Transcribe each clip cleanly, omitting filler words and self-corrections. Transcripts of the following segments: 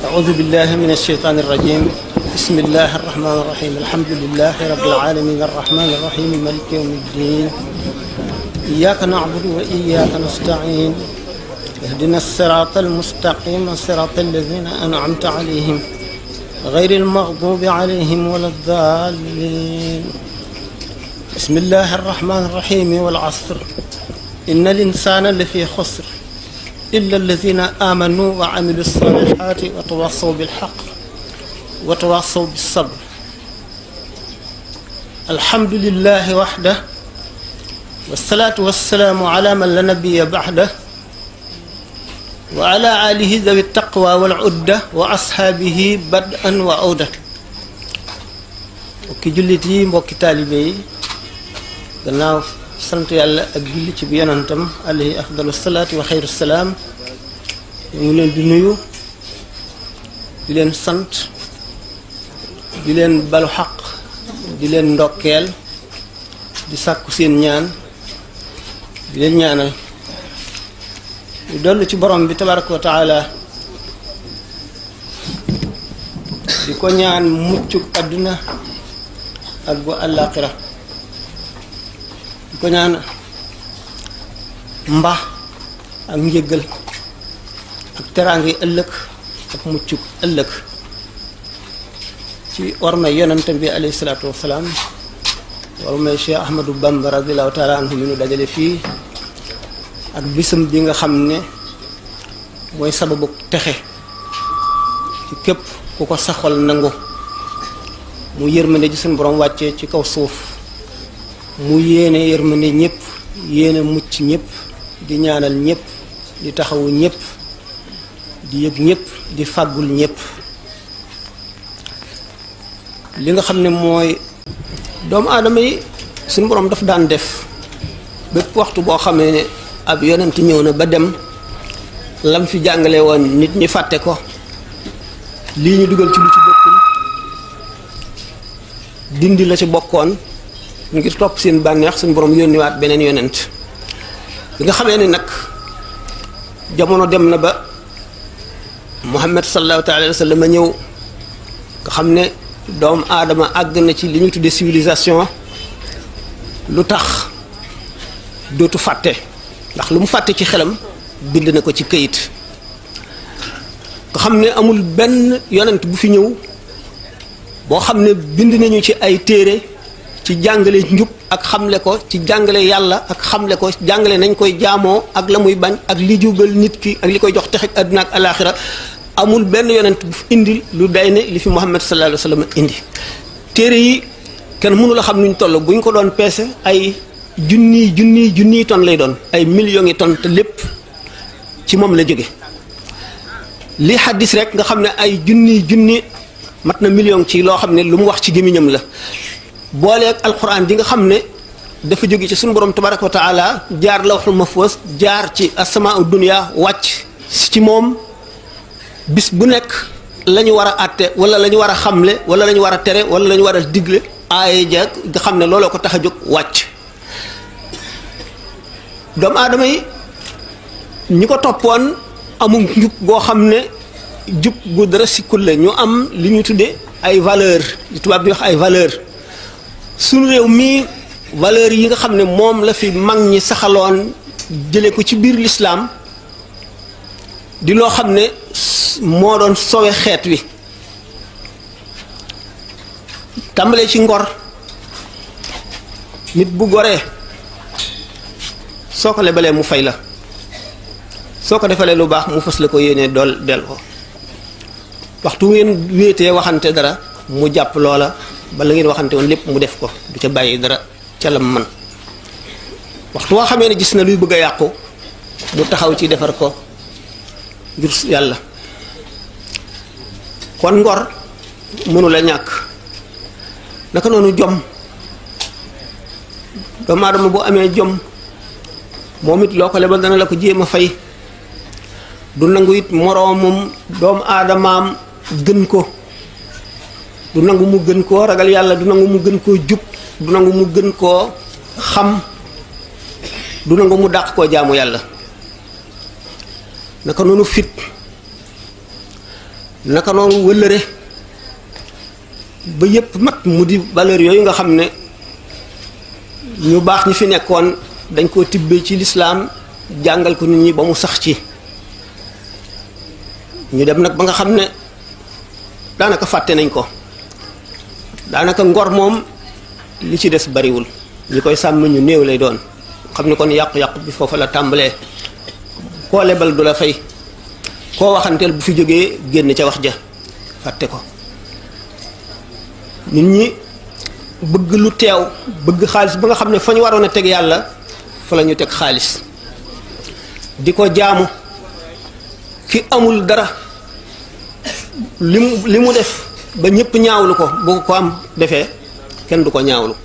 أعوذ بالله من الشيطان الرجيم. بسم الله الرحمن الرحيم. الحمد لله رب العالمين الرحمن الرحيم مالك يوم الدين. إياك نعبد وإياك نستعين. اهدنا الصراط المستقيم صراط الذين أنعمت عليهم غير المغضوب عليهم ولا الضالين. بسم الله الرحمن الرحيم. والعصر إن الإنسان لفي خسر إلا الذين آمنوا وعملوا الصالحات وتواصوا بالحق وتواصوا بالصبر. الحمد لله وحده والصلاة والسلام على من لا نبي بعده وعلى آله ذوي التقوى والعدة وأصحابه بدءا وعودة. mbokki jullit yi, mbokki taalibe yi, gannaaw sant yàlla ak julli ci bi yonantam alayhi afdalu salaatu wa xayru salaam, ñu ngi leen di nuyu, di leen sant, di leen balu xaq, di leen ndokkeel, di sàkku seen ñaan, di leen ñaanal ñu dollu ci borom bi tabaraka wa taala, di ko ñaan muccuk àdduna ak bu àllaaxira, di ko ñaan mbaax ak njëggal ak teraangi ëllëg ak muccuk ëllëg ci ormay yonentam bi alayhi salaatu wassalaam, ormay Cheikh Ahmadou Bamba radiallahu taala anhu mi nu dajale fii, ak bisam bi nga xam ne mooy sababu texe ci képp ku ko saxal nangu, mu yërmande ji suñu borom wàccee ci kaw suuf, mu yéene yërmande ñëpp, yéene mucc ñëpp, di ñaanal ñëpp, di taxawu ñëpp, di yëg ñëpp, di fàggul ñëpp. li nga xam ne mooy doomu aadama yi suñu borom daf daan def bépp waxtu boo xamee ne ab yonent ñëw na ba dem, lam fi jàngale woon nit ñi fàtte ko, lii ñu dugal ci lu ci bokkul, dindi la ci bokkoon ngir topp seen bànneex, suñu borom yónniwaat beneen yonent. bi nga xamee ne nag jamono dem na ba Muhammad sallallahu taala alayhi wa sallam a ñëw, nga xam ne doomu aadama àgg na ci li ñuy tuddee civilisation, lu tax dootu fàtte, ndax lu mu fàtte ci xelam bind na ko ci këyit. nga xam ne amul benn yonent bu fi ñëw boo xam ne bind nañu ci ay téere ci jàngale njub ak xamle ko, ci jàngale yàlla ak xamle ko, jàngale nañ koy jaamoo ak la muy bañ ak li jubal nit ki ak li koy jox texeg àdduna ak alaaxira. amul benn yonent bu fi indi lu day ne li fi Muhammad sallallahu alayhi wa sallam indi. téere yi kenn mënu la xam nuñ toll, bu ñu ko doon peese ay junniy tonnes lay doon, ay millions yi tonnes, te lépp ci moom la jóge. li xaddis rek nga xam ne ay junni mat na million ci loo xam ne lu mu wax ci gémmiñam la, booleeg alquran di nga xam ne dafa jóge ci suñu borom tabaraka wa taala, jaar lawhul mahfuz, jaar ci asamaau dunya, wàcc ci moom. bis bu nekk la ñu war a àtte wala la ñu war a xamle wala la ñu war a tere wala la ñu war a digle, aaya ja nga xam ne looloo ko tax a jóg wàcc. doomu aadama yi ñi ko toppoon amul njub goo xam ne jub gu dara sikkul la, ñu am li ñu tuddee ay valeur, li tubaab di wax ay valeur. suñu réew mii valeur yi nga xam ne moom la fi mag ñi saxaloon jële ko ci biir lislaam, di loo xam ne moo doon sowe xeet wi, tàmbalee ci ngor. nit bu goree soo ko lebalee mu fay la, soo ko defalee lu baax mu fas la ko yéenee dool del ko. waxtu ngeen wéetee waxante dara mu jàpp loola ba la ngeen waxante woon lépp mu def ko, du ca bàyyi dara ca lam man. waxtu woo xamee ne gis na luy bëgg a yàqu mu taxaw ci defar ko ngir yàlla. kon ngor mënu la ñàkk. naka noonu jom, doomu aadama boo amee jom moom it loo ko lebal dana la ko jéem a fay. du nangu it moroomum doomu aadamaam gën ko, du nangu mu gën koo ragal yàlla, du nangu mu gën koo jub, du nangu mu gën koo xam, du nangu mu dàq koo jaamu yàlla. naka noonu fit, naka noonu wëllëre ba yépp mat mu di valeur yooyu nga xam ne ñu baax ñi fi nekkoon dañ koo tibbee ci lislaam jàngal ko nit ñi ba mu sax ci ñu dem nag ba nga xam ne daanaka fàtte nañ ko daanaka ngor moom li ci des bariwul ñi koy sàmm ñu néew lay doon xam ne kon yàqu-yàqu bi foofa la tàmbalee koo lebal du la fay koo waxanteel bu fi jógee génn ca wax ja fàtte ko nit ñi bëgg lu teew bëgg xaalis ba nga xam ne fa ñu waroon a teg yàlla fa la ñu teg xaalis di ko jaamu ki amul dara li mu def ba ñëpp ñaawlu ko bu ko am defee kenn du ko ñaawlu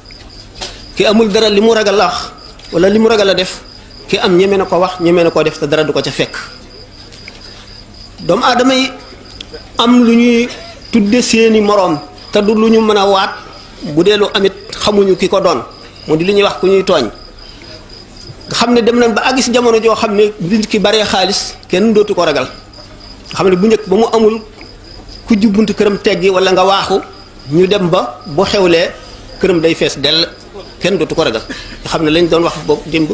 ki amul dara li mu ragal a wax wala li mu ragal a def ki am ñeme na ko wax ñeme na ko def te dara du ko ca fekk doomu aadama yi am lu ñuy tudde seeni moroom te du lu ñu mën a waat bu dee lu amit xamuñu ki ko doon mu di li ñuy wax ku ñuy tooñ nga xam ne dem nañ ba àgg si jamono joo xam ne nit ki baree xaalis kenn dootu ko ragal nga xam ne bu njëkk ba mu amul ku jubbuntu këram teggi wala nga waaxu ñu dem ba bu xewlee këram day fees dell kenn dootu ko ragal nga xam ne lañ doon wax boobu démb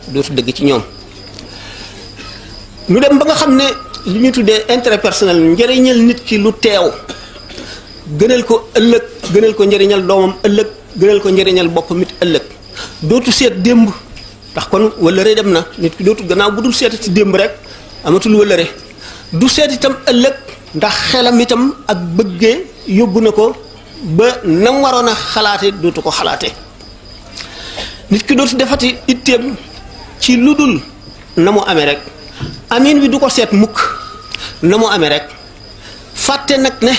dootu dëgg ci ñoom ñu dem ba nga xam ne li ñuy tuddee intérêt personnel njëriñal nit ki lu teew gënal ko ëllëg gënal ko njëriñal doomam ëllëg gënal ko njëriñal boppam it ëllëg dootu seet démb ndax kon wëllëre dem na nit ki dootu gannaaw bu dul seet ci démb rek amatul wëllëre du seet itam ëllëg ndax xelam itam ak bëggee yóbbu na ko ba nam waroon a xalaate dootu ko xalaate nit ki dootu defati itteem ci lu dul na mu amee rek amin wi du ko seet mukk na mu amee rek fàtte nag ne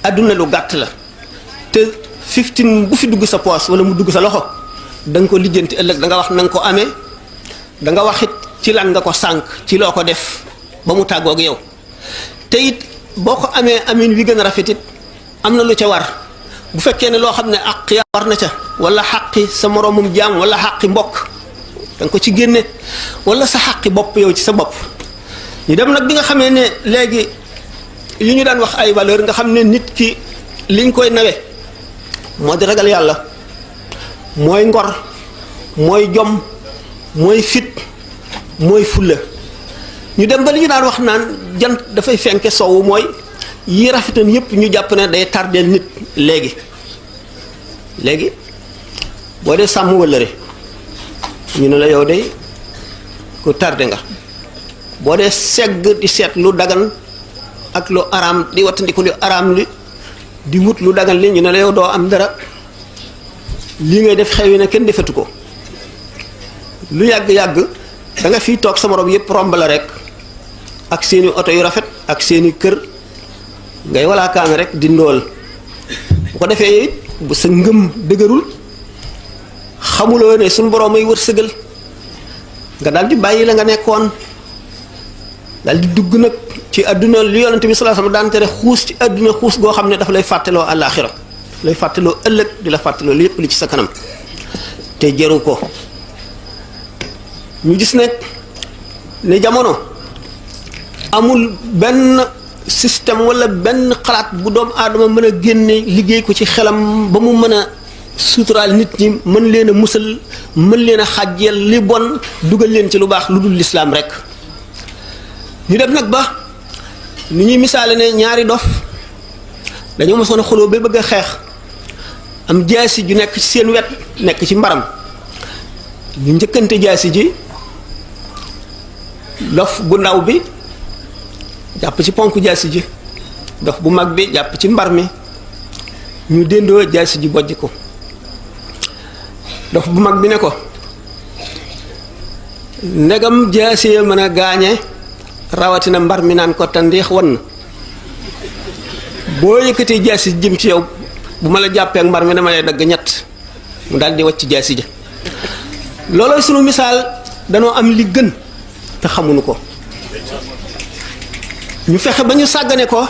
adduna lu gàtt la te 15 bu fi dugg sa poos wala mu dugg sa loxo da nga ko lijjanti ëllëg da nga wax na nga ko amee da nga wax it ci lan nga ko sànq ci loo ko def ba mu tàggoog yow te it boo ko amee amin wi gën a rafet it am na lu ca war bu fekkee ne loo xam ne àq ya war na ca wala xaqi sa moroomum jaam wala xaqi mbokk da nga ko ci génne wala sa xaqi bopp yow ci sa bopp ñu dem nag bi nga xamee ne léegi li ñu daan wax ay valeur nga xam ne nit ki liñ koy nawe moo di ragal yàlla mooy ngor mooy jom mooy fit mooy fulla ñu dem ba li ñu daan wax naan jant dafay fenke sowwu mooy yi rafetan yépp ñu jàpp ne day tardeel nit léegi boo dee sàmm wëllëre ñu ne la yow de ku tardé nga boo dee segg di seet lu dagan ak lu araam di wattandiku lu araam li di wut lu dagan li ñu ne la yow doo am dara lii ngay def xewi na kenn defatu ko lu yàgg-yàgg da nga fiy toog sa morom yépp romb la rek ak seeni oto yu rafet ak seeni kër ngay walaakaame rek di ndóol bu ko defee it bu sa ngëm dëgërul xamuloo ne suñ borom ay wërsëgal nga daal di bàyyi la nga nekkoon daal di dugg nag ci àdduna li yonent bi sallallahu alayhi wasallam daan tere xuus ci àdduna xuus goo xam ne dafa lay fàttaloo àllaaxira lay fàttaloo ëllëg di la fàttaloo lépp li ci sa kanam te jëru ko ñu gis ne jamono amul benn système wala benn xalaat bu doomu aadama mën a génne liggéey ko ci xelam ba mu mën a suturaal nit ñi mën leen a musal mën leen a xàjjeel li bon dugal leen ci lu baax lu dul lislaam rek ñu dem nag ba ni ñuy misaale ne ñaari dof dañoo mosoon a xuloo ba bëgg a xeex am jaasi ju nekk ci seen wet nekk ci mbaram ñu njëkkante jaasi ji dof bu ndaw bi jàpp ci ponk jaasi ji dof bu mag bi jàpp ci mbar mi ñu déndoo jaasi ji bojj ko dof bu mag bi ne ko ndegam jaasi mën a gaañe rawatina mbar mi naan ko tandiix wan boo yëkkatee jaasi jëm ci yow bu ma la jàppee ak mbar mi dama lay dagg ñett mu daal di wàcc jaasi ja loolooy sunu misaal danoo am li gën te xamuñu ko ñu fexe ba ñu sàggane ko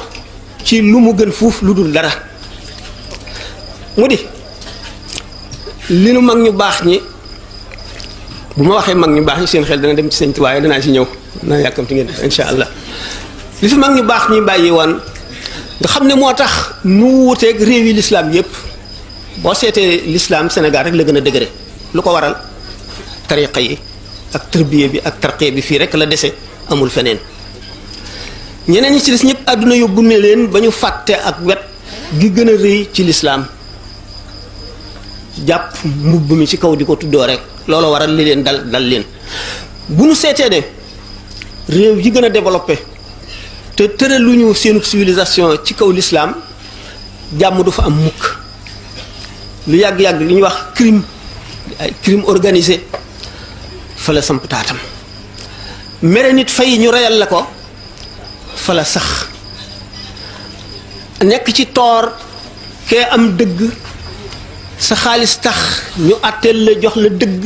ci lu mu gën fuuf lu dul dara mu di li nu mag ñu baax ñi bu ma waxee mag ñu baax ñi seen xel dana dem ci Sëñ Tuubaa waaye danaa ci ñëw naa yàkkamti ngeen insha allah li fi mag ñu baax ñi bàyyi woon nga xam ne moo tax nu wuteeg réewi l'islam yépp boo seetee l'islam Sénégal rek la gën a dëgëre lu ko waral tariqa yi ak tërbiye bi ak tarqiya bi fii rek la dese amul feneen ñeneen ñi ci des ñëpp àdduna yóbbu ne leen ba ñu fàtte ak wet gi gën a rëy ci l'islam jàpp mbubb mi ci kaw di ko tuddoo rek loolu waral li leen dal leen bu ñu seetee ne réew yi gën a développé te tëraluñu seenu civilisation ci kaw l'islam jàmm du fa am mukk lu yàgg-yàgg li ñuy wax crime organisé fa la samp taatam mere nit fay ñu reyal la ko fa la sax nekk ci toor kee am dëgg sa xaalis tax ñu àtteel la jox la dëgg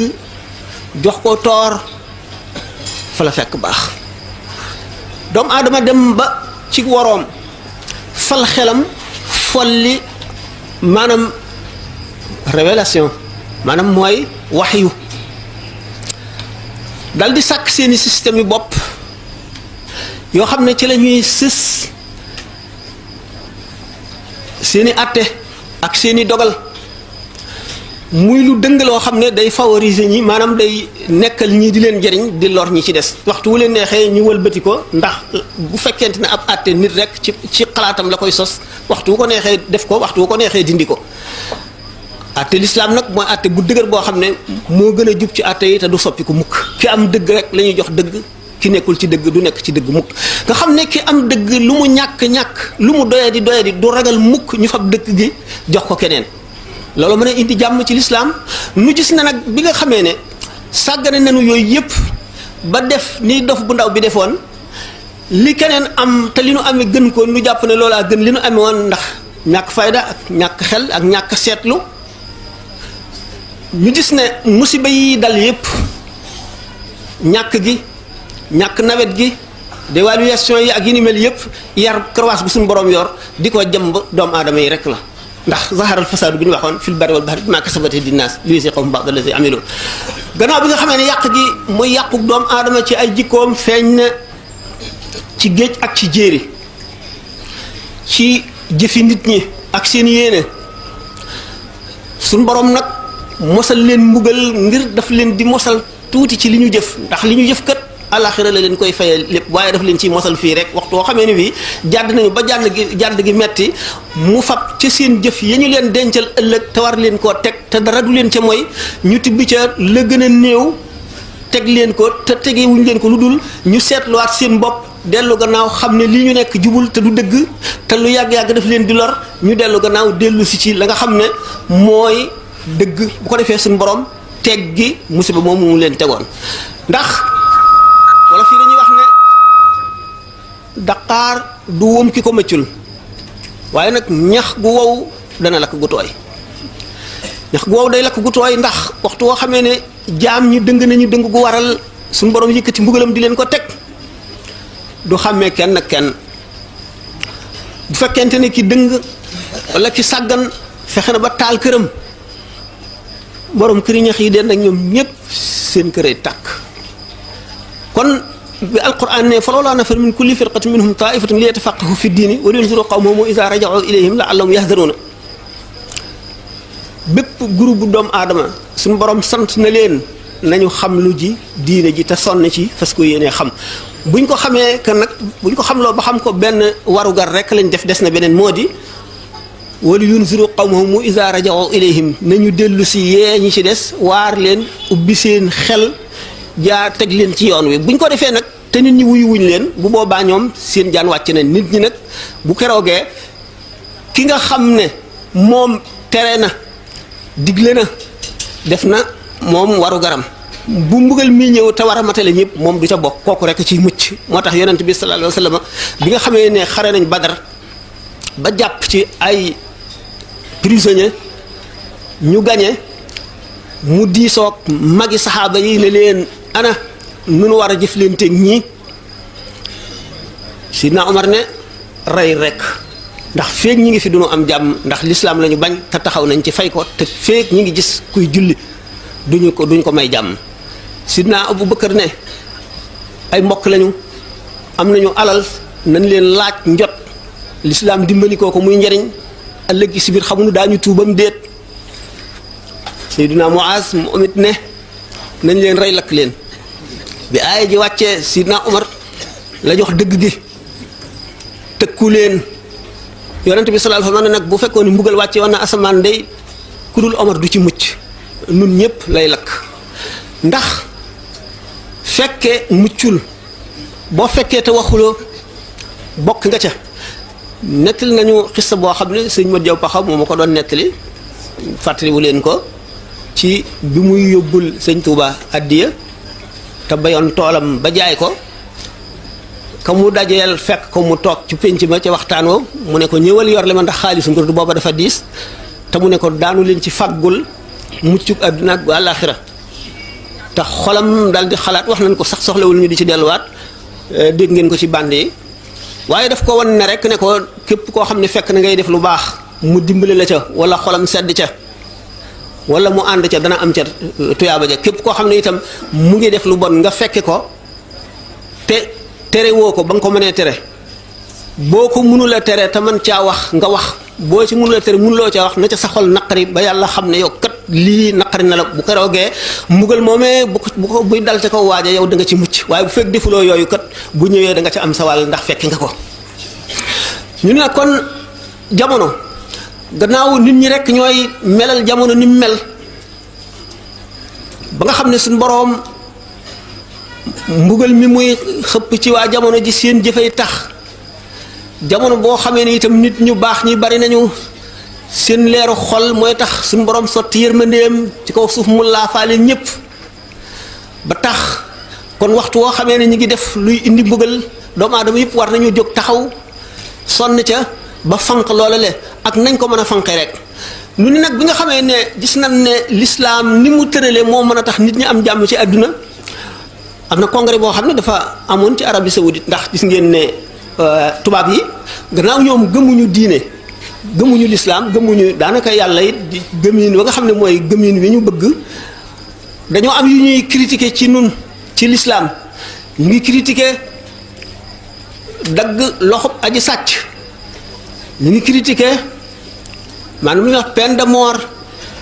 jox ko toor fa la fekk baax doomu aadama dem ba ci woroom fal xelam folli maanaam révélation maanaam mooy waxyu dal di sàkk seeni système yu bopp yoo xam ne ci la ñuy sës seeni àtte ak seeni dogal muy lu dëng loo xam ne day favoriser ñi maanaam day nekkal ñii di leen jëriñ di lor ñi ci des waxtu wu leen neexee ñu wëlbati ko ndax bu fekkente ne ab àtte nit rek ci xalaatam la koy sos waxtu wu ko neexee def ko waxtu wu ko neexee dindi ko àtte l'islam nag mooy àtte bu dëgër boo xam ne moo gën a jub ci àtte yi te du soppi ko mukk ki am dëgg rek la ñuy jox dëgg ki nekkul ci dëgg du nekk ci dëgg mukk nga xam ne ki am dëgg lu mu ñàkk lu mu doyadi du ragal mukk ñu fab dëkk gi jox ko keneen loolu mën a indi jàmm ci l'islam nu gis na nag bi nga xamee ne sàggane nañu yooyu yépp ba def ni dof bu ndaw bi defoon li keneen am te li nu amee gën ko nu jàpp ne loolaa gën li nu amee woon ndax ñàkk fayda ak ñàkk xel ak ñàkk seetlu ñu gis ne musiba yi dal yépp ñàkk gi ñàkk nawet gi dévaluation yi ak yi ni mel yépp yar croissance bu suñu borom yor di ko jëmb doomu aadama yi rek la ndax zaharal fasaadu bi ñu waxoon fil barri wal bahri bimaa kasabat aydin naas liyuziiqahum ba'da llazii amilu gannaaw bi nga xamee ne yàq gi muy yàqu doomu aadama ci ay jikkoom feeñ na ci géej ak ci jéeri ci jëfi nit ñi ak seen yéene suñu borom nag mosal leen mbugal ngir daf leen di mosal tuuti ci li ñu jëf ndax li ñu jëf kat alaxira la leen koy fayal lépp waaye daf leen ciy mosal fii rek waxtu woo xamee ni bii jàdd nañu ba jàdd gi metti mu fab ca seen jëf ya ñu leen dencal ëllëg te war leen koo teg te dara du leen ca mooy ñu tibbi ca la gën a néew teg leen ko te tegewuñ leen ko lu dul ñu seetluwaat seen bopp dellu gannaaw xam ne lii ñu nekk jubul te du dëgg te lu yàgg-yàgg daf leen di lor ñu dellu gannaaw dellu si ci la nga xam ne mooy dëgg bu ko defee suñu borom teg gi musiba moom mu leen tegoon ndax wala fii dañuy wax ne daqaar du wóom ki ko mëccul waaye nag ñax gu wow dana lakk gu tooy ñax gu wow day lakk gu tooy ndax waxtu woo xamee ne jaam ñi dëng nañu dëng gu waral suñu borom yëkkati mbugalam di leen ko teg du xàmmee kenn ak kenn bu fekkente ne ki dëng wala ki sàggan fexe na ba taal këram borom këri ñax yi den nag ñoom ñépp seen këree tàkk kon bi alquran ne fa lawlaa nafara min kulli firqatin minhum taifatun li yatafaqahu fi diini wa liyunziru qawmahum iza raja'u ilayhim la'allahum yahdaruuna bépp groupe bu doomu aadama suñu borom sant na leen nañu xam lu ji diine ji te sonn ci fas ko yéenee xam buñ ko xamee que nag buñ ko xamloo ba xam ko benn warugar rek lañ def des na beneen moo di wala yunziru qawmahum iza raja'u ilayhim nañu dellu si yee ñi ci des waar leen ubbi seen xel jaar teg leen ci yoon wi buñ ko defee nag te nit ñi wuyu wuñ leen bu boobaa ñoom seen jaan wàcc na nit ñi nag bu keroogee ki nga xam ne moom tere na digle na def na moom waru garam bu mbugal mi ñëw te war a matale ñëpp moom du ca bokk kooku rek ci mucc moo tax yonent bi sallallahu alayhi wasallam bi nga xamee ne xare nañ Badar ba jàpp ci ay prisonnier ñu gañe mu diisoog magi saxaaba yi ne leen ana nu war a jëflanteeg ñii Sidna Omar ne rey rek ndax feek ñi ngi fi duñu am jàmm ndax lislaam la ñu bañ te taxaw nañ ci fay ko te feek ñi ngi gis kuy julli duñ ko may jàmm Sidna Abu Bakar ne ay mbokk lañu am nañu alal nañ leen laaj njot l'islam dimbali ko muy njariñ ëllëg ci biir xamuñu daañu tuubam déet Seydina Muaz mu amit ne nañ leen rey lakk leen bi aaya ji wàccee Seydina Omar la jox dëgg gi tëkku leen yonent bi sallallahu alayhi wasallam nag bu fekkoon ni mbugal wàcce woon na asamaan day ku dul Omar du ci mucc nun ñëpp lay lakk ndax fekke muccul boo fekkee te waxuloo bokk nga ca nettali nañu xissa boo xam ne sëñ Mat Jaw Paxa moo ma ko doon nettali fàttaliwu leen ko ci bi muy yóbbul sëñ Touba addiya te bayoon toolam ba jaay ko ka mu dajeel fekk ko mu toog ci pénc ma ca waxtaan woo mu ne ko ñëwal yor le ma ndax xaalisu ngir du booba dafa diis te mu ne ko daanu leen ci fàggul muccuk àdduna ak bu àllaaxira te xolam daal di xalaat wax nañ ko sax soxlawul ñu di ci delluwaat dégg ngeen ko ci bànd yi waaye daf ko wan ne rek ne ko képp koo xam ne fekk na ngay def lu baax mu dimbali la ca wala xolam sedd ca wala mu ànd ca dana am ca tuyaaba ja képp koo xam ne itam mu ngi def lu bon nga fekke ko te tere woo ko ba nga ko mënee tere boo ko mënul a tere te man caa wax nga wax boo ci mënul a tere mënuloo caa wax na ca sa xol naqari ba yàlla xam ne yow kat lii naqari na la bu ko roogee mbugal moomee bu buy dal ca kaw waaja yow da nga ci mucc waaye bu fekk defuloo yooyu kat bu ñëwee da nga ca am sa wàll ndax fekk nga ko. ñu ne kon jamono gannaaw nit ñi rek ñooy melal jamono ni mu mel ba nga xam ne suñu boroom mbugal mi muy xëpp ci waa jamono ji seen jëfay tax jamono boo xamee ne itam nit ñu baax ñi bari nañu seen leeru xol mooy tax suñu borom sotti yërmandeem ci kaw suuf mu laafaale ñépp ba tax kon waxtu woo xamee ne ñu ngi def luy indi mbugal doomu aadama yëpp war nañu jóg taxaw sonn ca ba fanq loola le ak nañ ko mën a fanqee rek nu ni nag bi nga xamee ne gis nañ ne l'islam ni mu tëralee moo mën a tax nit ñi am jàmm ci àdduna am na congrès boo xam ne dafa amoon ci Arabie Saoudite ndax gis ngeen ne tubaab yi gannaaw ñoom gëmuñu diine gëmuñu l'islam gëmuñu daanaka yàlla it di gëmin ba nga xam ne mooy gëmin wi ñu bëgg dañoo am yu ñuy critiquer ci nun ci l'islam ñu ngi critiquer dagg loxob aji sàcc ñu ngi critiquer maanaam lu ñuy wax peine de mort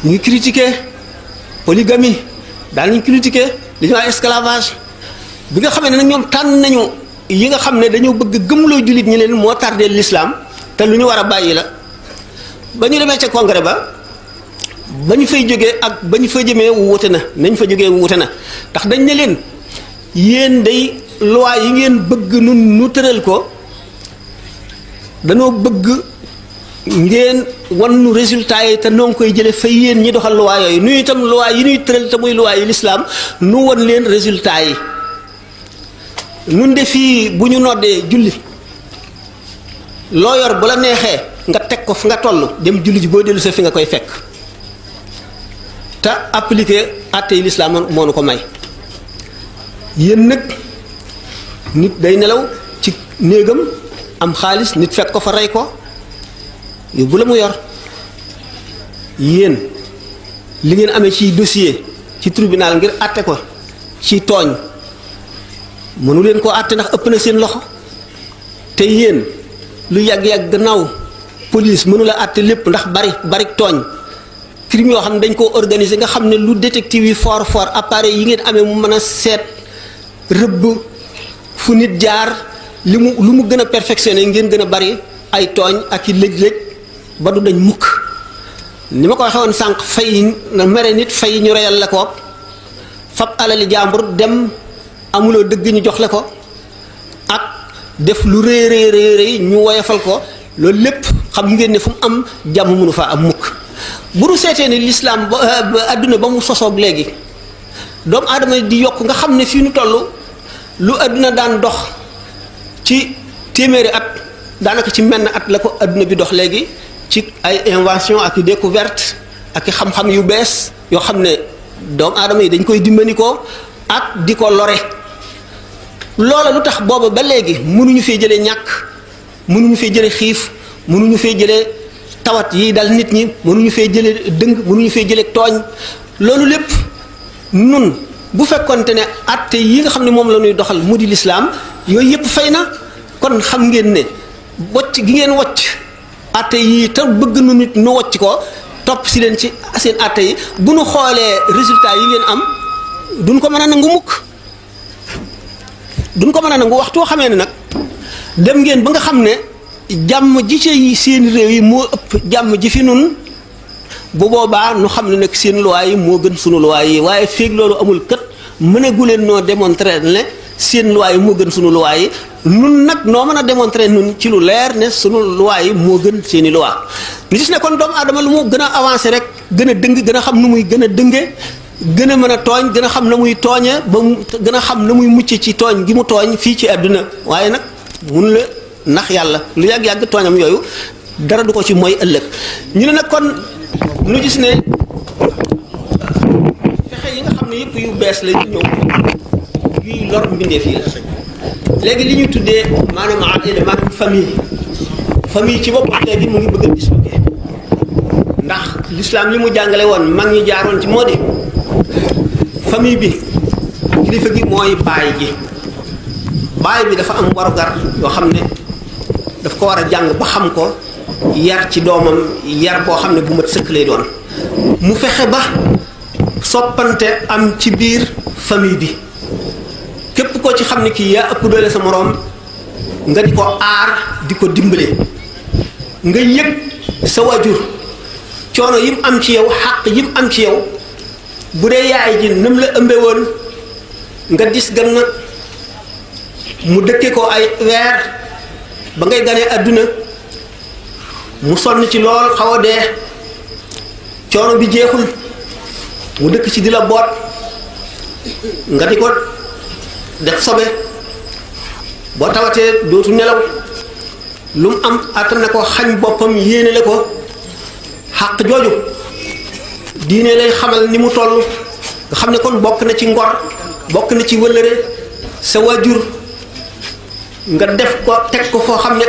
ñu ngi critiquer polygamie daal nañ critiquer li ñuy wax esclavage bi nga xamee ne nag ñoom tànn nañu yi nga xam ne dañoo bëgg gëmloo jullit ñi leen moo tardé l'islam te lu ñu war a bàyyi la ba ñu demee ca congrès ba ba ñu fay jógee ak ba ñu fa jëmee wuute na nañ fa jógee wuute na ndax dañ ne leen yéen day loi yi ngeen bëgg nun nu tëral ko danoo bëgg ngeen wan nu résultat yi te noo ngi koy jële fa yéen ñi doxal loi yooyu nu itam loi yi ñuy tëral te muy loi yi l'islam nu wan leen résultat yi nun de fii bu ñu noddee julli loo yor bu la neexee nga teg ko fi nga toll dem julli ji boo dellu sa fi nga koy fekk te appliquer àttey l'islam moo nu ko may yéen nag nit day nelaw ci néegam am xaalis nit fekk ko fa rey ko yóbbu la mu yor yéen li ngeen amee ci dossier ci tribunal ngir àtte ko ci tooñ mënu leen koo àtte ndax ëpp na seen loxo te yéen lu yàgg-yàgg gannaaw police mënu la àtte lépp ndax bari tooñ crime yoo xam ne dañ koo organiser nga xam ne lu détective yi fort appareil yi ngeen amee mu mën a seet rëbb fu nit jaar lu mu gën a perfectionné ngeen gën a bari ay tooñ ak i lëj-lëj ba du dañ mukk ni ma ko waxee woon sànq fay na mere nit fay ñu reyal la ko fab alali jàmbur dem amuloo dëgg ñu jox la ko ak def lu rëy ñu woyofal ko loolu lépp xam ngeen ne fu mu am jàmm mënu faa am mukk bu nu seetee ni l'islam ba adduna ba mu sosoog léegi doomu aadama di yokk nga xam ne fii nu toll lu adduna daan dox ci téeméeri at daanaka ci menn at la ko adduna bi dox léegi ci ay invention ak i découverte ak i xam-xam yu bees yoo xam ne doomu aadama yi dañ koy dimbali ko ak di ko lore loola lu tax booba ba léegi mënuñu fee jëlee ñàkk mënuñu fee jëlee xiif mënuñu fee jëlee tawat yi dal nit ñi mënuñu fee jëlee dëng mënuñu fee jëlee tooñ loolu lépp nun bu fekkonte ne atte yi nga xam ne moom la ñuy doxal mu di lislaam yooyu yëpp fay na kon xam ngeen ne wocc gi ngeen wocc atte yi te bëgg nu nit nu wocc ko topp si leen ci seen atte yi bu nu xoolee résultat yi ngeen am duñ ko mën a nangu mukk duñ ko mën a nangu waxtu xamee ne nag dem ngeen ba nga xam ne jàmm ji ci seen réew yi moo ëpp jàmm ji fi nun bu boobaa nu xam ne nag seen loi yi moo gën sunu loi yi waaye feeg loolu amul kët mënagu leen noo démontrer ne seen loi yi moo gën sunu loi yi nun nag noo mën a démontrer nun ci lu leer ne sunu loi yi moo gën seeni loi ñu gis ne kon doomu aadama lu mu gën a avancé rek gën a dëng gën a xam nu muy gën a dënge gën a mën a tooñ gën a xam na muy tooñe ba mu gën a xam na muy mucc ci tooñ gi mu tooñ fii ci àdduna waaye nag mun la nax yàlla lu yàgg-yàgg tooñam yooyu dara du ko ci mooy ëllëg ñu ne nag kon nu gis ne fexe yi nga xam ne yëpp yu bees la ñëw yuy lor mbindeef yi la léegi li ñuy tuddee maanaam famille ci boppam léegi mu ngi bëgg a disloqué ndax l'islam li mu jàngale woon mag ñi jaaroon ci moo di famille bi kilifa gi mooy baay bi dafa am warugar yoo xam ne daf ko war a jàng ba xam ko yar ci doomam yar boo xam ne bu mat sëkk lay doon mu fexe ba soppante am ci biir famille bi képp koo ci xam ne kii yaa ëpp doole sa moroom nga di ko aar di ko dimbale nga yëg sa wajur coono yim am ci yow xàq yim am ci yow bu dee yaay ji nam la ëmbe woon nga dis gan na mu dëkke ko ay weer ba ngay ganee àdduna mu sonn ci lool xaw a dee coono bi jeexul mu dëkk ci di la boot nga di ko def sobe boo tawatee dootu nelaw lu mu am attan na ko xañ boppam yéene la ko xàq jooju diine lay xamal ni mu toll nga xam ne kon bokk na ci ngor bokk na ci wëllëre sa wajur nga def ko teg ko foo xam ne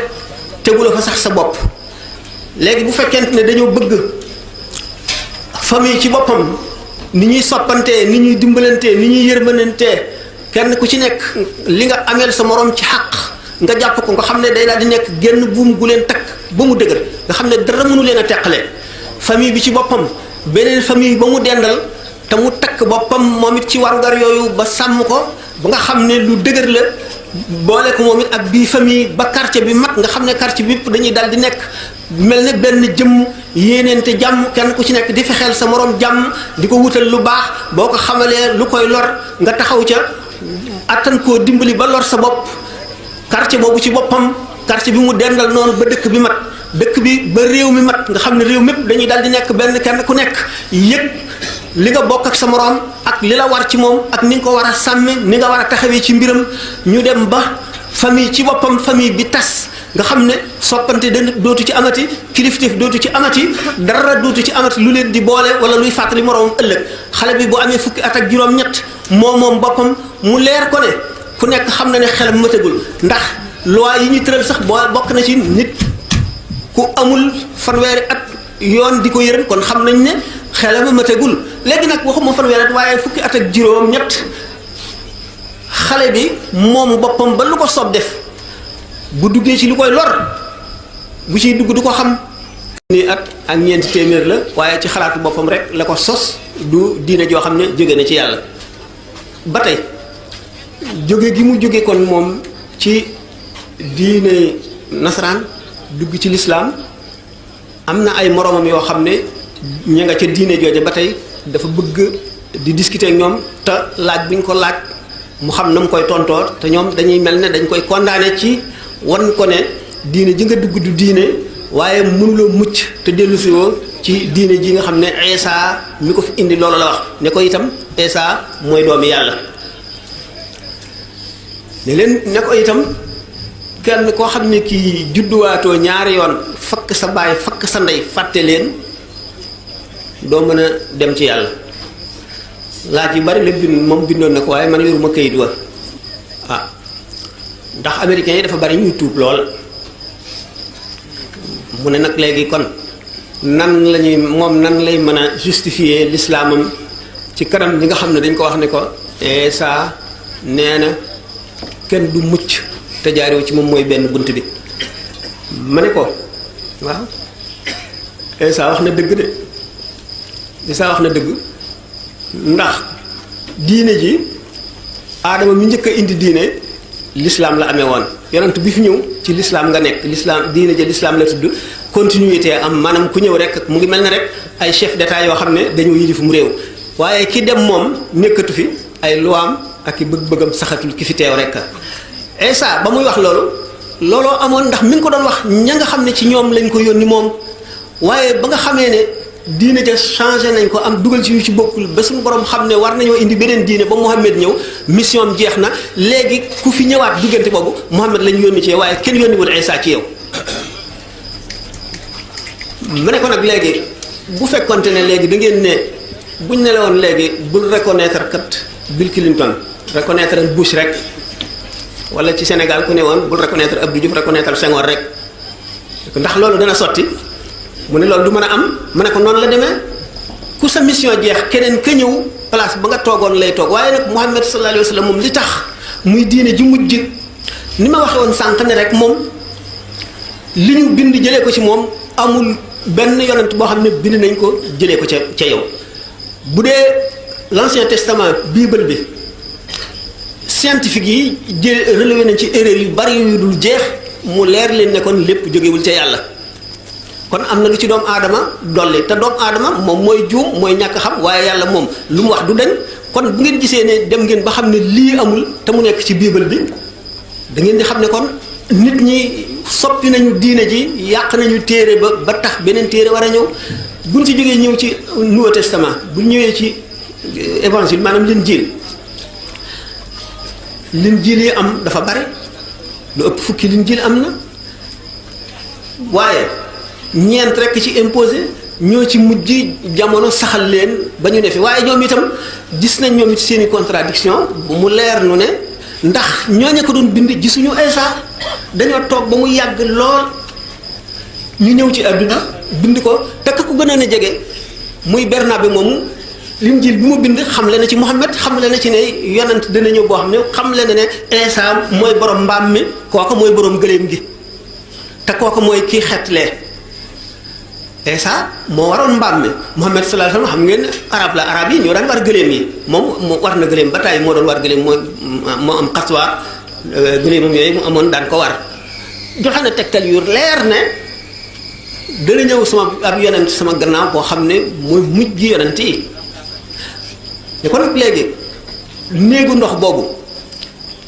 tegu la fa sax sa bopp léegi bu fekkente ne dañoo bëgg famille ci boppam ni ñuy soppantee ni ñuy dimbalantee ni ñuy yërmanantee kenn ku ci nekk li nga ameel sa moroom ci xàq nga jàpp ko nga xam ne day daal di nekk genn buum gu leen takk ba mu dëgër nga xam ne dara mënu leen a teqale famille bi ci boppam beneen famille ba mu dendal te mu takk boppam moom it ci warugar yooyu ba sàmm ko ba nga xam ne lu dëgër la boole ko moom it ak bii famille ba quartier bi mat nga xam ne quartier bi yëpp dañuy dal di nekk mel ne benn jëmm yéeneente jàmm kenn ku ci nekk di fexeel sa moroom jàmm di ko wutal lu baax boo ko xamalee lu koy lor nga taxaw ca attan koo dimbali ba lor sa bopp quartier boobu ci boppam quartier bi mu dendal noonu ba dëkk bi mat dëkk bi ba réew mi mat nga xam ne réew mépp dañuy dal di nekk benn kenn ku nekk yëg li nga bokk ak sa moroom ak li la war ci moom ak ni nga ko war a sàmme ni nga war a taxawee ci mbiram ñu dem ba famille ci boppam famille bi tas nga xam ne soppante da dootu ci amati kilifteef dootu ci amati dara dootu ci amati lu leen di boole wala luy fàttali moroomam ëllëg xale bi bu amee fukki at ak juróom-ñett moom boppam mu leer ko ne ku nekk xam na ne xelam matagul ndax loi yi ñu tëral sax bokk na ci nit ku amul fanweeri at yoon di ko yërëm kon xam nañ ne xelam matagul léegi nag waxuma fanweeri at waaye fukki at ak juróom-ñett xale bi moom boppam ba lu ko soob def bu duggee ci lu koy lor bu ciy dugg du ko xam ni at ak ñeenti téeméer la waaye ci xalaatu boppam rek la ko sos du diine joo xam ne jóge na ci yàlla ba tey jóge gi mu jóge kon moom ci diine nasaraan dugg ci lislaam am na ay moroomam yoo xam ne ña nga ca diine jooje ba tey dafa bëgg di discuter ak ñoom te laaj bu ñu ko laaj mu xam na mu koy tontoo te ñoom dañuy mel ne dañ koy condamné ci wan ko ne diine ji nga dugg du diine waaye mënuloo mucc te dellusiwoo ci diine ji nga xam ne Isa mi ko fi indi loolu la wax ne ko itam Isa mooy doomi yàlla ne leen ne ko itam kenn koo xam ne kii judduwaatoo ñaari yoon fakk sa baay fakk sa ndey fàtte leen doo mën a dem ci yàlla laaj yu bari la bind moom bindoon na ko waaye man yoruma kayit wa ndax américains yi dafa bari ñuy tuub lool mu ne nag léegi kon nan lañuy moom nan lay mën a justifier l'islamam ci kanam ñi nga xam ne dañ ko wax ne ko Isa nee na kenn du mucc te jaaroo ci moom mooy benn bunt bi ma ne ko waaw Isa wax na dëgg de Isa wax na dëgg ndax diine ji aadama mi njëkk a indi diine l'islam la amee woon yonent bi fi ñëw ci l'islam nga nekk l'islam diine ji l'islam la tudd continuité am maanaam ku ñëw rek mu ngi mel ne rek ay chef d'état yoo xam ne dañoo yilif mu réew waaye ki dem moom nekkatu fi ay luwaam ak i bëgg-bëggam saxatul ki fi teew rek Isa ba muy wax looloo amoon ndax mi ngi ko doon wax ña nga xam ne ci ñoom lañ ko yónni moom waaye ba nga xamee ne diine ja changé nañ ko am dugal ci yu ci bokkul ba suñu borom xam ne war nañoo indi beneen diine ba Muhammad ñëw mission jeex na léegi ku fi ñëwaat diggante boobu Muhammad lañ yónni ci yow waaye kenn yónniwul Isa ci yow. mu ne ko nag léegi bu fekkonte ne léegi da ngeen ne buñ ne la woon léegi bul reconnaître kat Bill Clinton reconnaître Bush rek wala ci Sénégal ku ne woon bul reconnaître Abdou Diouf reconnaître Senghor rek ndax loolu dana sotti. mu ne loolu du mën a am ma ne ko noonu la demee ku sa mission jeex keneen ka ñëw place ba nga toogoon lay toog waaye nag Muhammad sallallahu alayhi wa sallam moom li tax muy diine ji mujj ni ma waxee woon sànq ne rek moom li ñu bind jëlee ko ci moom amul benn yonent boo xam ne bind nañ ko jëlee ko ca yow bu dee l'Ancien Testament Bible bi scientifique yi relevé nañ ci erreur yu bari yu dul jeex mu leer leen ne kon lépp jógewul ca yàlla. kon am na lu ci doomu aadama dolli te doomu aadama moom mooy juum mooy ñàkk xam waaye yàlla moom lu mu wax du dañ kon bu ngeen gisee ne dem ngeen ba xam ne lii amul te mu nekk ci biibal bi da ngeen di xam ne kon nit ñi soppi nañu diine ji yàq nañu téere ba tax beneen téere war a ñëw buñ ci jógee ñëw ci Nouveau Testament bu ñëwee ci évangile maanaam Linjiil yi am dafa bari lu ëpp fukki Linjiil am na waaye ñeent rekk ci imposé ñoo ci mujj jamono saxal leen ba ñu ne fi waaye ñoom itam gis nañ ñoom it seeni contradiction bu mu leer nu ne ndax ñooñu ko doon bind gisuñu Isa dañoo toog ba mu yàgg lool ñu ñëw ci àdduna bind ko te ku gënoon a jege muy Bernabe moomu Linjiil bi mu bind xamle na ci Muhammad xamle na ci ne yonent dina ñëw boo xam ne xamle na ne Isa mooy borom mbaam mi kooku mooy borom gëléem gi te kooku mooy kii xetlee Isa moo waroon mbaam mi Muhammad sallallahu alayhi wasallam xam ngeen arab yi ñoo daan war gëléem yi moom war na gëléem ba tàyyi moo doon war gëléem moo am xaswaar gëléemam yooyu mu amoon daan ko war joxe na tegtal yu leer ne dana ñëw sama ab yonent sama gannaaw boo xam ne mooy mujj gi yonent yi ne ko nag léegi néegu ndox boobu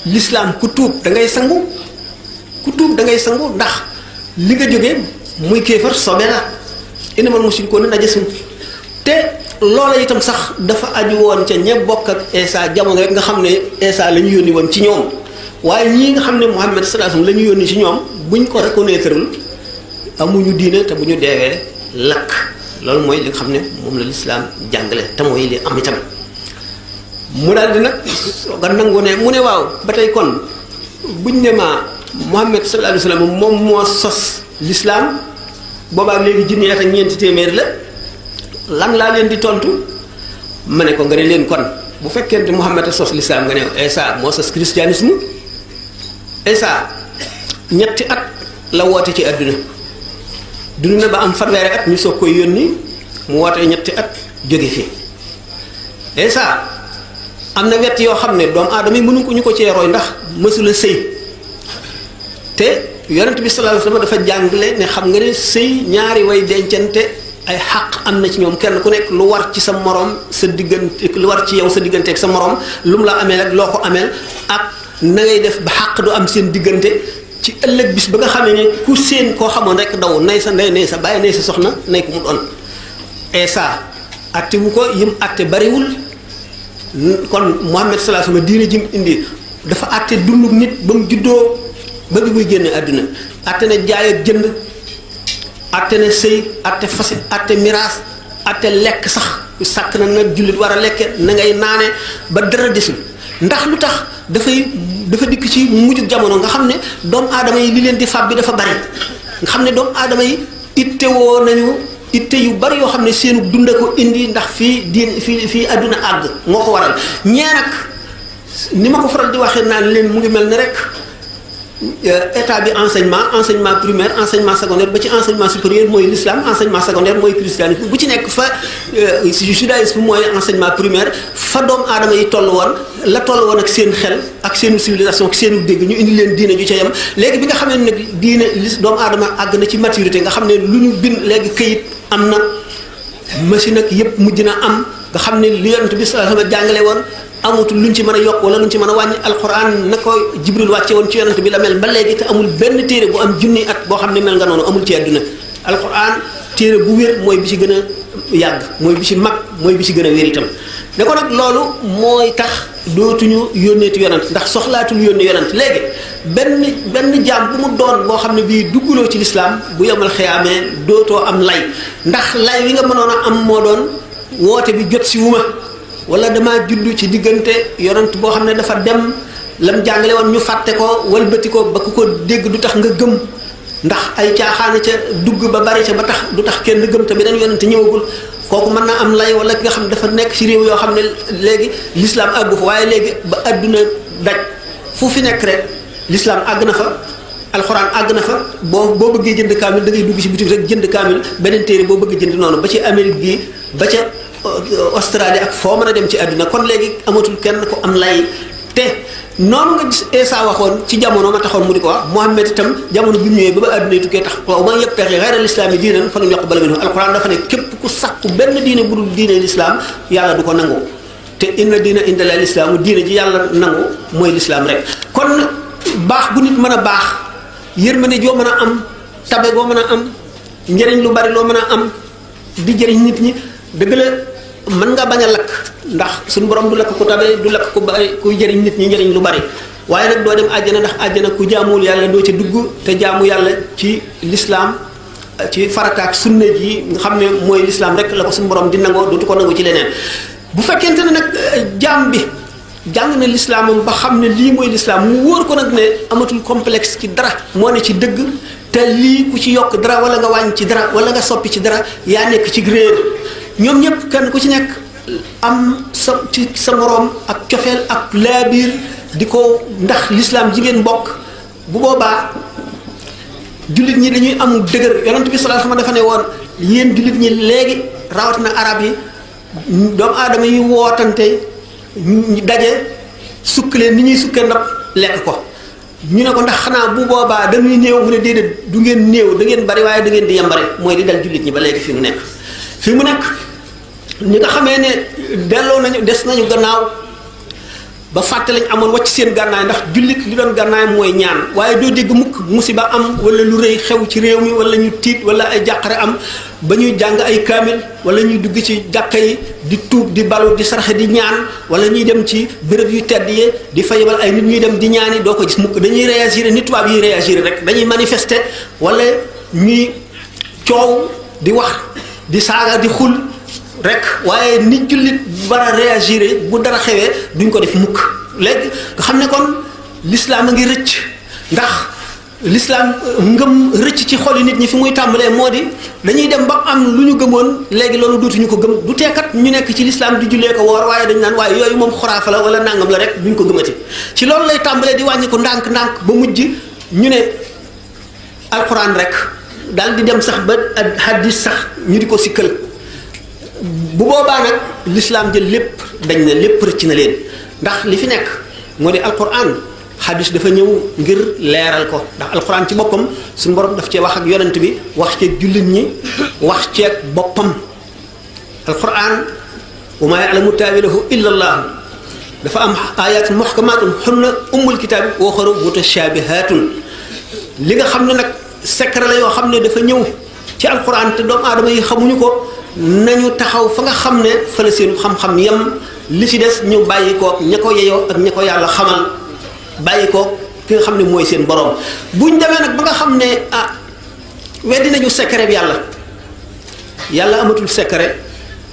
l'islam ku tuub da ngay sangu ku tuub da ngay sangu ndax li nga jógee muy kéefar sobe la innamal mushrikuuna najasun te loola itam sax dafa aju woon ca ña bokk ak Isa jamono rek nga xam ne Isa la ñu yónni woon ci ñoom waaye ñii nga xam ne Muhammad sallallahu alayhi wasallam la ñu yónni ci ñoom buñ ko reconnaîtreul amuñu diine te bu ñu deewee lakk loolu mooy li nga xam ne moom la lislaam jàngale te mooy li am itam mu daal di nag nga nangu ne mu ne waaw ba tey kon buñ ne ma Muhammad sallallahu alayhi wasallam moom moo sos lislaam boobaa léegi junni at ak ñeenti téeméer la lan laa leen di tontu ma ne ko nga ne leen kon bu fekkente Muhammad a sos lislaam nga ne Isa moo sos christianisme Isa ñetti at la woote ci àdduna dund na ba am fanweeri at ñu soog koy yónni mu woote ñetti at jóge fi Isa am na wet yoo xam ne doomu aadama yi mënu ko ñu ko cee roy ndax mësula sëy te yonent bi sallallahu alayhi wasallam dafa jàngale ne xam nga ne sëy ñaari way dencante ay xaq am na ci ñoom kenn ku nekk lu war ci sa morom sa diggante lu war ci yow sa diggante ak sa morom lu mu la ameel ak loo ko ameel ak na ngay def ba xaq du am seen diggante ci ëllëg bis ba nga xamee ne ku seen koo xamoon rek daw nay sa ndey nay sa bàyyi nay sa soxna nay ko mu doon Isa atte wu ko yim atte bariwul kon Muhammad sallallahu alayhi wasallam diine jim indi dafa atte dundu nit ba mu juddoo ba bi muy génne àdduna atte na jaay ak jënd atte na sëy atte fase atte miraas atte lekk sax sàkk na nag jullit war a lekke na ngay naane ba dara desul ndax lu tax dafa dikk ci mujj jamono nga xam ne doomu aadama yi li leen di fab bi dafa bari nga xam ne doomu aadama yi itte woo nañu itte yu bari yoo xam ne seenu dunda ko indi ndax fii àdduna àgg moo ko waral ñee nag ni ma ko faral di waxee naan leen mu ngi mel ne rek état bi enseignement primaire enseignement secondaire ba ci enseignement supérieur mooy l'islam enseignement secondaire mooy christianisme bu ci nekk fa judaïsme mooy enseignement primaire fa doomu aadama yi toll woon ak seen xel ak seen civilisation ak seen dégg ñu indi leen diine ju ca yem léegi bi nga xam ne nag diine doomu aadama àgg na ci maturité nga xam ne lu ñu bind léegi këyit am na machine ak yëpp mujj na am nga xam ne li yonent bi sallallahu alayhi wasallam jàngale woon amatul luñ ci mën a yokk wala luñ ci mën a wàññi alquran na ko jibril wàcce woon ci yonent bi la mel ba léegi te amul benn téere bu am junni at boo xam ne mel nga noonu amul ci àdduna alquran téere bu wér mooy bi ci gën a yàgg mooy bi ci mag mooy bi ci gën a wér itam ne ko nag loolu mooy tax dootuñu yónneeti yonent ndax soxlaatul yónni yonent léegi benn jaam bu mu doon boo xam ne bii dugguloo ci lislaam bu yomal xiyaamee dootoo am lay ndax lay wi nga mënoon a am moo doon woote bi jot si wuma wala damaa judd ci diggante yonent boo xam ne dafa dem lam jàngale woon ñu fàtte ko walbati ko ba ku ko dégg du tax nga gëm ndax ay caaxaana ca dugg ba bari ca ba tax du tax kenn gëm te beneen yonent ñëwagul kooku mën na am lay wala ki nga xam ne dafa nekk ci réew yoo xam ne léegi l'islam àggu fa waaye léegi ba adduna daj fu fi nekk rek l'islam àgg na fa alxuraan àgg na fa boo bëggee jënd kaamil da ngay dugg ci bitim rek jënd kaamil beneen téere boo bëgg jënd noonu ba ci Amérique gi ba ca Australie ak foo mën a dem ci àdduna kon léegi amatul kenn ko am lay te noonu nga gis Isa waxoon ci jamono ma taxoon mu di ko wax Muhammad itam jamono bi mu ñëwee ba àdduna yi tukkee tax waaw man yabtaxi ghayra al-islaami diinan falan yuqbala minhu alquran dafa ne képp ku sàkku benn diine bu dul diine l'islam yàlla du ko nangu te inna diina inda llahi al-islaamu diine ji yàlla nangu mooy l'islam rek kon baax bu nit mën a baax yërmande joo mën a am tabe goo mën a am njëriñ lu bari loo mën a am di jëriñ nit ñi dëgg la mën nga bañ a lakk ndax suñu borom du lakk ku tabe du lakk ku bari kuy jëriñ nit ñi njëriñ lu bari waaye nag doo dem àjjana ndax àjjana ku jaamuwul yàlla doo ci dugg te jaamu yàlla ci l'islam ci farataak sunna ji nga xam ne mooy l'islam rek la ko suñu borom di nangoo dootu ko nangu ci leneen bu fekkente ne nag jaam bi jàng na l'islamam ba xam ne lii mooy l'islam mu wóor ko nag ne amatul complexe ci dara moo ne ci dëgg te lii ku ci yokk dara wala nga wàññi ci dara wala nga soppi ci dara yaa nekk ci réer ñoom ñëpp kenn ku ci nekk am sa moroom ak cofeel ak laabiir di ko ndax l'islam jigéen bokk bu boobaa jullit ñi dañuy am dëgër yonent bi sallallahu alayhi wasallam dafa ne woon yéen jullit ñi léegi rawatina arab yi doomu aadama yi wootante ñu daje sukk leen ni ñuy sukkee ndab lekk ko ñu ne ko ndax xanaa bu boobaa dañuy néew mu ne déedéet du ngeen néew da ngeen bari waaye da ngeen di yambare mooy di dal jullit ñi ba léegi fi mu nekk ñi nga xamee ne delloo nañu des nañu gannaaw ba fàtte lañ amoon wàcc seen gànnaay ndax jullit li doon gànnaay mooy ñaan waaye doo dégg mukk musiba am wala lu rëy xew ci réew mi wala ñu tiit wala ay jàqare am ba ñuy jàng ay kaamil wala ñuy dugg ci jàkka yi di tuub di balu di saraxe di ñaan wala ñuy dem ci béréb yu tedd yi di fa yebal ay nit ñuy dem di ñaani doo ko gis mukk dañuy réagir nit tubaab yi réagir rek dañuy manifester wala ñuy coow di wax di saaga di xul rek waaye nit jullit war a réagir bu dara xewee duñ ko def mukk léegi nga xam ne kon l'islam a ngi rëcc ndax l'islam ngëm rëcc ci xoli nit ñi fi muy tàmbalee moo di dañuy dem ba am lu ñu gëmoon léegi loolu dootuñu ko gëm du teekat ñu nekk ci l'islam di jullee ko woor waaye dañu naan waaye yooyu moom xuraafa la wala nangam la rek duñ ko gëmati ci loolu lay tàmbalee di wàññi ko ndànk-ndànk ba mujj ñu ne alquran rek daal di dem sax ba hadis sax ñu di ko sikkal bu boobaa nag l'islam jël lépp dañ na lépp rëcc na leen ndax li fi nekk moo di alquran hadis dafa ñëw ngir leeral ko ndax alquran ci boppam suñu borom daf cee wax ak yonent bi wax ceeg jullit ñi wax ceeg boppam alquran wa ma ya'lamu ta'wilahu illa allah dafa am ayatun muhkamatun hunna ummul kitabi wa ukhra mutashabihatun li nga xam ne nag secret la yoo xam ne dafa ñëw ci alquran te doomu aadama yi xamuñu ko nañu taxaw fa nga xam ne fa la seen xam-xam yem li ci des ñu bàyyi ko ña ko yeyoo ak ña ko yàlla xamal bàyyi ko ki nga xam ne mooy seen borom buñ demee nag ba nga xam ne weddi nañu secret bi yàlla amatul secret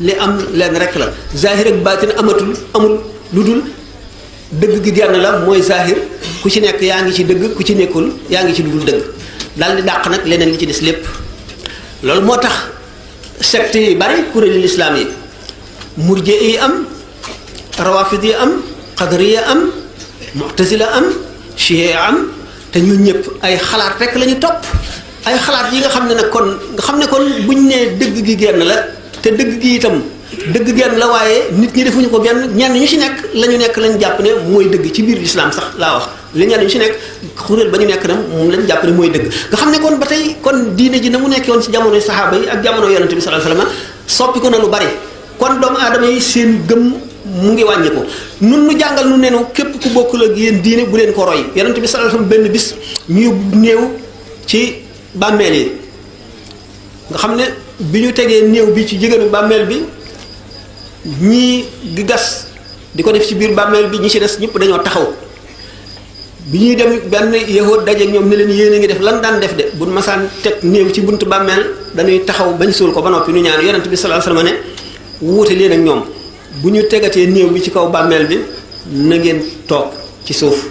li am leen rek la zahir ak baatin amul lu dul dëgg gi genn la mooy zahir ku ci nekk yaa ngi ci dëgg ku ci nekkul yaa ngi ci lu dul dëgg daal di dàq nag leneen li ci des lépp loolu moo tax secte yi bari kuréeli lislaam yi murje yi am rawafid yi am qadariya am mu'tazila am chiite am te ñun ñëpp ay xalaat rek la ñu topp ay xalaat yi nga xam ne nag kon nga xam ne kon buñ nee dëgg gi genn la te dëgg gi itam dëgg genn la waaye nit ñi defuñu ko genn ñenn ñu ci nekk la ñu nekk lañ jàpp ne mooy dëgg ci biir lislaam sax laa wax li ñenn ñu ci nekk xuréel ba ñu nekk na moom lañ jàpp ne mooy dëgg nga xam ne kon ba tey kon diine ji na mu nekkoon ci jamono saxaaba yi ak jamono yonente bi sallallahu alayhi wasallam soppi ko na lu bari kon doomu aadama yi seen gëm mu ngi wàññi ko nun nu jàngal nu nenu képp ku bokkul ak yéen diine bu leen ko roy yonente bi sallallahu alayhi wasallam benn bis ñu yóbbu néew ci bàmmeel yi nga xam ne bi ñu tegee néew bi ci jigéenu bàmmeel bi ñii di gas di ko def ci biir bàmmeel bi ñi ci des ñëpp dañoo taxaw bi ñuy dem benn yahud dajeeg ñoom ne leen yéen a ngi def lan daan def de bu masaan teg néew ci buntu bàmmeel dañuy taxaw bañ suul ko ba noppi nu ñaan yonent bi sallallahu alayhi wasallam ne wuute leen ak ñoom bu ñu tegatee néew bi ci kaw bàmmeel bi na ngeen toog ci suuf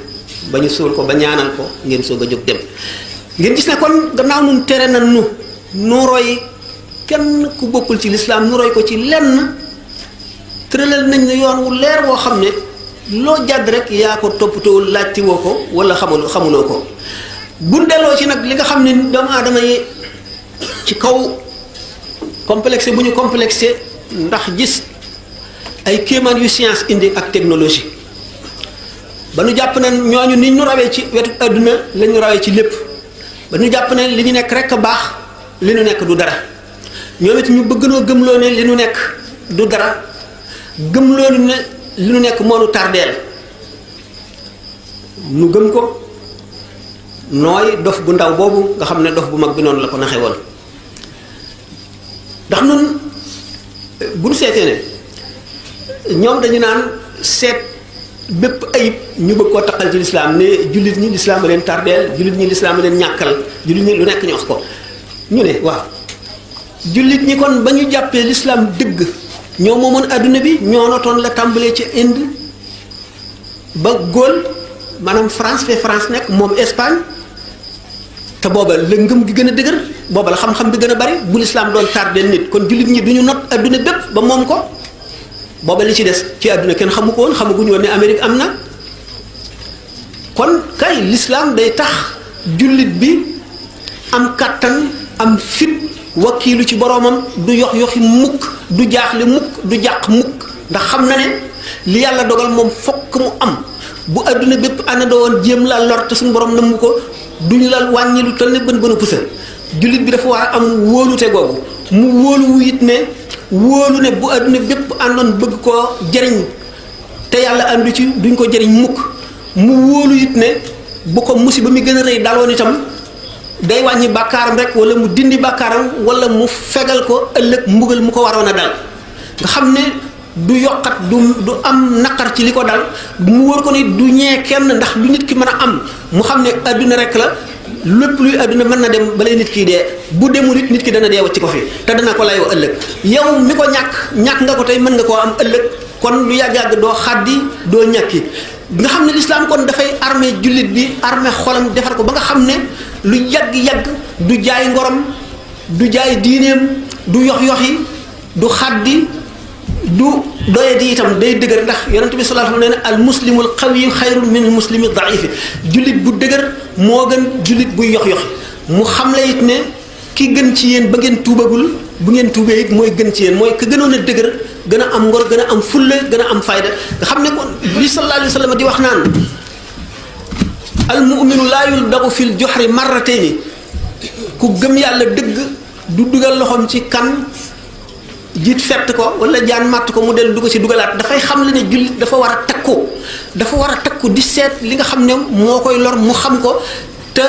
ba ñu suul ko ba ñaanal ko ngeen soog a jóg dem ngeen gis ne kon gannaaw nun tere na nu roy kenn ku bokkul ci lislaam nu roy ko ci lenn tëralal nañ ne yoon wu leer woo xam ne loo jàdd rek yaa ko toppatoo laajti woo ko wala xamuloo ko bu delloo ci nag li nga xam ne doomu aadama yi ci kaw complexé bu ñu complexé ndax gis ay kéemaan yu science indi ak technologie ba nu jàpp ne ñooñu ni ñu rawee ci wetu adduna la ñu rawee ci lépp ba ñu jàpp ne li ñu nekk rek a baax li ñu nekk du dara ñoom it ñu bëgg noo gëmloo ne li ñu nekk du dara gëmloo ne li ñu nekk moo nu tardeel nu gëm ko nooy dof bu ndaw boobu nga xam ne dof bu mag bi noonu la ko naxe woon ndax nun bu ñu seetee ne ñoom dañu naan seet bépp ayib ñu bëgg koo taqal ci lislaam ne jullit ñi lislaam a leen tardeel jullit ñi lislaam a leen ñàkkal jullit ñi lu nekk ñu wax ko ñu ne waaw jullit ñi kon ba ñu jàppee lislaam dëgg ñoo moomoon adduna bi ñoo notoon la tàmbalee ci Inde ba Gaule maanaam France fe France nekk moom Espagne te booba la ngëm gi gën a dëgër booba la xam-xam bi gën a bari bu lislaam doon tardeel nit kon jullit ñi du ñu not adduna bépp ba moom ko booba li ci des ci àdduna kenn xamu ko woon xamaguñu woon ne Amérique am na kon kay lislaam day tax jullit bi am kàttan am fit wakiilu ci boroomam du yoxi mukk du jaaxle mukk du jàq mukk ndax xam na ne li yàlla dogal moom fokk mu am bu àdduna bépp ana doon jéem la lor te suñu borom namm ko duñ la wàññi lu toll ne bën bënu pusa jullit bi dafa war a am wóolute googu mu wóolu it ne wóolu ne bu àdduna bépp àndoon bëgg koo jëriñ te yàlla àndu ci duñ ko jëriñ mukk mu wóolu it ne bu ko musiba mi gën a rëy daloon itam day wàññi bàkkaaram rek wala mu dindi bàkkaaram wala mu fegal ko ëllëg mbugal mu ko waroon a dal nga xam ne du yokkat du am naqar ci li ko dal mu wóor ko ni du ñee kenn ndax lu nit ki mën a am mu xam ne àdduna rek la lépp luy àdduna mën na dem balay nit kii dee bu demul nit ki dana dee wacc ko fi te dana ko layoo ëllëg yow mi ko ñàkk nga ko tey mën nga koo am ëllëg kon lu yàgg-yàgg doo xaddi doo ñàkki nga xam ne lislaam kon dafay armé jullit bi armé xolam defar ko ba nga xam ne lu yàgg-yàgg du jaay ngorom du jaay diineem du yox-yoxi du xaddi du doyadi itam day dëgër ndax yonent bi sallallahu alayhi wa sallam nee na al muslimul qawi xayrun min al muslimi daifi jullit bu dëgër moo gën jullit buy yox-yoxi mu xam la it ne ki gën ci yéen ba ngeen tuubagul bu ngeen tuubee it mooy gën ci yéen mooy ka gënoon a dëgër gën a am ngor gën a am fulla gën a am fayda nga xam ne kon li sallallahu alayhi wa sallam di wax naan al mu'minu laa yuldagu fil juhri marratayni ku gëm yàlla dëgg du dugal loxoom ci kan jiit fett ko wala jaan màtt ko mu dellu du ko ci dugalaat dafay xam le ne jullit dafa war a takku di seet li nga xam ne moo koy lor mu xam ko te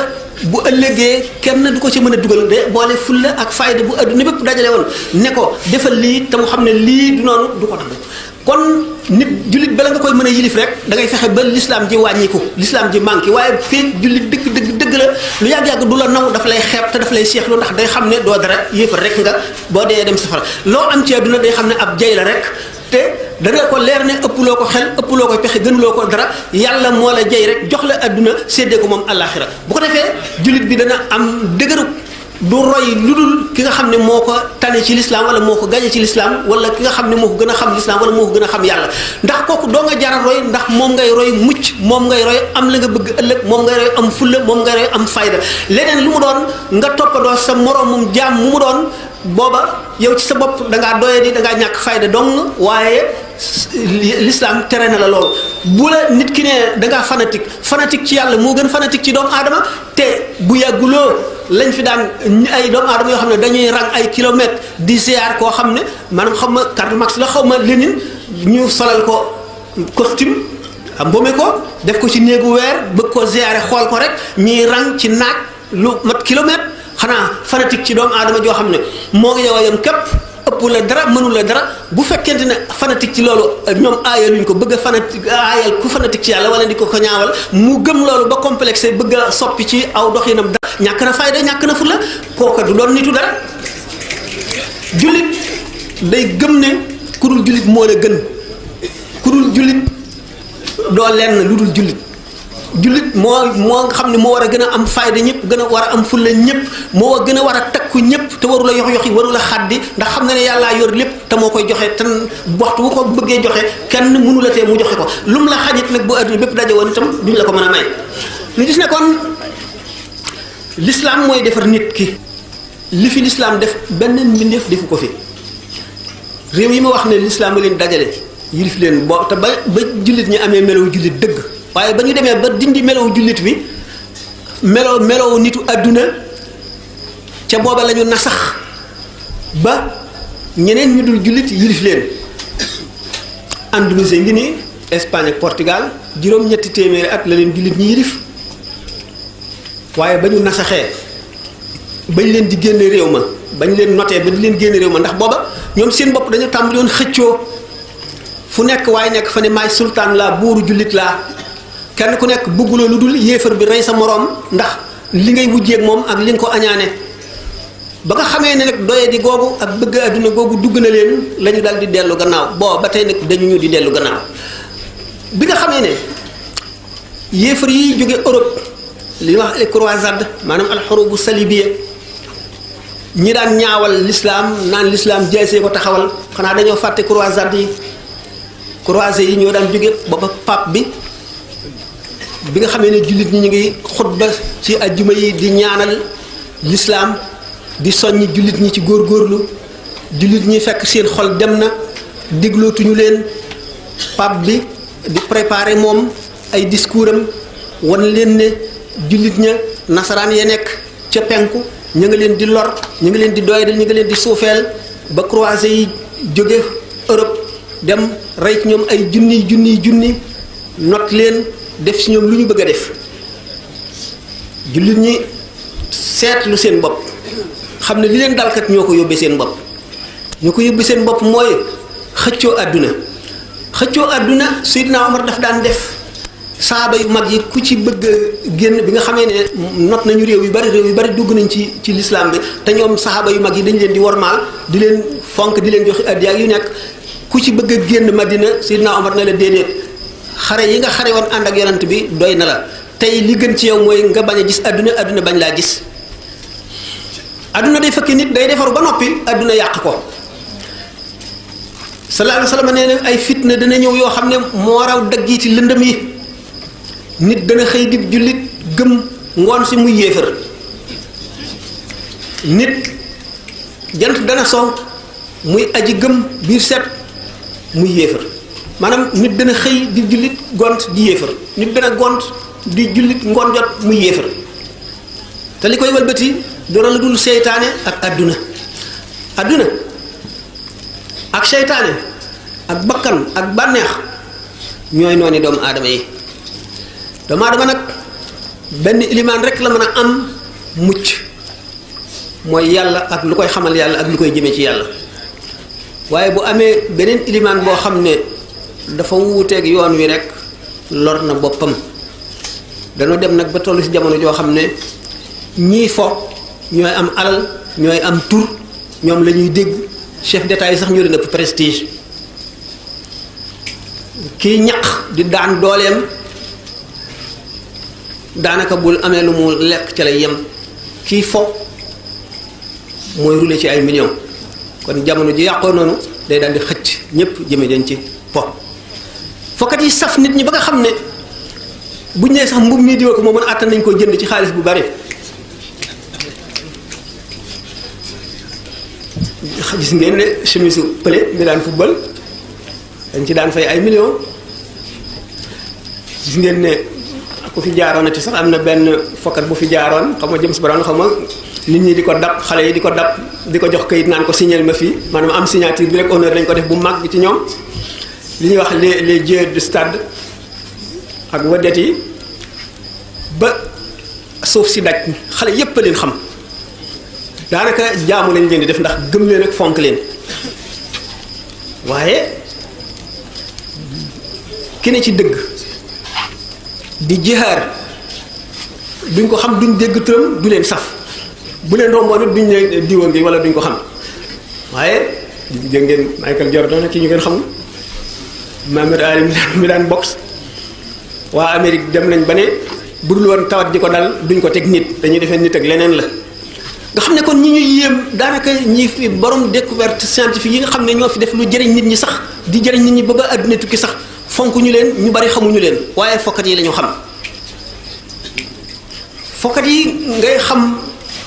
bu ëllëgee kenn du ko ci mën a dugal de boole fulla ak fayda bu adduna bépp dajale woon ne ko defal lii te mu xam ne lii du noonu du ko tax kon nit jullit bala nga koy mën a yilif rek da ngay fexe ba l'islam ji wàññiku l'islam ji manqué waaye fii jullit dëgg la lu yàgg-yàgg du la naw daf lay xeeb te daf lay seexlu ndax day xam ne doo dara yéefar rek nga boo dee dem safara loo am ci àdduna day xam ne ab jay la rek te da nga ko leer ne ëppuloo ko xel ëppuloo ko pexe gënuloo ko dara yàlla moo la jay rek jox la àdduna séddee ko moom àllaaxira bu ko defee jullit bi dana am dëgëru du roy lu dul ki nga xam ne moo ko tane ci lislaam wala moo ko gañe ci lislaam wala ki nga xam ne moo ko gën a xam lislaam wala moo ko gën a xam yàlla ndax kooku doo nga jara roy ndax moom ngay roy mucc moom ngay roy am la nga bëgg ëllëg moom ngay roy am fulla moom ngay roy am fayda leneen lu mu doon nga toppandoo sa moroomum jaam mu doon booba yow ci sa bopp da ngaa doye di da ngaa ñàkk fayda dong waaye l'islam tere na la loolu bu la nit ki ne da ngaa fanatique ci yàlla moo gën fanatique ci doomu aadama te bu yàgguloo lañ fi daan ay doomu aadama yoo xam ne dañuy rang ay kilomètres di ziar koo xam ne maanaam xam ma Karl Marx la xaw ma Lénine ñu solal ko costume mbome ko def ko ci néegu weer bëgg ko ziare xool ko rek ñuy rang ci naaj lu mat kilomètre xanaa fanatique ci doomu aadama joo xam ne moo ngi yow a yem képp ëpp la dara mënu la dara bu fekkente ne fanatique ci loolu ñoom aayaluñ ko bëgg a fanatique aayal ku fanatique ci yàlla wala di ko ñaawal mu gëm loolu ba complexé bëgg a soppi ci aw doxinam dara ñàkk na fayda ñàkk na fulla kooka du doon nitu dara jullit day gëm ne ku dul jullit moo la gën ku dul jullit doo lenn lu dul jullit jullit moo xam ne moo war a gën a am fayda ñëpp gën a war a am fulla ñëpp moo gën a war a takku ñëpp te warula yox-yoxi warula xaddi ndax xam na ne yàllaa yor lépp te moo koy joxe te waxtu bu ko bëggee joxe kenn mënu la tee mu joxe ko lu mu la xañit nag bu adduna bépp daje woon itam duñ la ko mën a may ñu gis ne kon l'islam mooy defar nit ki li fi l'islam def benn mbindeef defu ko fi réew yi ma wax ne l'islam a leen dajale yilif leen boo te ba jullit ñi amee melaw jullit dëgg waaye ba ñu demee ba dindi melaw jullit bi melaw nitu àdduna ca booba la ñu nasax ba ñeneen ñu dul jullit yilif leen Andalousie ngi nii Espagne ak Portugal juróom-ñetti téeméeri at la leen jullit ñi yilif waaye ba ñu nasaxee bañ leen di génne réew ma bañ leen notee ba di leen génne réew ma ndax booba ñoom seen bopp dañu tàmbali woon xëccoo fu nekk waaye nekk fa ne maay sultaan laa buuru jullit laa kenn ku nekk bëgguloo lu dul yéefar bi rey sa moroom ndax li ngay wujjeeg moom ak li nga ko añaane ba nga xamee ne nag doye di googu ak bëgg adduna googu dugg na leen la ñu dal di dellu gannaaw boo ba tey nag dañu ñu di dellu gannaaw bi nga xamee ne yéefar yi jóge Europe li ñuy wax les croisades maanaam alxurubu salibiya ñi daan ñaawal l'islam naan l'islam jeesee ko taxawal xanaa dañoo fàtte croisades yi croisés yi ñoo daan jóge booba pape bi nga xamee ne jullit ñi ñu ngi xutba ci ajjuma yi di ñaanal l'islam di soññ jullit ñi ci góorgóorlu jullit ñi fekk seen xol dem na déglootuñu leen pape bi di préparer moom ay discours am wan leen ne jullit ña nasaraan ya nekk ca penku ñu ngi leen di lor ñu ngi leen di doyadal ñu ngi leen di suufeel ba croisés yi jóge Europe dem rey ci ñoom ay junni not leen def ci ñoom lu ñu bëgg a def jullit ñi seetlu seen bopp xam ne li leen dalkat ñoo ko yóbbee seen bopp mooy xëccoo àdduna Seydina Omar daf daan def saaba yu mag yi ku ci bëgg génn bi nga xamee ne not nañu réew yu bari dugg nañ ci l'islam bi te ñoom saaba yu mag yi dañ leen di wormaal di leen fonk di leen joxe addiya yu nekk ku ci bëgg a génn Madina Seydina Omar na la déedéet xare yi nga xare woon ànd ak yonent bi doy na la tey li gën ci yow mooy nga bañ a gis àdduna bañ laa gis àdduna day fekk nit day defaru ba noppi àdduna yàq ko sallallahu alayhi wa sallam nee na ay fitna dana ñëw yoo xam ne moo raw dagg yi ci lëndëm yi nit dana xëy di jullit gëm ngoon si muy yéefar nit jant dana so muy aji gëm biir set muy yéefar maanaam nit dana xëy di jullit gont di yéefar nit dana gont di jullit ngoon jot muy yéefar te li koy walbati dara la dul seytaane ak àdduna ak seytaane ak bakkan ak bànneex ñooy noonu doomu aadama yi doomu aadama nag benn ilimaan rek la mën a am mucc mooy yàlla ak lu koy xamal yàlla ak lu koy jëmee ci yàlla waaye bu amee beneen ilimaan boo xam ne dafa wuuteeg yoon wi rek lor na boppam dañoo dem nag ba tollu ci jamono joo xam ne ñii fo ñooy am alal ñooy am tur ñoom la ñuy dégg chef d'état yi sax ñoo leen ëpp prestige kii ñaq di daan dooleem daanaka bul amee lu mu lekk ca lay yem kii fo mooy rouler ci ay millions kon jamono ji yàqoo noonu day daal di xëcc ñëpp jëme leen ci po fokkat yi saf nit ñi ba nga xam ne buñ nee sax mbub mii diwa ko moo mën àttan nañ koo jënd ci xaalis bu bari gis ngeen ne chemise pële mi daan football dañ ci daan fay ay millions gis ngeen ne ku fi jaaroonati sax am na benn fokkat bu fi jaaroon xam nga James Brown xam nga nit ñi di ko dab xale yi di ko dab di ko jox kayit naan ko signal ma fii maanaam am signature bi rek honneur lañ ko def bu mag ci ñoom li ñuy wax les dieux du stade ak wadet yi ba suuf si daj xale yépp a leen xam daanaka jaamu lañ leen di def ndax gëm leen ak fonk leen waaye ki ne ci dëgg di jihaar duñ ko xam duñ dégg turam du leen saf bu leen romboon it duñ ne diwa ngi wala duñ ko xam waaye dégg ngeen Michael Jordan ak ki ñu ngeen xamul Muhammad Ali mi daan boxe waa Amérique dem nañ ba ne bu dul woon tawat ji ko dal duñ ko teg nit dañuy defee nit ak leneen la nga xam ne kon ñi ñuy yéem daanaka ñi fi borom découverte scientifique yi nga xam ne ñoo fi def lu jëriñ nit ñi sax di jëriñ nit ñi ba àdduna tukki sax fonk ñu leen ñu bari xamuñu leen waaye fokkat yi lañu xam fokkat yi ngay xam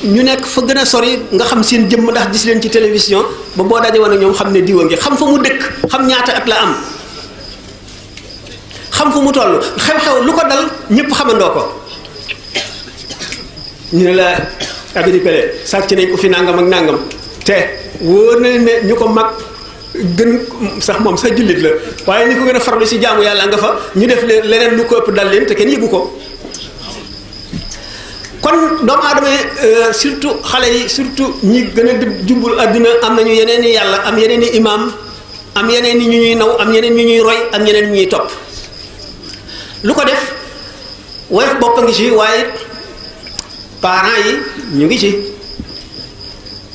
ñu nekk fa gën a sori nga xam seen jëmm ndax gis leen ci télévision ba boo daje woon ak ñoom xam ne diwa ngi xam fa mu dëkk xam ñaata at la am xam fa mu toll xew-xew lu ko dal ñëpp xamandoo ko ñu ne la abidi pele sàcc nañ ko fi nangam ak nangam te wóor na ne ñu ko mag gën sax moom sax jullit la waaye ni ko gën a farlu ci jaamu yàlla nga fa ñu def leneen lu ko ëpp dal leen te kenn yëgu ko kon doomu aadama surtout xale yi surtout ñi gën a jumbul àdduna am nañu yeneen i yàlla am yeneen i imaam am yeneen i ñu ñuy naw am yeneen ñu ñuy roy am yeneen ñu ñuy topp lu ko def woyof bopp a ngi ci waaye parents yi ñu ngi ci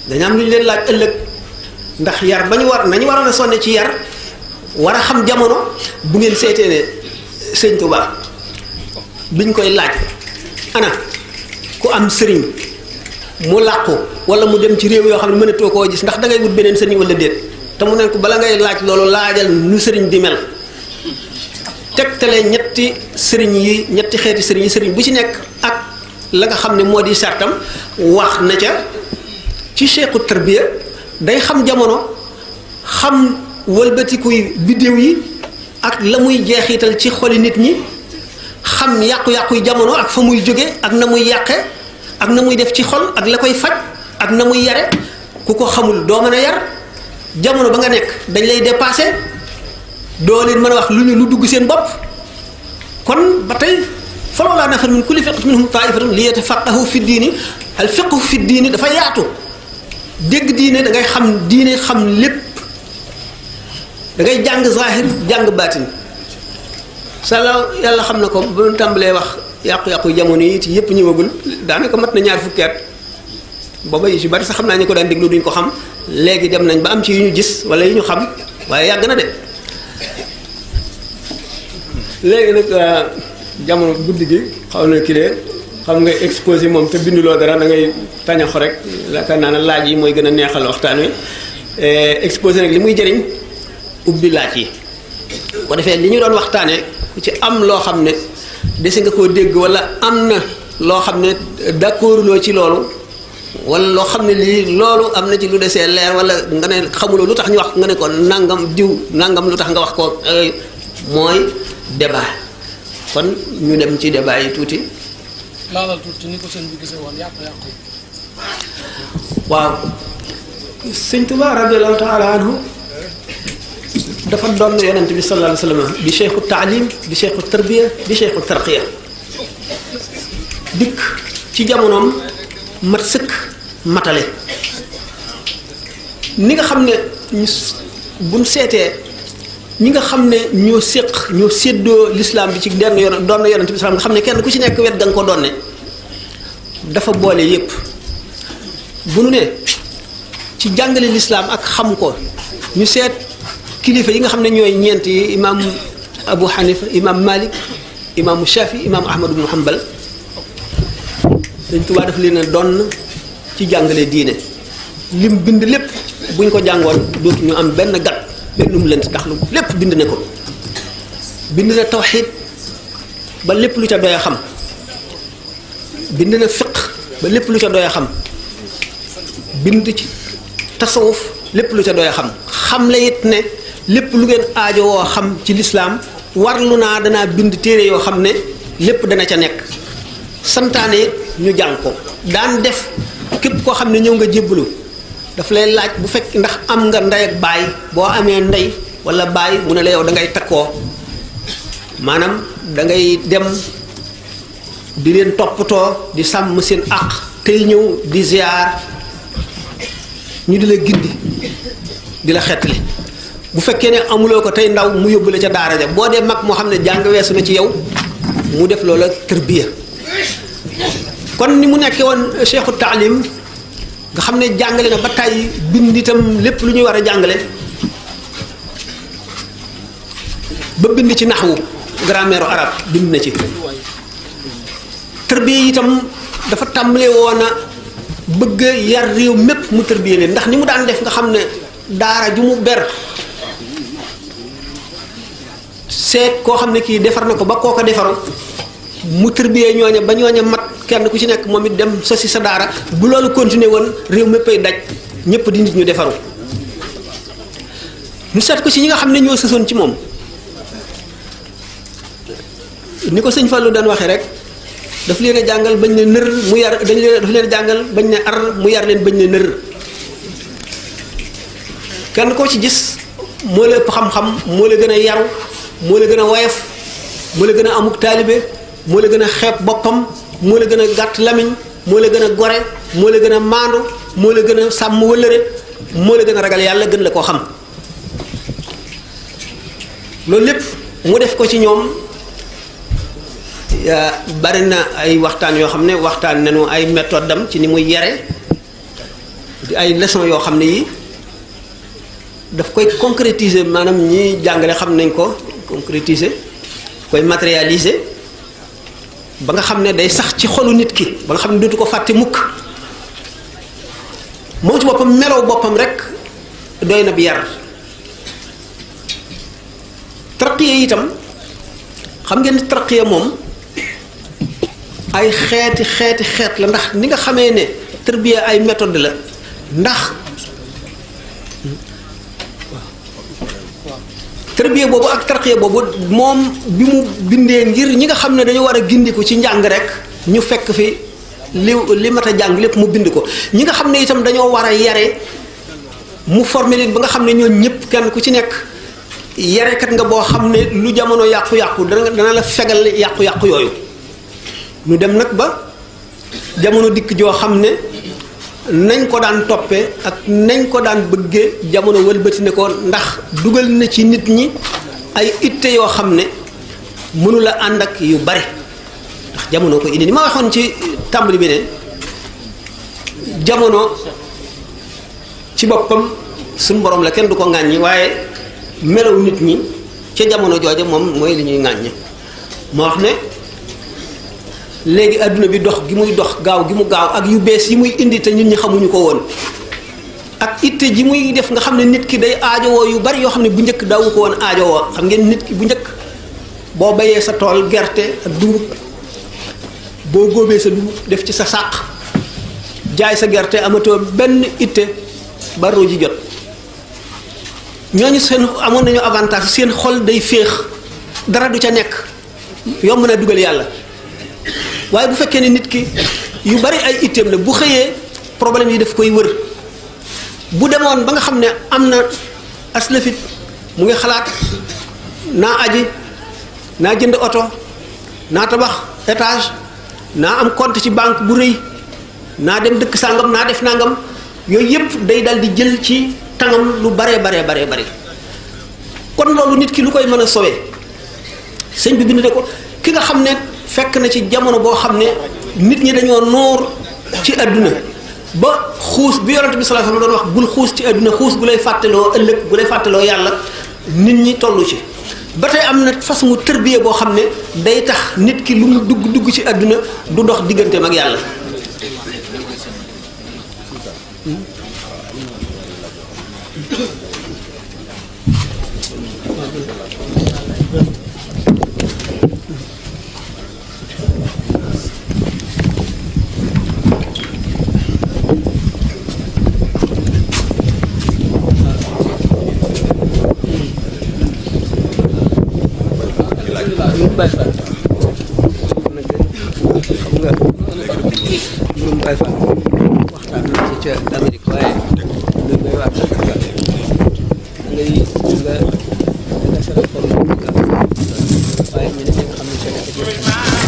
dañu am lu ñu leen laaj ëllëg ndax yar ba ñu war nañu waroon a sonne ci yar war a xam jamono bu ngeen seetee ne sëñ Tuubaa biñ koy laaj ana ku am sëriñ mu làqu wala mu dem ci réew yoo xam ne mënatoo koo gis ndax dangay wut beneen sëriñ wala déet te mu ne ko bala ngay laaj loolu laajal nu sëriñ di mel tegtale ñetti sëriñ yi ñetti xeeti sëriñ yi sëriñ bu ci nekk ak la nga xam ne moo di sartam wax na ca ci cheikhu tarbiya day xam jamono xam wëlbatikuy biddéew yi ak la muy jeexital ci xoli nit ñi xam yàqu-yàquy jamono ak fa muy jóge ak na muy yàqe ak na muy def ci xol ak la koy faj ak na muy yare ku ko xamul doo mën a yar jamono ba nga nekk dañ lay dépassé doo leen mën a wax lu dugg seen bopp kon ba tey falawlaa nafara min kulli firqatin minhum taa'ifatun liyatafaqqahu fi diini al fiqhu fi diini dafa yaatu dégg diine da ngay xam diine xam lépp da ngay jàng zahir jàng baatin sala yàlla xam na ko ba ñu tàmbalee wax yàqu-yàqu jamono yi ci yépp ñëwagul daanaka mat na ñaar fukki at booba yi ci bari sax xam naa ñu ko daan déglu duñ ko xam léegi dem nañ ba am ci yu ñu gis wala yu ñu xam waaye yàgg na de léegi nag jamono guddi gi xaw na kilee xam nga exposé moom te binduloo dara da ngay tañaxo rek yaakaar naa ne laaj yi mooy gën a neexal waxtaan wi exposé nag li muy jëriñ ubbi laaj yi bu ko defee li ñu doon waxtaanee ku ci am loo xam ne dese nga koo dégg wala am na loo xam ne d'accord loo ci loolu wala loo xam ne lii loolu am na ci lu desee leer wala nga ne xamuloo lu tax ñu wax nga ne ko nangam diw nangam lu tax nga wax ko mooy débat kon ñu dem ci débat yi tuuti. laalal tuuti ni ko sëñ bi gisee woon yàqu-yàqu. waaw sëñ Tuubaa radiyallahu taala anhu dafa doon yonent bi sallallahu alayhi wa sallam di cheikhu taalim di cheikhu tarbiya di cheikhu tarqiya dikk ci jamonoom mat sëkk matale ni nga xam ne buñ seetee ñi nga xam ne ñoo séddoo lislaam bi ci denn doon na yonent bi salaam nga xam ne kenn ku ci nekk wet ga nga ko doonne dafa boole yépp bu nu ne ci jàngale lislaam ak xam ko ñu seet kilifa yi nga xam ne ñooy ñeent yi imaam Abu Hanifa imaam Malik imaamu Shafi imaam Ahmad ibn Hanbal Sëñ Tuubaa daf leen a doon ci jàngale diine lim bind lépp buñ ko jàngoon dootu ñu am benn gat benn mu lënt ndax lu lépp bind na ko bind na tawxiid ba lépp lu ca doy a xam bind na fiq ba lépp lu ca doy a xam bind ci tasawuf lépp lu ca doy a xam la it ne lépp lu ngeen aajowoo xam ci lislaam warlu naa danaa bind téere yoo xam ne lépp dana ca nekk santaane it ñu jàng ko daan def képp koo xam ne ñëw nga jébbalu daf lay laaj bu fekk ndax am nga ndey ak baay boo amee ndey wala baay mu ne la yow da ngay takkoo maanaam da ngay dem di leen toppatoo di sàmm seen àq tey ñëw di ziar ñu di la gindi di la xettali bu fekkee ne amuloo ko tey ndaw mu yóbbu la ca daara ja boo dee mag moo xam ne jàng weesu na ci yow mu def loola tërbiya kon ni mu nekkee woon cheikhu taalim nga xam ne jàngale na ba tàyyi bind itam lépp lu ñuy war a jàngale ba bind ci naxwu grammaire arabe bind na ci tërbiya itam dafa tàmbalee woon a bëgg yar réew mépp mu tërbiya leen ndax ni mu daan def nga xam ne daara ju mu ber seet koo xam ne kii defar na ko ba koo ko defaru mu tërbiyee ñooña ba ñooña mat kenn ku ci nekk moom it dem sosi sa daara bu loolu continuer woon réew méppay daj ñëpp di nit ñu defaru ñu seet ko ci ñi nga xam ne ñoo sësoon ci moom ni ko sëñ Fallou daan waxee rek daf leen a jàngal bañ ne nër mu yar daf leen a jàngal bañ ne ar mu yar leen bañ ne nër kenn koo ci gis moo la ëpp xam-xam moo la gën a yaru moo la gën a woyof moo la gën a amuk taalibe moo la gën a xeeb boppam moo la gën a gàtt lamiñ moo la gën a gore moo la gën a maandu moo la gën a sàmm wëllëre moo la gën a ragal yàlla gën la koo xam loolu lépp mu def ko ci ñoom bari na ay waxtaan yoo xam ne waxtaan nañu ay méthode am ci ni muy yare di ay leçon yoo xam ne yi daf koy concrétiser maanaam ñi jàngale xam nañ ko concrétiser koy matérialiser ba nga xam ne day sax ci xolu nit ki ba nga xam ne dootu ko fàtte mukk moom ci boppam melow boppam rek doy na bi yar tarqiya itam xam ngeen ni tarqiya moom ay xeet la ndax ni nga xamee ne tarbiya ay méthode la ndax tarbiya boobu ak tarqiya boobu moom bi mu bindee ngir ñi nga xam ne dañu war a gindiku ci njàng rek ñu fekk fi li mat a jàng lépp mu bind ko ñi nga xam ne itam dañoo war a yare mu formé leen ba nga xam ne ñoo ñëpp kenn ku ci nekk yarekat nga boo xam ne lu jamono yàqu-yàqu dana la fegal yàqu-yàqu yooyu ñu dem nag ba jamono dikk joo xam ne nañ ko daan toppee ak nañ ko daan bëggee jamono wëlbati ne ko ndax dugal na ci nit ñi ay itte yoo xam ne mënula ànd ak yu bari ndax jamono ko indi ni ma waxoon ci tàmbali bi ne jamono ci boppam suñ borom la kenn du ko ŋàññi waaye melaw nit ñi ca jamono jooja moom mooy li ñuy ŋàññi moo wax ne léegi adduna bi dox gi muy dox gaaw gi mu gaaw ak yu bees yi muy indi te nit ñi xamuñu ko woon ak itte ji muy def nga xam ne nit ki day aajowoo yu bari yoo xam ne bu njëkk daawu ko woon aajowoo xam ngeen nit ki bu njëkk boo bayee sa tool gerte ak dugub boo góobee sa dugub def ci sa sàq jaay sa gerte amatoo benn itte ba roo ji jot ñooñu seen amoon nañu avantage seen xol day féex dara du ca nekk yomb na dugal yàlla waaye bu fekkee ne nit ki yu bari ay itteem la bu xëyee problème yi daf koy wër bu demoon ba nga xam ne am na aslafit mu ngi xalaat naa aji naa jënd oto naa tabax étage naa am compte ci banque bu rëy naa dem dëkk sàngam naa def nangam yooyu yëpp day dal di jël ci tangam lu baree bare kon loolu nit ki lu koy mën a sowee sëñ bi bind ne ko ki nga xam ne fekk na ci jamono boo xam ne nit ñi dañoo noor ci àdduna ba xuus bi yonent bi sallallahu alayhi wasallam doon wax bul xuus ci àdduna xuus gu lay fàttaloo ëllëg gu lay fàttaloo yàlla nit ñi tollu ci ba tey am na façon tërbiye boo xam ne day tax nit ki lu mu dugg ci àdduna du dox digganteem ak yàlla Baye Fall xam nga mbirum Baye Fall waxtaan na ci ca Amérique waaye lu may wax ngay nga sara xool waaye ñu ne nga xam ne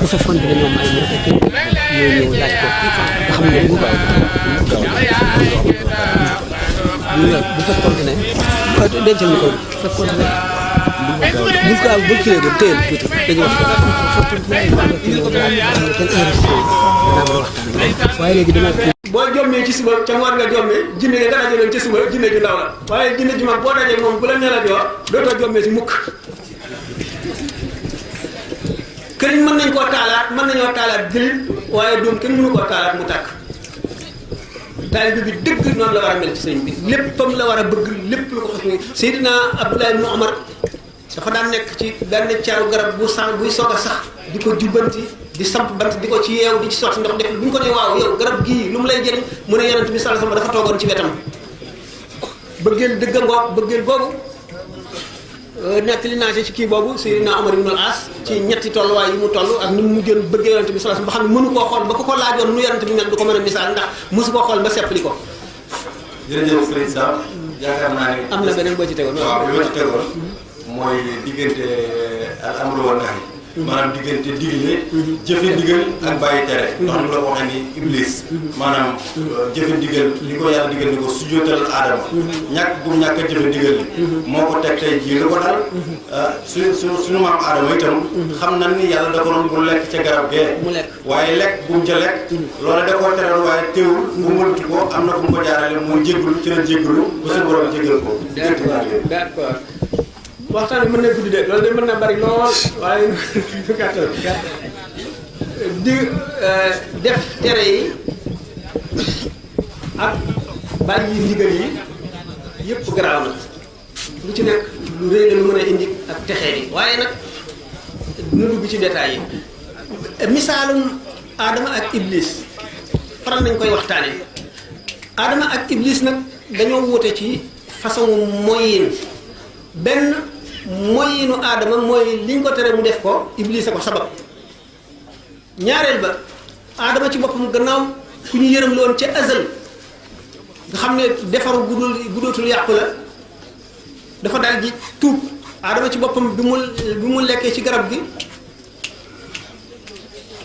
bu fekkoon ne ñoom ay ñoo ñëw laaj ko nga xam ne bu gaaw bu fekkoon ne dencal ñu ko bu fekkoon ne bu gaaw bu kilee doon téyel tuuti dañu wax waaye léegi dama boo jommee ci suba ca ngoon nga jommee jinne nga daje leen ci suba jinne ju ndaw la waaye jinne ji mag boo dajee moom bu la nee la joo dootoo jommee ci mukk këriñ mën nañ koo taalaat mën nañoo taalaat jël waaye doom kenn mënu koo taalaat mu tàkk taalibe bi dëgg noonu la war a mel ci sëñ bi léppam la war a bëgg lépp lu ko xas ni Seydina Abdullah ibn Umar dafa daan nekk ci benn caaru garab bu sax buy soog a sax di ko jubbanti di samp bant di ko ci yeew di ci sotti ndox def bu ñu ko nee waaw yow garab gii lu mu lay jëriñ mu ne yonent bi sallallahu alayhi wasallam dafa toogoon ci wetam bëggeel dëgg ngoog bëggeel boobu nekk li naa ci kii boobu Seydina Umar ibn al-As ci ñetti tolluwaay yi mu toll ak ni mu mujjoon bëggee yonent bi sallallahu alayhi wasallam ba xam ne mënu koo xool ba ko ko laajoon nu yonent bi mel du ko mën a misaal ndax mosu koo xool ba seppali ko. jërëjëf Serigne Sam yaakaar naa ne. am na beneen boo ci tegoon. waaw bi ma ci tegoon mooy diggante al amru wan nahy maanaam diggante digle jëfe ndigal ak bàyyi tere ndax ni la ko waxee ni iblis maanaam jëfe ndigal li ko yàlla digal ni ko sujjóotal aadama ñàkk bu ñàkk a jëfe ndigal li moo ko teg tey jii lu ko dal suñu maam aadama itam xam na ni yàlla da ko doon bu lekk ca garab gee waaye lekk bu mu ca lekk loola da koo teral waaye teewul bu mënti ko am na fu mu ko jaarale mu jéggulu ci la jéggulu ba suñu borom jéggal ko d'accord waxtaan bi mën na guddi de loolu de mën na bari lool waaye gàttal di def tere yi ak bàyyi ndigal yi yëpp garaaw na lu ci nekk lu rëy la lu mën a indi ak texee yi waaye nag nu dugg ci détails yi misaalum Adama ak Iblis faral nañ koy waxtaane Adama ak Iblis nag dañoo wute ci façon moyin benn moyinu Adama mooy liñ ko tere mu def ko Iblis a ko sabab ñaareel ba Adama ci boppam gannaaw ku ñu yërëm loon ca azal nga xam ne defaru gudootul yàqu la dafa daal di tuub Adama ci boppam bi mu lekkee ci garab gi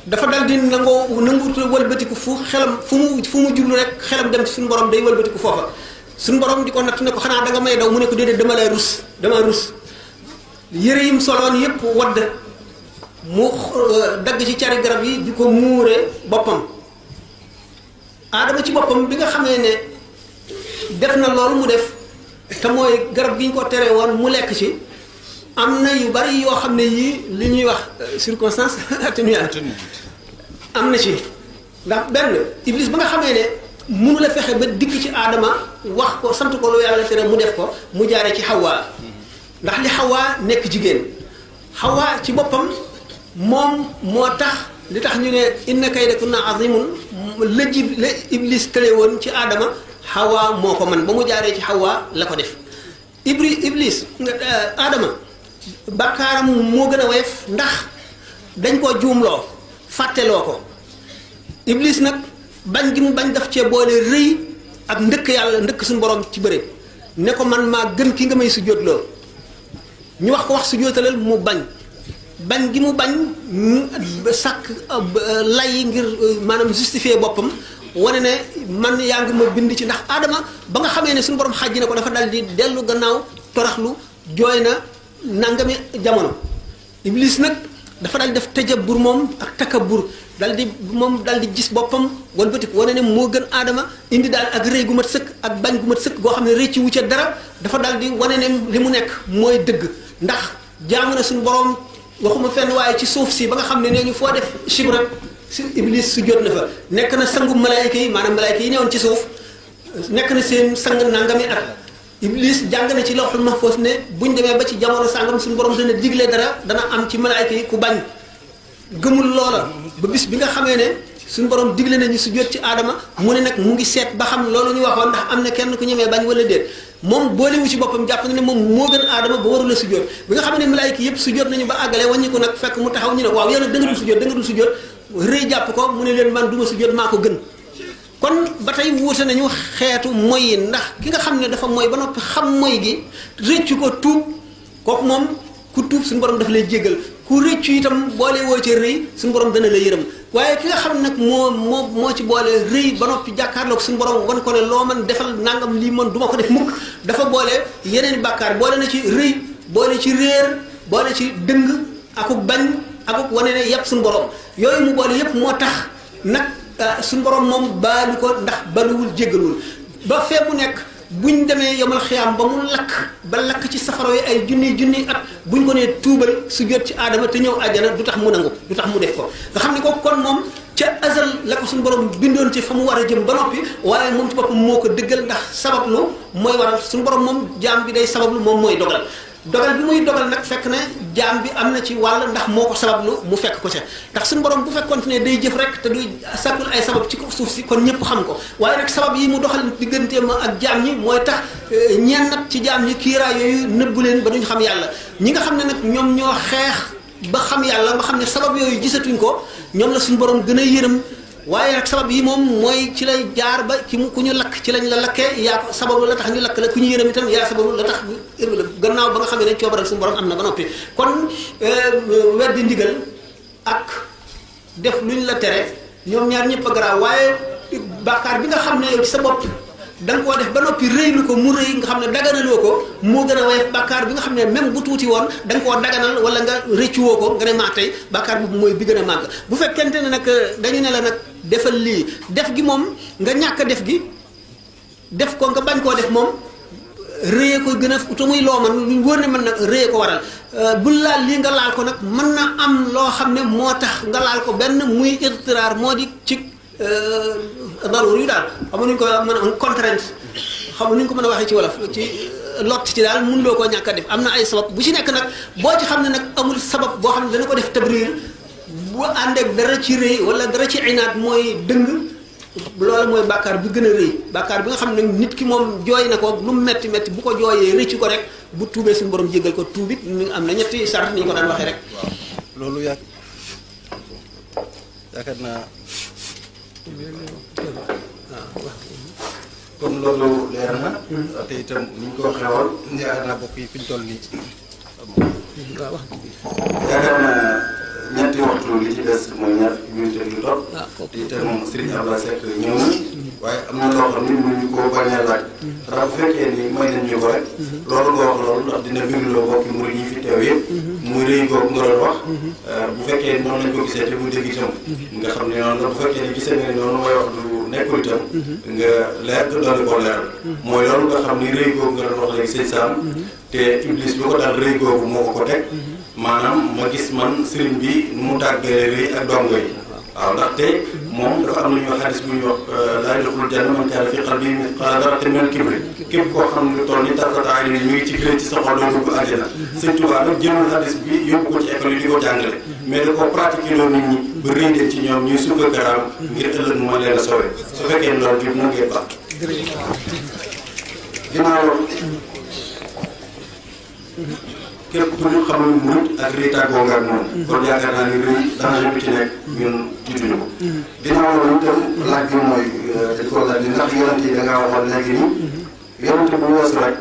dafa dal di nanguutu wëlbatiku fu mu jublu rek xelam dem ci suñu borom day wëlbatiku foofa suñu borom di ko natt ne ko xanaa da nga may daw mu ne ko déedéet dama rus yëre yim soloon yépp wadd mu dagg ci cari garab yi di ko muure boppam Adama ci boppam bi nga xamee ne def na loolu mu def te mooy garab gi ñu ko tere woon mu lekk ci am na yu bari yoo xam ne yii li ñuy wax circonstance atténuante am na ci ndax benn Iblis ba nga xamee ne mënu la fexe ba dikk ci Adama wax ko sant ko lu yàlla tere mu def ko mu jaare ci Hawa ndax li Hawa nekk jigéen Hawa ci boppam moom moo tax li tax ñu ne inna kaydakunna azimun la Iblis tële woon ci Adama Hawa moo ko man ba mu jaaree ci Hawa la ko def Iblis Adama bakkaaram moo gën a woyof ndax dañ koo juumloo fàtteloo ko Iblis nag bañ gi mu bañ daf cee boole rëy ak ndëkk yàlla ndëkk suñu borom ci bëre ne ko man maa gën ki nga may sujjóotloo ñu wax ko wax sujjóotalal mu bañ gi mu bañ sàkk lay ngir maanaam justifier boppam wane ne man yaa ngi ma bind ci ndax Adama ba nga xamee ne suñu borom xàjji na ko dafa dal di dellu gannaaw toraxlu jooy na nangami jamono Iblis nag dafa dal def tajabur moom ak takabur dal di gis boppam walbatiku wane ne moo gën Adama indi daal ak rëy gu mat sëkk ak bañ gu mat sëkk goo xam ne rëcc wu ca dara dafa dal di wane ne li mu nekk mooy dëgg ndax jaamu na suñu borom waxuma fenn waaye ci suuf si ba nga xam ne nee ñu foo def chibra si iblis sujjóot na fa nekk na sangu malaayika yi maanaam malaayika yi newoon ci suuf nekk na seen sang nangami at iblis jàng na ci lawhul mahfuz ne buñ demee ba ci jamono sàngam suñu borom dana digle dara dana am ci malaayika yi ku bañ gëmul loola ba bis bi nga xamee ne suñu borom digle nañu sujjóot ci aadama mu ne nag mu ngi seet ba xam loolu ñu waxoon ndax am na kenn ku ñemee bañ wala déet moom boolewu ci boppam jàpp na ne moom moo gën aadama ba warula sujjóot bi nga xam ne malaayika yëpp sujjóot nañu ba àggale wàññi ko nag fekk mu taxaw ñu ne waaw yow nag da nga dul sujjóot rëy jàpp ko mu ne leen man du ma sujjóot maa ko gën kon ba tey wuute nañu xeetu moy yi ndax ki nga xam ne dafa moy ba noppi xam moy gi rëccu ko tuub kooku moom ku tuub suñu borom dafa lay jéggal ku rëccu itam boole woo ci rëy suñu borom dana la yërëm waaye ki nga xam nag moo ci boole rëy ba noppi jàkkaarloog suñu borom wan ko ne loo man defal nangam lii man du ma ko def mukk dafa boole yeneen bàkkaar boole na ci rëy boole ci réer boole ci dëng akuk bañ akuk wane ne yàpp suñu borom yooyu mu boole yépp moo tax nag suñu borom moom baalu ko ndax baluwul jéggalul ba fee mu nekk buñ demee yomal xiyaam ba mu lakk ci safara yi ay junniy at buñ ko nee tuubal su jot ci aadama te ñëw àjjana du tax mu nangu du tax mu def ko nga xam ne ko kon moom ca azal la ko suñu borom bindoon ci fa mu war a jëm ba noppi waaye moom ci boppam moo ko dëggal ndax sabablu mooy waral suñu borom moom jaam bi day sabablu moom mooy dogal bi muy dogal nag fekk na jaam bi am na ci wàll ndax moo ko sabablu mu fekk ko ca ndax suñu borom bu fekkoon ne day jëf rek te du sàkkul ay sabab ci suuf si kon ñëpp xam ko waaye nag sabab yi mu doxal digganteem ak jaam ñi mooy tax ñeen nag ci jaam ñi kiiraay yooyu nëbbu leen ba duñ xam yàlla ñi nga xam ne nag ñoom ñoo xeex ba xam yàlla nga xam ne sabab yooyu gisatuñ ko ñoom la suñu borom gën a yërëm waaye nag sabab yi moom mooy ci lay jaar ba ku ñu lakk ci lañ la lakkee yaa ko sababu la tax ñu lakk la ku ñu yërëm itam yaa sababu la tax gannaaw ba nga xam ne coobaral suñu borom am na ba noppi kon weddi ndigal ak def luñ la tere ñoom ñaar ñëpp a garaaw waaye bàkkaar bi nga xam ne yow ci sa bopp da nga koo def ba noppi rëylu ko mu rëy nga xam ne daganaloo ko moo gën a woyof bàkkaar bi nga xam ne même bu tuuti woon da nga koo daganal wala nga rëccuwoo ko nga ne maa tey bàkkaar boobu mooy bi gën a màgg bu fekkente ne nag dañu ne la nag defal lii def gi moom nga ñàkk def gi def ko nga bañ koo def moom rëyee ko gën a te muy loo man luñ wóor ne mën nag rëyee ko waral bul laal lii nga laal ko nag mën na am loo xam ne moo tax nga laal ko benn muy irtiraar moo di ci daruur yu daal xam nuñ ko mën a contrainte xam nuñ ko mën a waxee ci wolof ci lott ci daal mënuloo koo ñàkk a def am na ay sabab bu ci nekk nag boo ci xam ne nag amul sabab boo xam ne dana ko def tabriir bu ànd ak dara ci rëy wala dara ci inaat mooy dëng loola mooy bàkkaar bi gën a rëy bàkkaar bi nga xam ne nit ki moom jooy na ko lu metti metti bu ko jooyee rëccu ko rek bu tuubee suñu borom jéggal ko tuubit am na ñetti sart ni ñu ko daan waxee rek. waaw loolu yaakaar naa kon loolu leer na. te itam ni ñu ko waxee woon yaakaar naa bokk yi fi ñu toll nii. waaw wax yaakaar naa ñetti waxtu li ci des mooy ñaar minute yu topp. te itam Serigne Abdoulaye Seck ñëw na. waaye am na loo xam ni mënuñu koo bañ a laaj. xanaa bu fekkee ni may nañ ñu ko rek. loolu nga wax loolu ndax dina birloo bokki murid yi fi teew yëpp. muy rëy googu nga doon wax. bu fekkee noonu lañ ko gisee te muy dégg itam. nga xam ne noonu la bu fekkee ni gisee nga noonu mooy wax du nekkul itam. nga leer nga doon ko leeral. mooy loolu nga xam ni rëy googu nga doon wax léegi sëñ Sam. te Iblis lu ko daal rëy googu moo ko teg. maanaam ma gis man sëriñ bi nu mu tàggee rëy ak dongo yi. waaw ndaxte moom dafa am lu ñuy wax xadis bu ñuy wax laa yadxulul janna man kaana fii qalbihi mithqaala darratin minal kibri képp koo xam ne lu toll ni tarfata ayni mi ngi ci gën ci sa xol doo dugg àjjana. Sëñ Tuubaa nag jëlul xadis bi yóbbu ko ci école yi di ko jàngale mais da koo pratiquer loolu nit ñi ba rëy dem ci ñoom ñuy sukk garaam ngir ëllëg mu mën leen a sowe su fekkee ne loolu bi mu ngeen baax. ginnaaw képp ku ñu xamal murid ak rëy tàggoo nga ak moom. kon yaakaar naa ni rëy danger bi ci nekk ñun tiituñu ko. ginnaaw loolu itam laaj bi mooy dañ ko laaj ni ndax yonent yi da ngaa waxoon léegi nii. yonent bu weesu rek.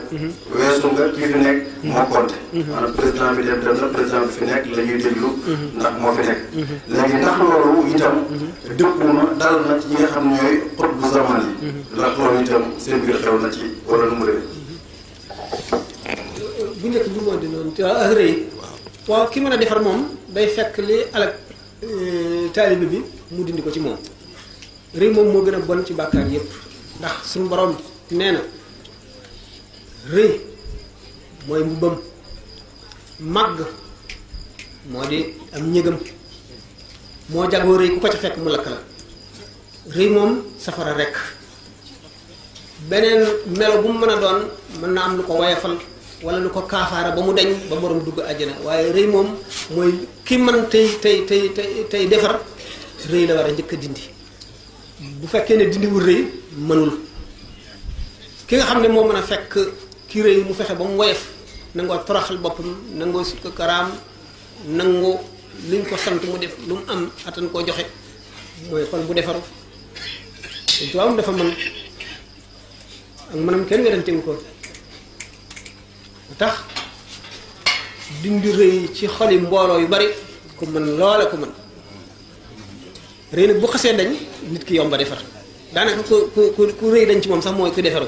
weesu nga ki fi nekk moo compté. maanaam président bi dem na président bi fi nekk la ñuy déglu. ndax moo fi nekk. léegi ndax loolu itam dëppu na dal na ci ñi nga xam ñooy xut bu zaman yi. ndax loolu itam seen biir xew na ci wala nu mu demee. bu njëkk bi moo di noonu ak rëy waaw ki mën a defar moom day fekk li alak taalibe bi mu dindi ko ci moom rëy moom moo gën a bon ci bàkkaar yépp ndax suñu borom nee na rëy mooy mbubbam màgg moo di am ñëgam moo jagoo rëy ku ko ca fekk mu lakk la rëy moom safara rekk beneen melo bu mu mën a doon mën na am lu ko wayafal wala lu ko kaafaara ba mu dañ ba borom dugg àjjana waaye rëy moom mooy ki mën tey defar rëy la war a njëkk a dindi bu fekkee ne dindiwul rëy mënul ki nga xam ne moo mën a fekk ki rëy mu fexe ba mu woyof nangoo toroxal boppam nangoo sukk karaam nangoo liñ ko sant mu def lu mu am attan koo joxe mooy xol bu defaru dañ tubaabam dafa mën ak mënam kenn werantewu ko tax dindi rëy ci xoli mbooloo yu bari ku mën loola ko mën rëy nag bu xasee dañ nit ki yomba defar daanaka ku rëy dañ ci moom sax mooy ki defaru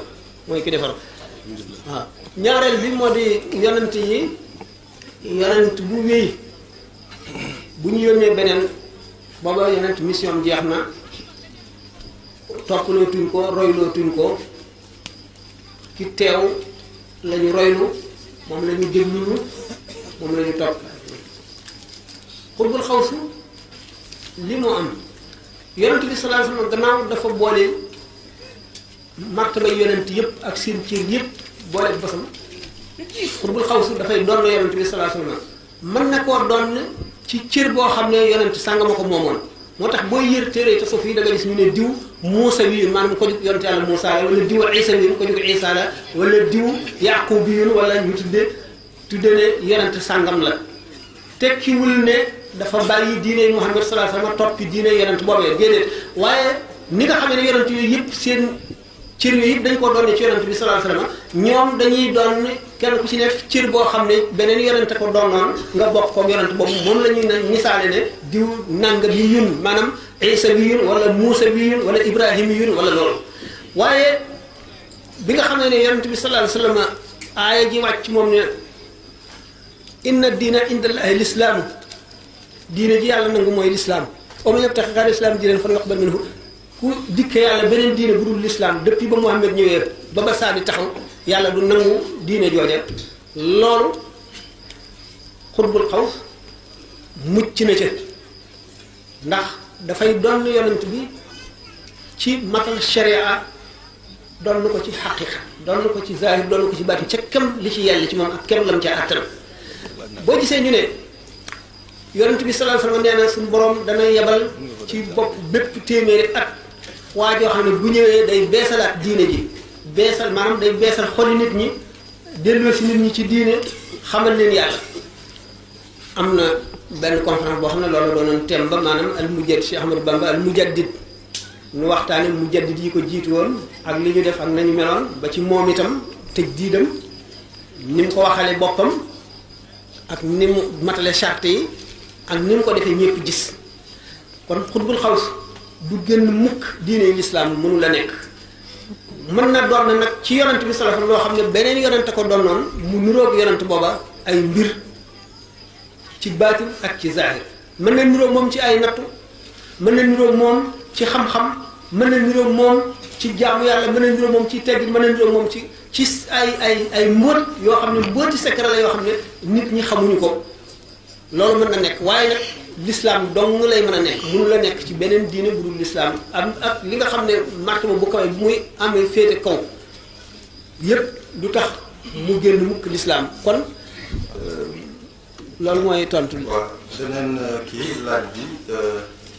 waaw ñaareel bi moo di yonent yi yonent bu wéy bu ñu yónnee beneen booba yonent mission jeex na toppaloo tuñ ko royloo tuñ ko ki teew lañu roylu moom la ñu déglu moom la ñu topp xutbul xawsu li moo am yonent bi sallallahu alayhi wasallam gannaaw dafa boole martaba yonent yëpp ak seen cër yëpp boole bosam xutbul xawsu dafay doon yonent bi sallallahu alayhi wasallam mën na koo doon ci cër boo xam ne yonent sàngama ko moomoon moo tax booy yër téere tasawuf yi da nga gis ñu ne diw Muusa wi maanaam ko jóg yonent yàlla Muusa la wala diw Isa wi ko jóg Isa la wala diw Yaqub bi wala ñu tudde ne yonent sàngam la tekkiwul ne dafa bàyyi diine Muhammad sallallahu alayhi wasallam toppi diine yonent boobee déedéet waaye ni nga xam ne yonent yooyu yëpp seen cër yooyu yëpp dañ koo doon ci yonent bi sallallahu alayhi wasallam ñoom dañuy doon kenn ku ci nekk cër boo xam ne beneen yonent ko doonoon nga bokk comme yonent boobu moom la ñuy misaale ne diw nanga bi yun maanaam Isa bi yun wala Muusa bi yun wala Ibrahim bi yun wala loolu waaye bi nga xam ne yonent bi sallallahu alayhi wasallam aaya ji wàcc moom ne inna diina indallahi lislaamu diine ji yàlla nangu mooy lislaam wa man yabtaghi ghayra lislaam diinan falan yuqbal minhu ku dikke yàlla beneen diine bu dul lislaam depuis ba Muhammad ñëwee ba saa di taxaw yàlla du nangu diine jooje loolu xutbul xaws mucc na ca ndax dafay doon yonent bi ci matal sharia doon ko ci xaqiqa doon ko ci zahir doon ko ci baatin ca kem li ci yàlla ci moom ak kem lam ca àttan boo gisee ñu ne yonent bi sallallahu alayhi wasallam nee na suñu borom dana yebal ci bopp bépp téeméeri at waa joo xam ne bu ñëwee day beesalaat diine ji beesal maanaam day beesal xoli nit ñi delloo si nit ñi ci diine xamal leen yàlla am na benn conférence boo xam ne loolu doonoon thème ba maanaam al mujaddid Cheikh Ahmadou Bamba al mujaddid ñu waxtaane mujaddid yi ko jiitu woon ak li ñu def ak nañu meloon ba ci moom itam tëj diidam ni mu ko waxale boppam ak ni mu matale charte yi ak ni mu ko defee ñëpp gis kon xutbul xaws du génn mukk diine lislaam mënu la nekk mën na doon na nag ci yonent bi sallallahu alayhi wasallam loo xam ne beneen yonent ko doon noonu mu niroog yonent booba ay mbir ci baatin ak ci zahir mën na niroog moom ci ay nattu mën na niroog moom ci xam-xam mën na niroog moom ci jaamu yàlla mën na niroog moom ci teggin mën na niroog moom ci ay mbóot yoo xam ne mbóoti secret la yoo xam ne nit ñi xamuñu ko loolu mën na nekk waaye nag l'islam dong lay mën a nekk mënu la nekk ci beneen diine bu dul l'islam am ak li nga xam ne martaba bu kawe bu muy amee féete kaw yépp du tax mu génn mukk l'islam kon loolu mooy tontu bi. waaw beneen kii laaj bi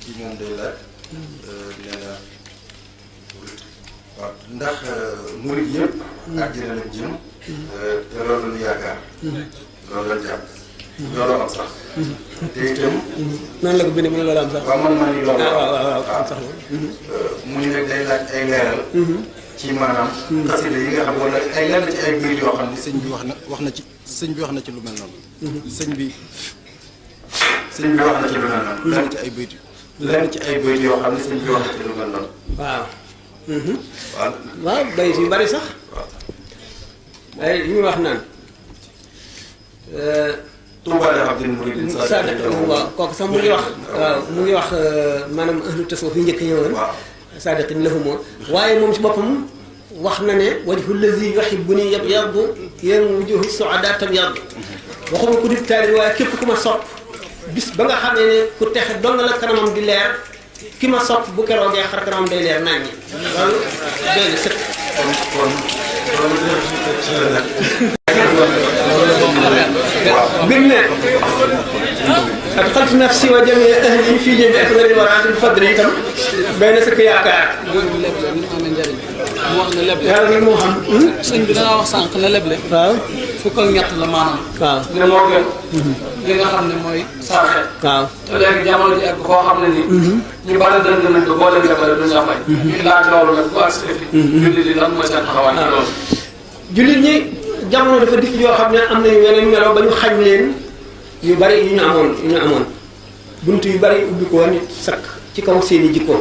kii moom day laaj nee na waaw ndax murid yëpp àjjana lañ jëm te loolu la ñu yaakaar loolu lañ jàpp loolu am sax te itam noonu la ko bindee mu ne loolu am sax waaw man maa ngi loolu waaw am sax mu ñu nekk day laaj ay leeral ci maanaam xasida yi nga xam wala ay lenn ci ay biir yoo xam ne sëñ bi wax na ci sëñ bi wax na ci lu mel noonu sëñ bi wax na ci lu mel noonu lenn ci ay bayt yoo xam ne sëñ bi wax na ci lu mel noonu waaw waaw waaw bayit yu bari sax ay yu muy wax naan Tuubaa li abdin muridin saadiq waaw kooku sax mu ngi wax waaw mu ngi wax maanaam ahlu tasawuf yi njëkk ñëwoon saadiqin lahumoo waaye moom ci boppam wax na ne wajhu lazi yuhibbuni yabyadu yéen wujuhu suada tabyadu waxuma ku di taali waaye képp ku ma sopp bis ba nga xamee ne ku texe dong la kanamam di leer ki ma sopp bu keroogee xar kanamam day leer nañ ñi loolu doy na sëkk. mbir ne adxaltu nafsi wa jamii ahli fii jëndi afdali waraatil fadli itam doy na sëkk yaakaar. mu wax ne leble yàlla nag moo xam. sëñ bi dangaa wax sànq ne leble. waaw fukk ak ñett la maanaam. waaw ne moo gën. li nga xam ne mooy saraxe. waaw te léegi jamono ji ak koo xam ne ni. ñu bari dënd nañ ko boo leen lebale duñ la fay. ñu laaj loolu nag bu accès fi. jullit yi lan mooy seen taxawaay ci loolu. jullit ñi jamono dafa dikk yoo xam ne am nañu yeneen melo ba ñu xañ leen yu bari yu ñu amoon bunt yu bari ubbi ko nit sakk ci kaw seeni jikko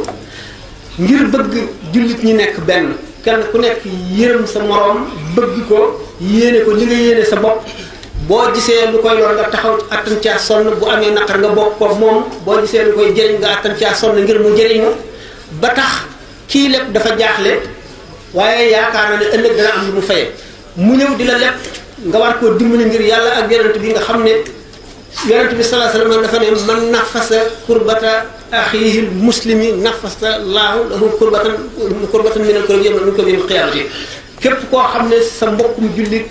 ngir bëgg jullit ñi nekk benn kenn ku nekk yërëm sa moroom bëgg ko yéene ko li nga yéene sa bopp boo gisee lu koy lor nga taxaw attan caa sonn bu amee naqar nga bokk ko moom boo gisee lu koy jëriñ nga attan caa sonn ngir mu jëriñu ba tax kii lépp dafa jaaxle waaye yaakaar na ne ëllëg dana am lu mu faye mu ñëw di la lépp nga war koo dimbali ngir yàlla ak yonent bi nga xam ne yonent bi sallallahu alayhi wasallam dafa ne man nafasa kurbata axiihi muslimi nafasa laahu lahu kurbatan minal kurbi min kurbil qiyaamati képp koo xam ne sa mbokkum jullit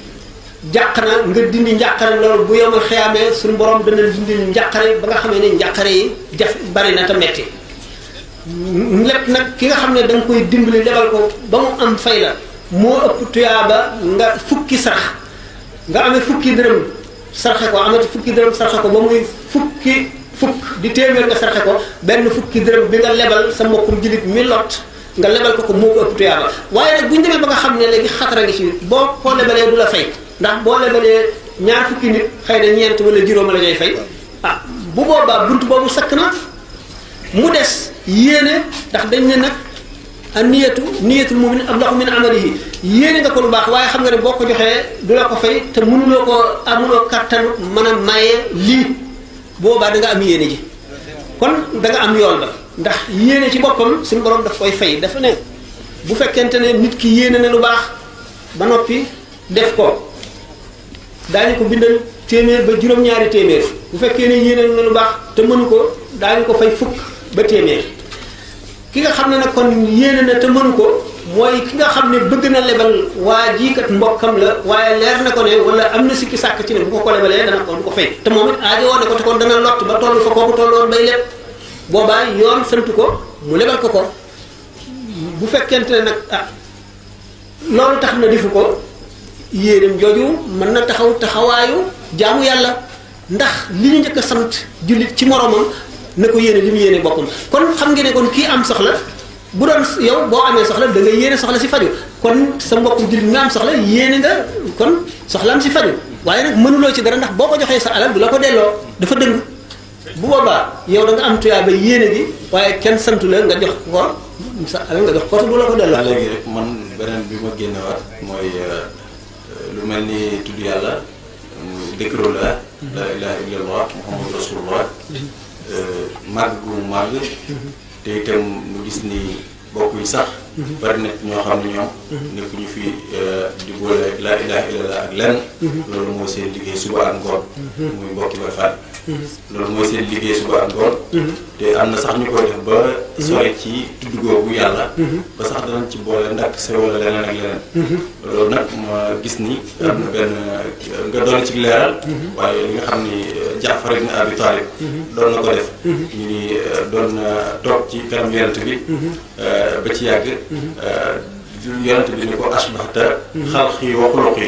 jàq na nga dindi njàqare loolu bu yomal xiyaamee suñu borom dana dindi njàqare ba nga xamee ne njàqare yi jaf bari na te metti lépp nag ki nga xam ne da nga koy dimbali lebal ko ba mu am fay la moo ëpp tuyaaba nga fukki sarax nga amee fukki dërëm sarxe ko amati fukki dërëm sarxe ko ba muy fukk di téeméer nga sarxe ko benn fukki dërëm bi nga lebal sa mbokkum jullit mi lot nga lebal ko moo ko ëpp tuyaaba waaye nag bu ñu demee ba nga xam ne léegi xatara ngi ci boo ko lebalee du la fay ndax boo lebalee ñaar fukki nit xëy na ñeent wala juróom la ñuy fay ah bu boobaa bunt boobu sakk na mu des yéene ndax dañ ne nag a niyatul mu'min ablahu min amalihi yéene nga ko lu baax waaye xam nga ne boo ko joxee du la ko fay te mënuloo ko amuloo kattan mën a maye lii boobaa da nga am yéene ji kon da nga am yool ba ndax yéene ci boppam suñu borom daf koy fay dafa ne bu fekkente ne nit ki yéene na lu baax ba noppi def ko daañu ko bindal téeméer ba juróom-ñaari téeméer bu fekkee ne yéene na lu baax te mënu ko daañu ko fay fukk ba téeméer ki nga xam ne nag kon yéene na te mënu ko mooy ki nga xam ne bëgg na lebal waa jii kat mbokkam la waaye leer na ko ne wala am na sikki sàkk ci ne bu ko lebalee dana ko du ko fay te moom it aajo woon ne ko te kon dana lott ba toll fa kooku tolloon bay leb boobaa yoon sant ko mu lebal ko ko bu fekkente ne nag loolu tax na defu ko yéenam jooju mën na taxawaayu jaamu yàlla ndax li ñu njëkk a sant jullit ci moromam na ko yéene li mu yéene boppam kon xam nga ne kon kii am soxla bu doon yow boo amee soxla da nga yéene soxla si faju kon sa mbokku jullit mi am soxla yéene nga kon soxlaam si faju waaye nag mënuloo ci dara ndax boo ko joxee sa alal du la ko delloo dafa dëng bu boobaa yow da nga am tuyaa ba yéene gi waaye kenn santu la nga jox ko sa alal nga jox ko te du la ko delloo. léegi rek man beneen bi ma génnewaat mooy lu mel ni tudd yàlla dikru la ilaha illallah muhammadu rasulullah màgg gu mu màgg te itam mu gis ni bokk yi sax bari na ñoo xam ne ñoom nekk ñu fi di boole laa ilaha illallah ak lenn loolu mooy seen liggéey suba ak ngoon muy mbokki Baay Faal loolu mooy seen liggéey suba ak ngoon te am na sax ñu koy def ba sore ci tudd googu yàlla ba sax danañ ci boole ndax se wala leneen ak leneen loolu nag ma gis ni am na benn nga doon ci leeral waaye li nga xam ni Jaafar ibn Abi Talib doon na ko def ñu ni doon toog ci kanam yonent bi ba ci yàgg yonent bi ni ko asbahta xalqi wa xuluqi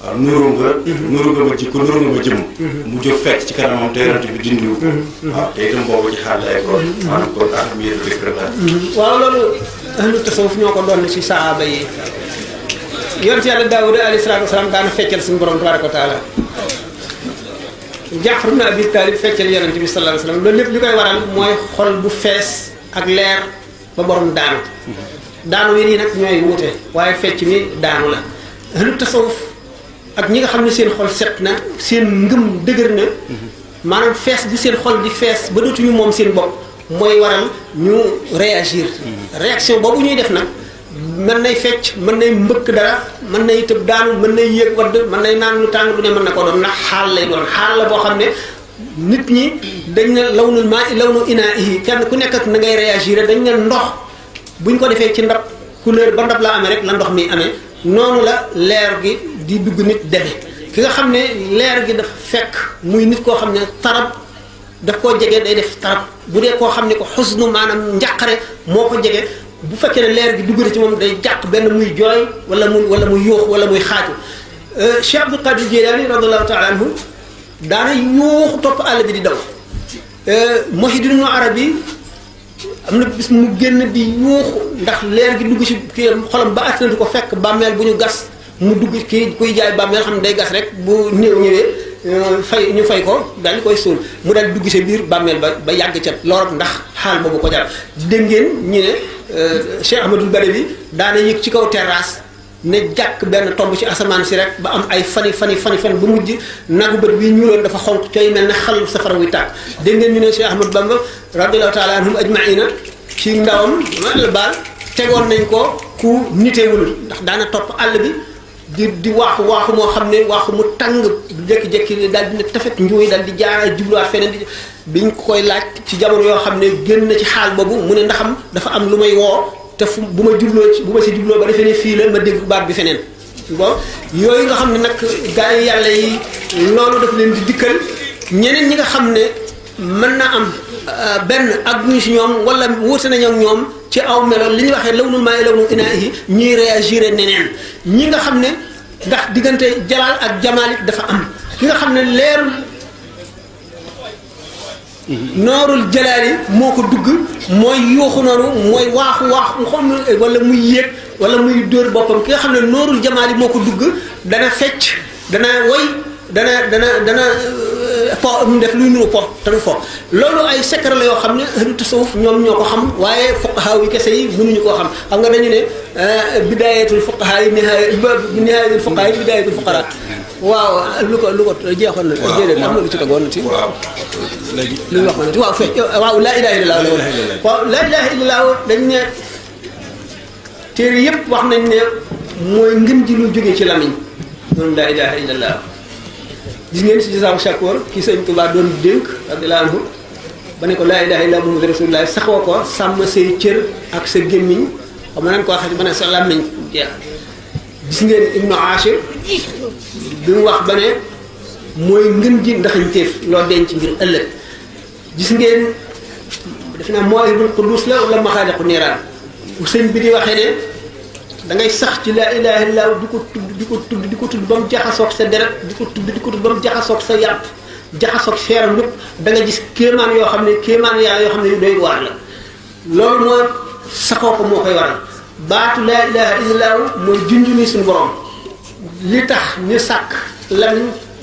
waaw nuru nga ma jikko nuru nga ma jëm mu jóg fekk ci kanamam te yonent bi dindiwu ko waaw te itam boobu ci xaal lay ko maanaam kon ahmiyatu dikr la waaw loolu ahlu tasawuf ñoo ko doon ci sahaaba yi yonent yàlla Daawuda alayhi salaatu wasalaam daana feccal suñu borom tabaaraka wa taala Jaafar ibn Abi Talib feccal yonent bi sallallahu alayhi wasallam loolu lépp li koy waral mooy xol bu fees ak leer ba borom daanu yi nii nag ñooy wuute waaye fecc mi daanu la ahlu tasawuf ak ñi nga xam ne seen xol set na seen ngëm dëgër na maanaam fees bi seen xol di fees ba dootuñu moom seen bopp mooy waral ñu réagir réaction boobu ñuy def nag mën nay fecc mën nay mbëkk dara mën nay tëb daanu mën nay yéeg wadd mën nay naan lu tàng du ne mën na ko doon ndax xaal lay doon xaal la boo xam ne nit ñi dañ ne lawnul maa lawnu inaa'ihi kenn ku nekk ak na ngay réagir dañ ne ndox buñ ko defee ci ndab couleur ba ndab la amee rek la ndox mi amee noonu la leer gi di dugg nit deme ki nga xam ne leer gi dafa fekk muy nit koo xam ne tarab daf koo jege day def tarab bu dee koo xam ne ko xusnu maanaam njàqare moo ko jege bu fekkee ne leer gi dugg na ci moom day jàq benn muy jooy wala muy yuux wala muy xaaju Cheikh Abdul Qadir Jilani radiyallahu ta'ala anhu daana yuuxu topp àll bi di daw Muhyiddin Ibn Arabi am na bis mu génn di yuuxu ndax leer gi dugg ci kii xolam ba attanatu ko fekk bàmmeel bu ñu gas mu dugg kii kuy jaay bàmmeel xam ne day gas rek bu néew ñëwee ñu fay ko daal di koy suul mu daal di dugg ci biir bàmmeel ba yàgg ca loolu ndax xaal boobu ko jar dégg ngeen ñu ne Cheikh Ahmadul Badawi daana yëg ci kaw terrasse ne jàkk benn tomb ci asamaan si rek ba am ay fan bu mujj nagu bët bi ñuuloon dafa xonq cooy mel ne xal safara wuy tàkk dégg ngeen ñu ne Cheikh Ahmad Bamba radiyallahu taala anhum ajmaina ci ndawam la baal tegoon nañ ko ku nitewul ndax daana topp àll bi di waaxu moo xam ne waaxu mu tàng jékki-jékki daal dina tafet njuuy daal di jaar jubluwaat feneen biñ ko koy laaj ci jamono yoo xam ne génn na ci xaal boobu mu ne ndaxam dafa am lu may woo te fu bu ma si jubloo ba defee ne fii la ma dégg baat bi feneen bon yooyu nga xam ne nag gars yi yàlla yi loolu daf leen di dikkal ñeneen ñi nga xam ne mën na am benn ak ñu si ñoom wala wuute nañu ak ñoom ci aw melo li ñuy waxee lawnul maa'i lawnul inaa'ihi ñuy réagir neneen ñi nga xam ne ndax diggante jalaal ak jamaal it dafa am ki nga xam ne leerul noorul jalaali moo ko dugg mooy yuuxu noonu mooy waaxu xam wala muy yéeg wala muy dóor boppam ki nga xam ne noorul jamaali moo ko dugg dana fecc dana woy dana po mu def luy nuru po te du fo loolu ay secret la yoo xam ne ahlu tasawuf ñoom ñoo ko xam waaye fuqaha yi kese yi mënuñu koo xam nga dañu ne bidaayatul fuqaha yi nihaayatul fuqaha yi bidaayatul fuqara waaw lu ko jeexoon na déedéet am na lu ci tegoon na ci waaw léegi lu ñu waxoon na ci waaw fekk waaw laa ilaha illallah waaw laa ilaha illallah dañ ne téere yépp wax nañ ne mooy ngën ji lu jógee ci lamiñ noonu laa ilaha illallah gis ngeen si Jazaahu Shakoor ki Sëñ Tuubaa doon dénk radiyallaahu anhu ba ne ko laa ilaaha illallaah Muhammadu rasuulullaah saxoo ko sàmm say cër ak sa gémmiñ xam nga naan ko waxee ba ne sa làmmiñ jeex gis ngeen Ibnu Ashir bi mu wax ba ne mooy ngën ji ndaxañteef loo denc ngir ëllëg gis ngeen def naa Mawaahibul Quddus la wala Maxaaliqu Niiraan bu sëñ bi di waxee ne da ngay sax ci laa ilaaha illallaah di ko tudd ba mu jaxasoog sa deret di ko tudd ba mu jaxasoog sa yàpp jaxasoog feeram lépp da nga gis kéemaan yoo xam ne kéemaan yàlla yoo xam ne yu doy waar la loolu mooy saxoo ko moo koy waral baatu laa ilaaha illallaah mooy junju ni suñu borom li tax ñu sàkk lan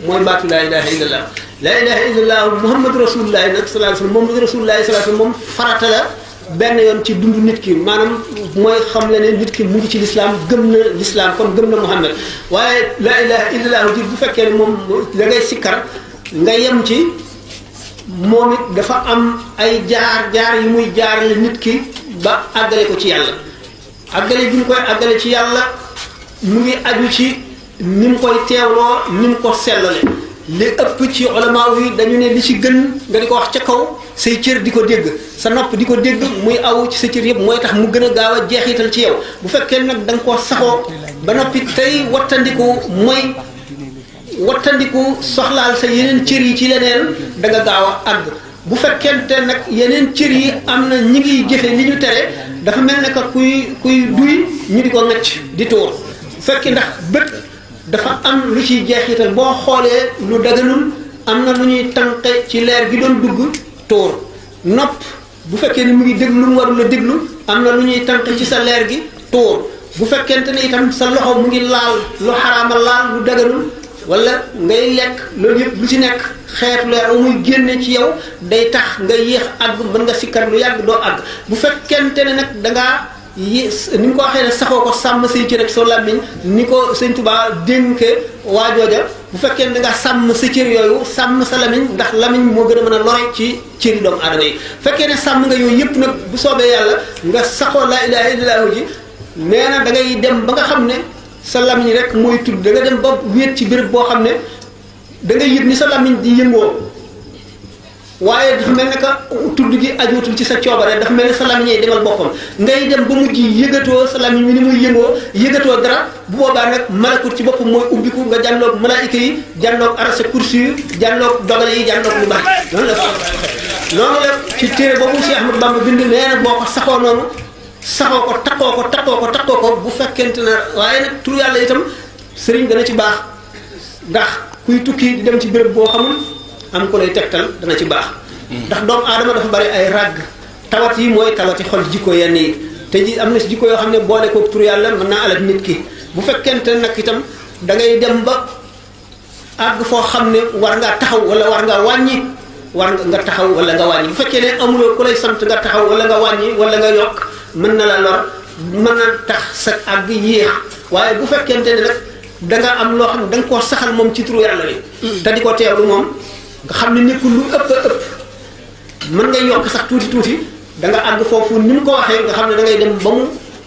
mooy baatu laa ilaaha illallaah laa ilaaha illallaah Muhammadu rasulullaahi nag sallallaahu alayhi wa sallam Muhammadu rasulullaahi sallallaahu alayhi wa sallam moom farata la benn yoon ci dundu nit ki maanaam mooy xam le ne nit ki mu ngi ci lislaam gëm na lislaam kon gëm na Muhammad waaye laa ilaha illallah ji bu fekkee ne moom da ngay sikkar nga yem ci moom it dafa am ay jaar yu muy jaarale nit ki ba àggale ko ci yàlla àggale bi mu koy àggale ci yàlla mu ngi aju ci ni mu koy teewloo ni mu ko sellale li ëpp ci ulama yi dañu ne li ci gën nga di ko wax ca kaw say cër di ko dégg sa nopp di ko dégg muy aw ci sa cër yëpp mooy tax mu gën a gaaw a jeexital ci yow bu fekkee nag da nga koo saxoo ba noppi tey wattandiku mooy wattandiku soxlaal sa yeneen cër yi ci leneen da nga gaaw a àgg bu fekkente nag yeneen cër yi am na ñi ngi jëfe li ñu tere dafa mel ne que kuy duy ñu di ko ngacc di tuur bu fekkee ndax bët dafa am lu ciy jeexital boo xoolee lu daganul am na lu ñuy tànqe ci leer gi doon dugg tuur nopp bu fekkee ni mu ngi déglu lu mu warul a déglu am na lu ñuy tànqe ci sa leer gi tuur bu fekkente ne itam sa loxo mu ngi laal lu xaraama laal lu daganul wala ngay lekk loolu yëpp lu ci nekk xeetu leer muy génne ci yow day tax nga yéex àgg mën nga sikkar lu yàgg doo àgg bu fekkente ne nag dangaa ni mu ko waxee ne saxoo ko sàmm say cër ak sa làmmiñ ni ko sëñ Tuubaa dénkee waa jooja bu fekkee ne dangaa sàmm sa cër yooyu sàmm sa làmmiñ ndax làmmiñ moo gën a mën a lore ci cëri doomu aadama yi fekkee ne sàmm nga yooyu yëpp nag bu soobee yàlla nga saxoo laa ilaaha illallaah ji nee na da ngay dem ba nga xam ne sa làmmiñ rek mooy tudd da nga dem ba wéet ci béréb boo xam ne da ngay yëg ni sa làmmiñ di yëngoo waaye dafa mel ne que tudd gi ajuutul ci sa coobare dafa mel ne sa lamiñ yi demal boppam ngay dem ba mujj yëgatoo sa lamiñ mi ni muy yëgatoo dara bu boobaa nag malakut ci boppam mooy ubbiku nga jànloog malaayika yi jànloog arasa kursi yi jànloog dogale yi jànloog lu baax noonu la ci téere boobu Cheikh Ahmadou Bamba bind nee na boo ko saxoo noonu saxoo ko takkoo ko bu fekkente ne waaye nag tur yàlla itam sëriñ dana ci baax ndax kuy tukki di dem ci béréb boo xamul am ko lay tegtal dana ci baax ndax doomu aadama dafa bari ay ràgg tawat yi mooy tawati xol jikko yenn yi te ji am na si jikko yoo xam ne boole ko tur yàlla mën naa alal nit ki bu fekkente nag itam da ngay dem ba àgg foo xam ne war ngaa taxaw wala war ngaa wàññi war nga taxaw wala nga wàññi bu fekkee ne amuloo ku lay sant nga taxaw wala nga wàññi wala nga yokk mën na la lor mën na tax sa àgg yéex waaye bu fekkente ne nag da nga am loo xam ne da nga koo saxal moom ci turu yàlla bi te di ko teewlu moom nga xam ne nekkul lu ëpp mën ngay yokk sax tuuti da nga àgg foofu ni mu ko waxee nga xam ne da ngay dem ba mu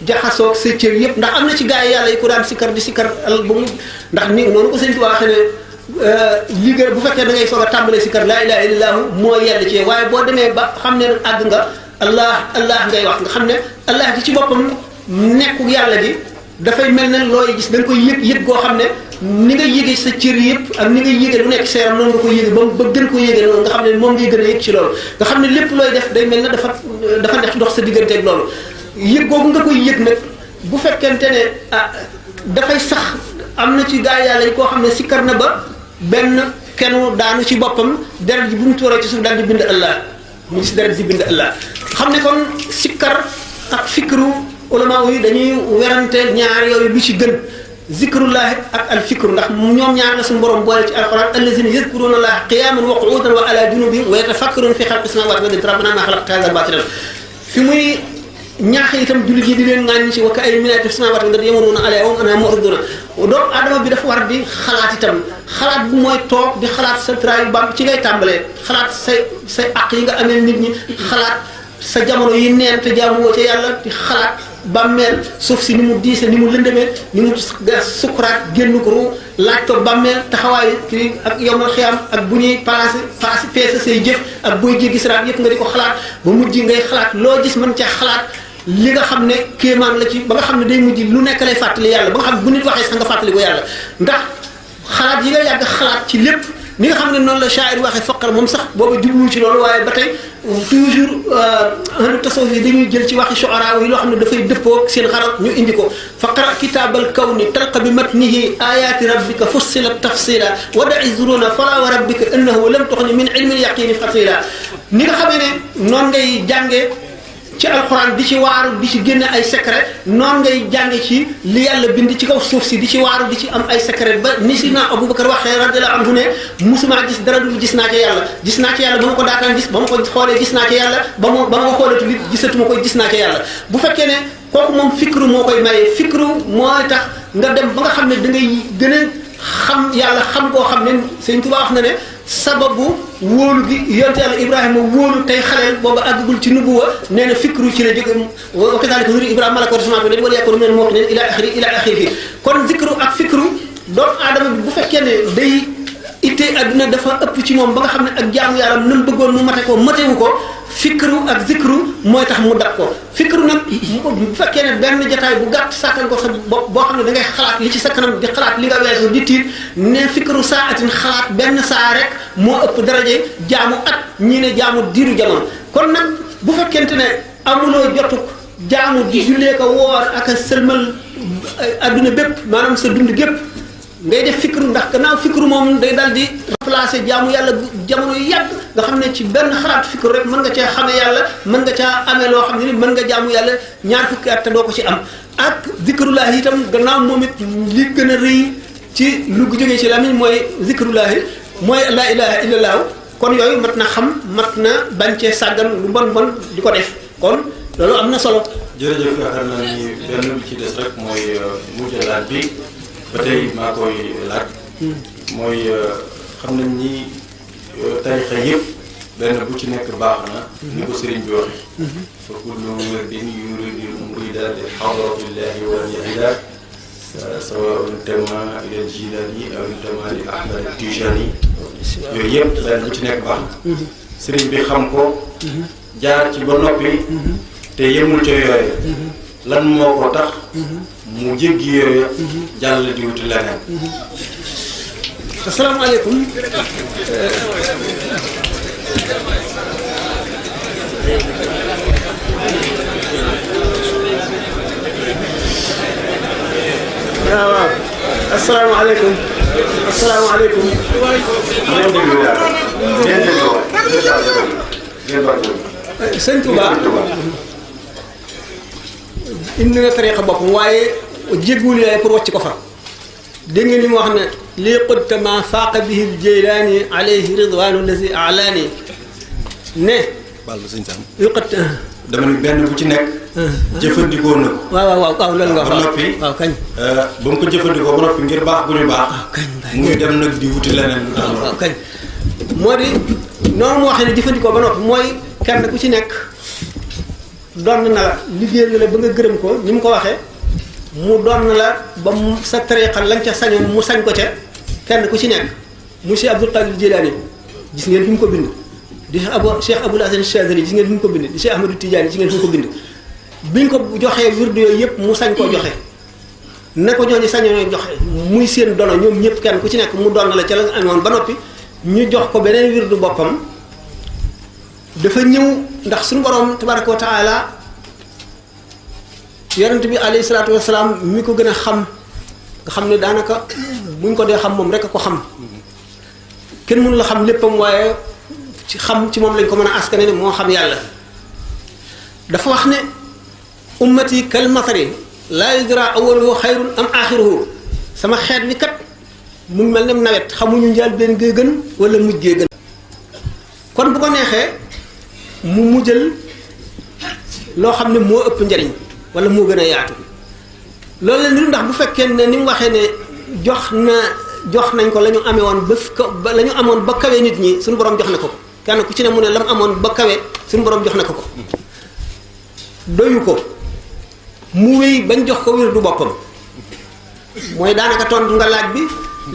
jaxasoog sa cër yëpp ndax am na ci gars yi yàlla yi ku daan sikkar di sikkar al ba mu ndax ni noonu ko sëñ Tuubaa waxee ne liggéey bu fekkee da ngay soog a tàmbalee sikkar laa ilaaha illallaah moo yell ci waaye boo demee ba xam ne nag àgg nga allah ngay wax nga xam ne allah gi ci boppam nekku yàlla gi dafay mel ne looy gis da nga koy yëg goo xam ne ni nga yëgee sa cër yëpp ak ni nga yëgee lu nekk sa yaram noonu nga koy yëgee ba gën ko yëgee noonu nga xam ne moom ngay gën a yëg ci loolu nga xam ne lépp looy def day mel ne dafa neex dox sa digganteeg loolu yëg googu nga koy yëg nag bu fekkente ne dafay sax am na ci gaa yàlla yi koo xam ne sikkar na ba benn kenn daanu ci boppam deret ji bu mu tuuree ci suuf daal di bind Allah mu gis deret ji bind Allah xam ne kon sikkar ak fikru ulama yi dañuy werante ñaar yooyu lu ci gën zikrullahi ak al fikru ndax ñoom ñaar la suñu borom boole ci alquran allazina yadkuruna allaha qiyaman wa qu'udan wa ala junubihim wa yatafakkaruna fi khalqis samawati wal ardi rabbana ma khalaqta hadha batilan fi muy ñaax itam jullit yi di leen ŋàññi ci wa ka'ayyin min ayatin fis samawati wal ardi yamurruna alayha wa hum anha mu'riduna doomu adama bi dafa war di xalaat itam xalaat bu mooy toog di xalaat sa trayu bam ci ngay tàmbalee xalaat say àq yi nga amee nit ñi xalaat sa jamono yi neen te jaamuwoo ca yàlla di xalaat bàmmeel suuf si ni mu diise ni mu lëndëmee ni mu sukkuraat génn ko ru laaj ko bàmmeel taxawaay kii ak yowmal xiyaam ak bu ñuy paase peese say jëf ak booy jéggi siraat yëpp nga di ko xalaat ba mujj ngay xalaat loo gis mën ca xalaat li nga xam ne kéemaan la ci ba nga xam ne day mujj lu nekk lay fàttali yàlla ba nga xam ne bu nit waxee sax nga fàttali ko yàlla ndax xalaat yi nga yàgg xalaat ci lépp ni nga xam ne noonu la shaa'ir waxee faqar moom sax booba jubluwul ci loolu waaye ba tey toujours ahlu tasawuf yi dañuy jël ci waxi shu'ara yi loo xam ne dafay dëppoo seen xarat ñu indi ko faqra kitaabal kawni talqa bi matnihi ayaati rabbika fussilat tafsila wa da'i zuruna fala wa rabbika innahu lam tuxni min ilmi yaqini fasila ni nga xamee ne noonu ngay jàngee ci alxuraan di ci waaru di ci génne ay secret noonu ngay jànge ci li yàlla bind ci kaw suuf si di ci waaru di ci am ay secret ba ni si naa Abubakar waxee radiyallahu anhu ne musuma gis dara dul gis naa ci yàlla ba ma ko daataan gis ba ma ko xoolee gis naa ci yàlla ba ma ko xoolatu li gisatuma koy gis naa ci yàlla bu fekkee ne kooku moom fikru moo koy maye fikru mooy tax nga dem ba nga xam ne da ngay gën a xam yàlla xam koo xam ne Sëñ Tuubaa wax na ne sababu wóolu gi yonte yàlla Ibrahima wóolu tey xaleel booba àggagul ci nubuwa nee na fikru ci la jóge wa kazaalika nuri Ibrahima malakut samaawaati wal ardi wa liyakuna minal muuqiniin ila axiri kon zikru ak fikru doomu aadama bi bu fekkee ne day ittee adduna dafa ëpp ci moom ba nga xam ne ak jaamu yàlla nam bëggoon mu mate ko matewu ko fikru ak zikru mooy tax mu dab ko fikru nag bu fekkee ne benn jotaay bu gàtt sàkkal ko sa bopp boo xam ne da ngay xalaat li ci sa kanam di xalaat li nga weesu di tiit ne fikru saatin xalaat benn saa rek moo ëpp daraje jaamu at ñii ne jaamu diiru jamono kon nag bu fekkente ne amuloo jotuk jaamu di jullee ko woor ak a sëlmal adduna bépp maanaam sa dund gépp ngay def fikru ndax gannaaw fikru moom day dal di remplacer jaamu yàlla jamono yu yàgg nga xam ne ci benn xalaat fikru rek mën nga cee xamee yàlla mën nga caa amee loo xam ne ni mën nga jaamu yàlla ñaar fukki at te doo ko ci am ak zikrullahi itam gannaaw moom it li gën a rëy ci lu jógee ci lamiñ mooy zikrullahi mooy la ilaha illallah kon yooyu mat na xam mat na bañ cee sàggan lu bon di ko def kon loolu am na solo. jërëjëf yaakaar naa ni benn bi ci des rek mooy mujjalaat bi ba tey maa koy laaj mooy xam nañ ni tarixa yëpp benn bu ci nekk baax na ni ko sëriñ bi waxe fa kullu wirdin yuridul murida li hadratillahi wa yahida sawaa'un intama ila al-Jilani aw intama li Ahmad al-Tijani yooyu yëpp benn bu ci nekk baax na sëriñ bi xam ko jaar ci ba noppi te yemul ca yooyu lan moo ko tax mu jéggi yooyu jàll di wuti leneen. asalaamaaleykum. waaw asalaamaaleykum. asalaamaaleykum. sëñ Touba indi na tariixa boppam waaye jéggul yaay pour wàcc ko fa. dégg ngeen li mu wax ne lii qudtama faaqa bihi al-Jaylaani alayhi ridwaanu lazi alaani ne. baal ma sëñ Sam. yuqat. dama ni benn bu ci nekk. jëfandikoo na ko. waaw loolu nga wax. ba noppi waaw kañ. ba mu ko jëfandikoo ba noppi ngir baax bu ñu baax. waaw kañ muy dem nag di wuti leneen lu tax loolu. waaw kañ moo di noonu mu waxee ne jëfandikoo ba noppi mooy kenn ku ci nekk doon na la liggéey la ba nga gërëm ko ni mu ko waxee. mu doon la ba mu sa tariixa lañ ca sañoon mu sañ ko ca kenn ku ci nekk monsieur Abdul Qadir Jilaani gis ngeen fi mu ko bind di Cheikh Abul Hasan Chazali gis ngeen fi mu ko bind di Cheikh Ahmadou Tidiane gis ngeen fi mu ko bind biñ ko joxee wirdu yooyu yëpp mu sañ koo joxe na ko ñooñu sañoon joxe muy seen dono ñoom ñëpp kenn ku ci nekk mu doon la ca la nga amoon ba noppi ñu jox ko beneen wirdu boppam dafa ñëw ndax suñu borom tabaraka wa taala yonent bi alayhi salaatu wasalaam mi ko gën a xam nga xam ne daanaka buñ ko dee xam moom rek a ko xam kenn mënu la xam léppam waaye ci xam ci moom lañ ko mën a askane ne moo xam yàlla dafa wax ne ummati kal matari laa yudra awaluhu xayrun am axiruhu sama xeet ni kat mu ngi mel ne nawet xamuñu njaal benn gee gën wala mujj gee gën kon bu ko neexee mu jël loo xam ne moo ëpp njariñ wala moo gën a yaatu loolu la niru ndax bu fekkee ne ni mu waxee ne jox nañ ko la ñu amee woon ba la ñu amoon ba kawe nit ñi suñu borom jox na ko ko kenn ku ci ne mu ne la mu amoon ba kawe suñu borom jox na ko ko doyu ko mu wéy bañ jox ko wér du boppam mooy daanaka tontu nga laaj bi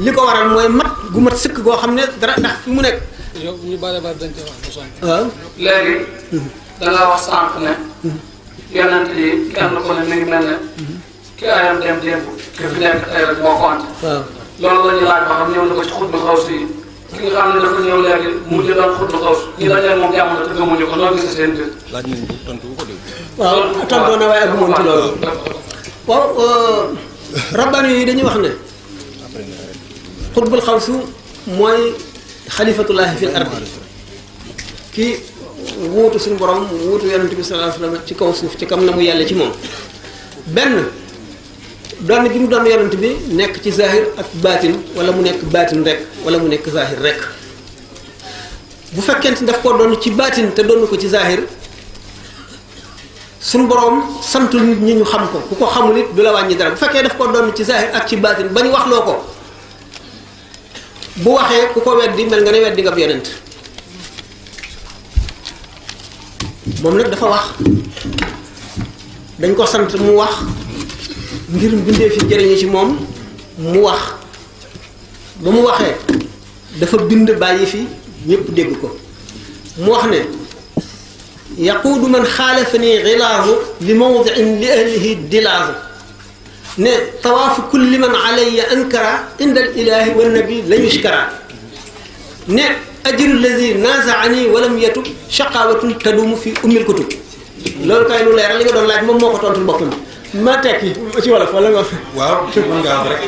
li ko waral mooy mat gu mat sëkk goo xam ne dara ndax fi mu nekk. yow ñu bari bari dañ koy wax bu sonn. waaw léegi da nga wax sànq ne. yonent yi kenn ku ne mi ngi mel ne. ki ayam dem démb. ki fi nekk tey rek moo ko ante. waaw loolu la ñuy laaj ba xam ñëw na ko ci xutbu xaws yi ki nga xam ne dafa ñëw léegi mujj doon xutbu xaws ñi dañee moom jamono te gëmuñu ko noonu gis seen biir. laaj nañ ko tontu ko dégg. waaw tontu na waaye ak moom ci loolu. waaw rabbani yi dañuy wax ne xutbul xawsu mooy xalifatullahi fil ard ki wuutu suñu borom wuutu yonent bi sallallahu alayhi wasallam ci kaw suuf ci kam na mu yàlla ci moom benn doon gi mu doon yonent bi nekk ci zahir ak baatin wala mu nekk baatin rek wala mu nekk zahir rek bu fekkente daf koo doon ci baatin te doon ko ci zahir suñu borom santul nit ñi ñu xam ko ku ko xamul it du la wàññi dara bu fekkee daf ko doon ci zahir ak ci baatin ba ñu waxloo ko bu waxee ku ko weddi mel nga ne weddi nga ab yonent moom nag dafa wax dañ ko sant mu wax ngir bindee fi jëriñu ci moom mu wax ba mu waxee dafa bind bàyyi fi ñépp dégg ko mu wax ne yaquudu man xaalafani xilaasu li mawdiin li ahlihi dilaasu ne tawaafu kulli man alayya ankara inda al ilahi wa nabi la yushkara ne ajru lazi nazaani walam yatub shaqawatun tadumu fi ummil kutub loolu kay lu leeral li nga doon laaj moom moo ko tontul boppam ma tekki ci wolof wala nga waaw mën nga wax rek.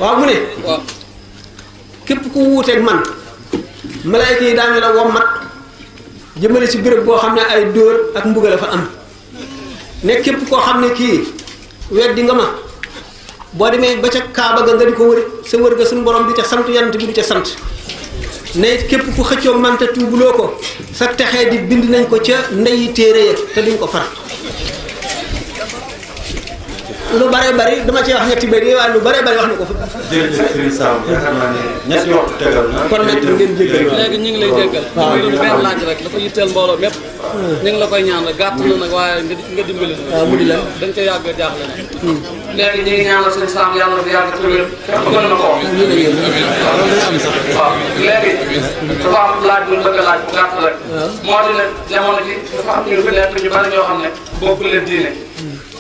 waaw mu ne képp ku wuuteeg man malaayka yi daañu la wommat jëmale ci béréb boo xam ne ay dóor ak mbugal a fa am ne képp koo xam ne kii weddi nga ma boo demee ba ca kaaba ga nga di ko wër sa wër ga suñu borom di ca sant yonent bi di ca sant ne képp ku xëccoo mante tuubuloo ko sa texee di bind nañ ko ca ndeyi téere ya te duñ ko far lu bare bari dama cee wax ñetti bëri waaye lu bare bari wax na ko fa. jërëjëf Serigne Sam yaakaar naa ne ñetti waxtu tegal na. kon nag ngeen jéggal léegi ñu ngi lay jéggal. waaw loolu benn laaj rek dafa yitteel mbooloo mépp. ñu ngi la koy ñaan rek gàtt na nag waaye nga dimbali. waaw mu di lan dañ ca yàgg a jaaxle nag. léegi ñu ngi ñaanal sëñ Sam yàlla na fi yàgg te wér. fekk mën na ko wax. waaw léegi dafa am laaj bu ñu bëgg a laaj bu gàtt rek. moo di ne jamono ji dafa am ñu fi nekk ñu bari ñoo xam ne bokku leen diine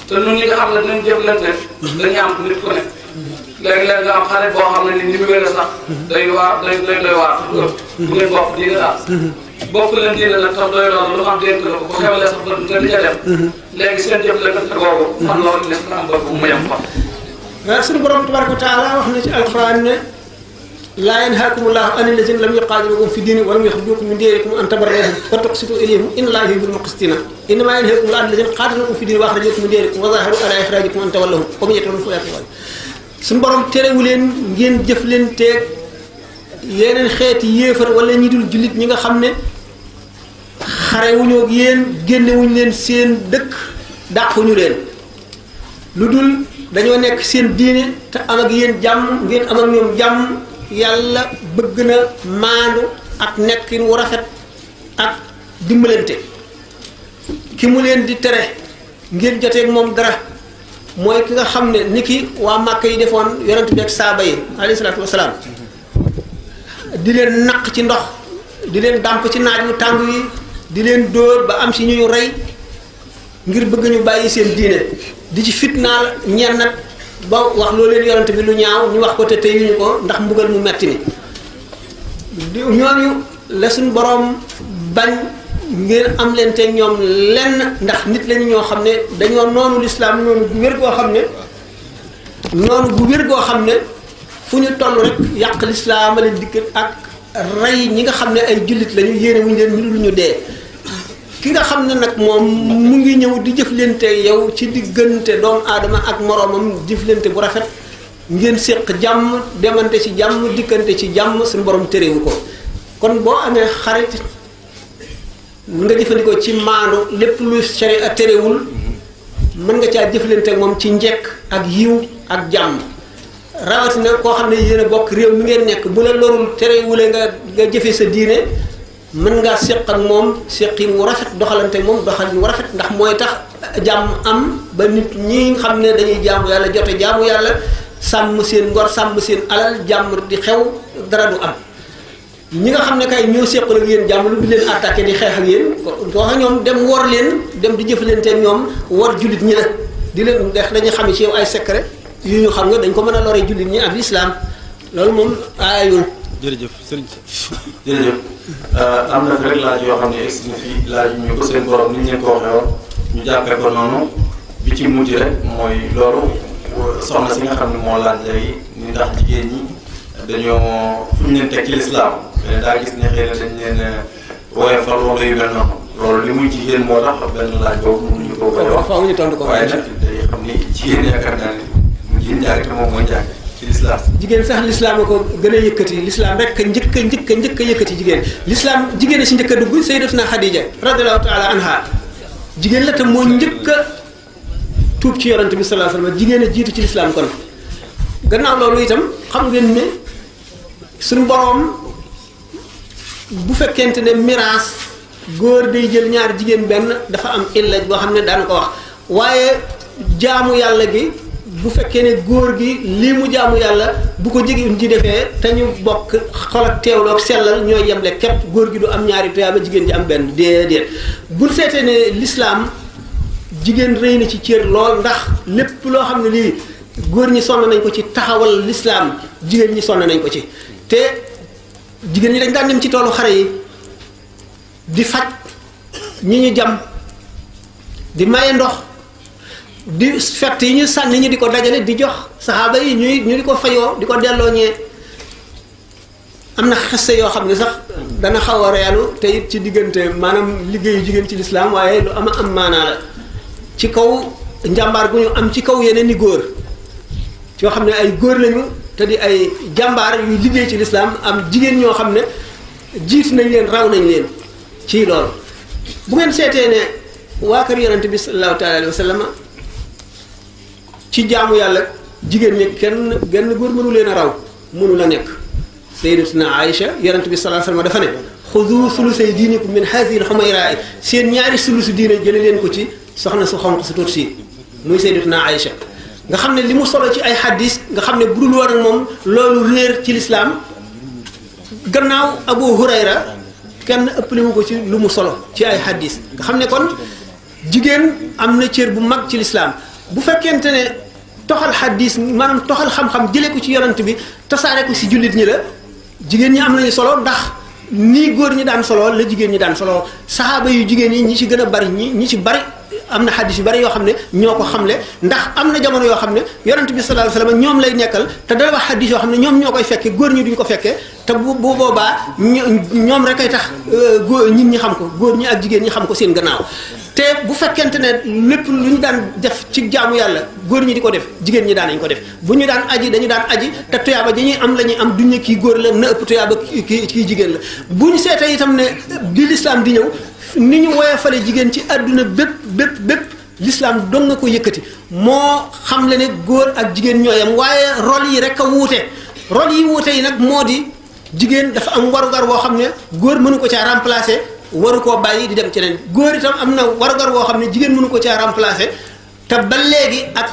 te ñun ñi nga xam ne dinañ jëflante dañuy am nit ku ne léegi-léegi nga am xale boo xam ne ni mu wér sax day waar day doy waar bu ngeen bokk diine daal bokk leen diine nag tam doy loolu lu xam dénk la ko bu xewlee sax ba nga di ca dem léegi seen jëflante googu fan loolu l'islam bëgg mu yem fa waaw suñu borom tabaraka wa taala wax na ci alquran ne laa yanhaakumullahu an allazina lam yuqaatilukum fi diini wa lam yukhrijukum min diyarikum an tabarruhum wa tuqsitu ilayhim inna Allaha yuhibbul muqsitina innamaa yanhaakumullahu an allazina qaatalukum fi diini wa akhrajakum min diyarikum wa zaaharu ala ikhrajikum an tawallahum wa man yatawallahum fa ulaa'ika suñu borom terewu leen ngeen jëf leen teeg yeneen xeeti yéefar wala ñi dul jullit ñi nga xam ne xarewuñu ak yéen génnewuñu leen seen dëkk dàquñu leen lu dul dañoo nekk seen diine te am ak yéen jàmm ngeen am ak ñoom jàmm yàlla bëgg na maandu ak nekkin wu rafet ak dimbalante ki mu leen di tere ngeen joteeg moom dara mooy ki nga xam ne ni ki waa Màkka yi defoon yonent bi ak saaba yi alayhi salaatu wasalaam di leen naq ci ndox di leen dàmp ci naaj wu tàng yi di leen dóor ba am si ñu rey ngir bëgg ñu bàyyi seen diine di ci fitnaal ñenn nag ba wax loo leen yonent bi lu ñaaw ñu wax ko te teyuñu ko ndax mbugal mu metti mi ñooñu la suñ boroom bañ ngeen am leen te ñoom lenn ndax nit lañu ñoo xam ne dañoo noonu lislaam noonu bu wér goo xam ne fu ñu toll rek yàq lislaam leen dikk ak rey ñi nga xam ne ay jullit lañu yéene wuñu leen ñu lu ñu dee ki nga xam ne nag moom mu ngi ñëw di jëflante yow ci diggante doomu aadama ak moroomam jëflante bu rafet ngeen séq jàmm demante ci jàmm dikkante ci jàmm suñu borom terewu ko kon boo amee xarit nga jëfandikoo ci maandu lépp lu sharia terewul mën nga caa jëflante ak moom ci njekk ak yiw ak jàmm rawatina koo xam ne yéen a bokk réew mi ngeen nekk bu la lorul terewule nga jëfe sa diine mën ngaa séq ak moom séqin wu rafet doxalante moom doxalin wu rafet ndax mooy tax jàmm am ba nit ñi xam ne dañuy jaamu yàlla jote jaamu yàlla sàmm seen ngor sàmm seen alal jàmm di xew dara du am ñi nga xam ne kay ñoo séqal ak yéen jàmm lu di leen attaqué di xeex ak yéen koo xam ñoom dem wor leen dem di jëflante ak ñoom wor jullit ñi la di leen def dañuy xam ci yow ay secret yu ñu xam nga dañ ko mën a lore jullit ñi ak lislaam loolu moom aayul. jërëjëf sëriñ jërëjëf am na fi rek laaj yoo xam ne egsi na fii laaj ñu ko seen borom ni ñu leen ko waxee woon ñu jàppee ko noonu bi ci mujj rek mooy loolu soxna si nga xam ne moo laaj léegi ni ndax jigéen ñi dañoo fu ñu leen teg ci lislaam mais daa gis ne xëy na dañ leen woyofal wala yu mel noonu loolu li muy jigéen moo tax benn laaj boobu mënuñu ko koy wax waaye nag day xam ni jigéen yaakaar naa ne mu jigéen jàng te moom mooy jàng ci lislaam jigéen sax lislaam a ko gën a yëkkati lislaam rek njëkk a yëkkati jigéen lislaam jigéen a si njëkk a dugg sayyidatuna Xadija radiyallahu taala anha jigéen la te moo njëkk a tuub ci yonante bi sallallahu alayhi wasallam jigéen a jiitu ci lislaam kon gannaaw loolu itam xam ngeen ne suñu boroom bu fekkente ne miraas góor day jël ñaar jigéen benn dafa am illa boo xam ne daana ko wax waaye jaamu yàlla gi bu fekkee ne góor gi lii mu jaamu yàlla bu ko jigéen ji defee te ñu bokk xol ak teewloog sellal ñooy yemle képp góor gi du am ñaari tuyaaba jigéen ji am benn déedéet bu seetee ne lislaam jigéen rëy na ci cër lool ndax lépp loo xam ne lii góor ñi sonn nañ ko ci taxawal lislaam jigéen ñi sonn nañ ko ci te jigéen ñi dañ daan dem ci toolu xare yi di faj ñi ñu jam di maye ndox di fett yi ñu sànni ñu di ko dajale di jox saxaaba yi ñu di ko fayoo di ko delloo ñee am na xeste yoo xam ne sax dana xaw a reelu te it ci diggante maanaam liggéeyu jigéen ci lislaam waaye lu am maanaa la ci kaw njàmbaar gu ñu am ci kaw yeneen i góor yoo xam ne ay góor lañu te di ay jàmbaar yu liggéey ci lislaam am jigéen ñoo xam ne jiit nañ leen raw nañ leen ci loolu bu ngeen seetee ne waa kër yonente bi sallallahu taala alayhi wa sallam ci jaamu yàlla jigéen ñi genn góor mënu leen a raw mënu la nekk sayyidatuna Aïcha yonent bi sallallahu alayhi wasallam dafa ne xudu sulusay diinikum min haadihi al-humayraa seen ñaari sulusu diine jële leen ko ci soxna su xonq su tuut si muy sayyidatuna Aïcha nga xam ne li mu solo ci ay xaddis nga xam ne bu dul woon ak moom loolu réer ci lislaam gannaaw Abu Hurayra kenn ëppale wu ko ci lu mu solo ci ay xaddis nga xam ne kon jigéen am na cër bu mag ci lislaam bu fekkente ne toxal xaddis maanaam toxal xam-xam jëlee ko ci yonent bi tasaare ko si jullit ñi la jigéen ñi am nañu solo ndax nii góor ñi daan solo la jigéen ñi daan solo saxaaba yu jigéen yi ñi ci gën a bari ñi ci bari am na xaddis yu bari yoo xam ne ñoo ko xamle ndax am na jamono yoo xam ne yonent bi sallallahu alayhi wasallam ñoom lay nekkal te dana wax xaddis yoo xam ne ñoom ñoo koy fekke góor ñi duñ ko fekkee te bu boobaa ñoom rek ay tax góor ñi xam ko góor ñi ak jigéen ñi xam ko seen gannaaw te bu fekkente ne lépp lu ñu daan def ci jaamu yàlla góor ñi di ko def jigéen ñi daan nañ ko def bu ñu daan aji dañu daan aji te tuyaaba dañuy am la ñuy am duñ ne kii góor la na ëpp tuyaaba kii jigéen la bu ñu seetee itam ne bi l'islam di ñëw ni ñu woyofale jigéen ci àdduna bépp l'islam dong nga ko yëkkati moo xam le ne góor ak jigéen ñooyam waaye rôle yi rek a wuute rôle yi wuute yi nag moo di jigéen dafa am warugar woo xam ne góor mënu ko caa remplacer waru koo bàyyi di dem ci leen góor itam am na warugar woo xam ne jigéen mënu ko caa remplacer te ba léegi ak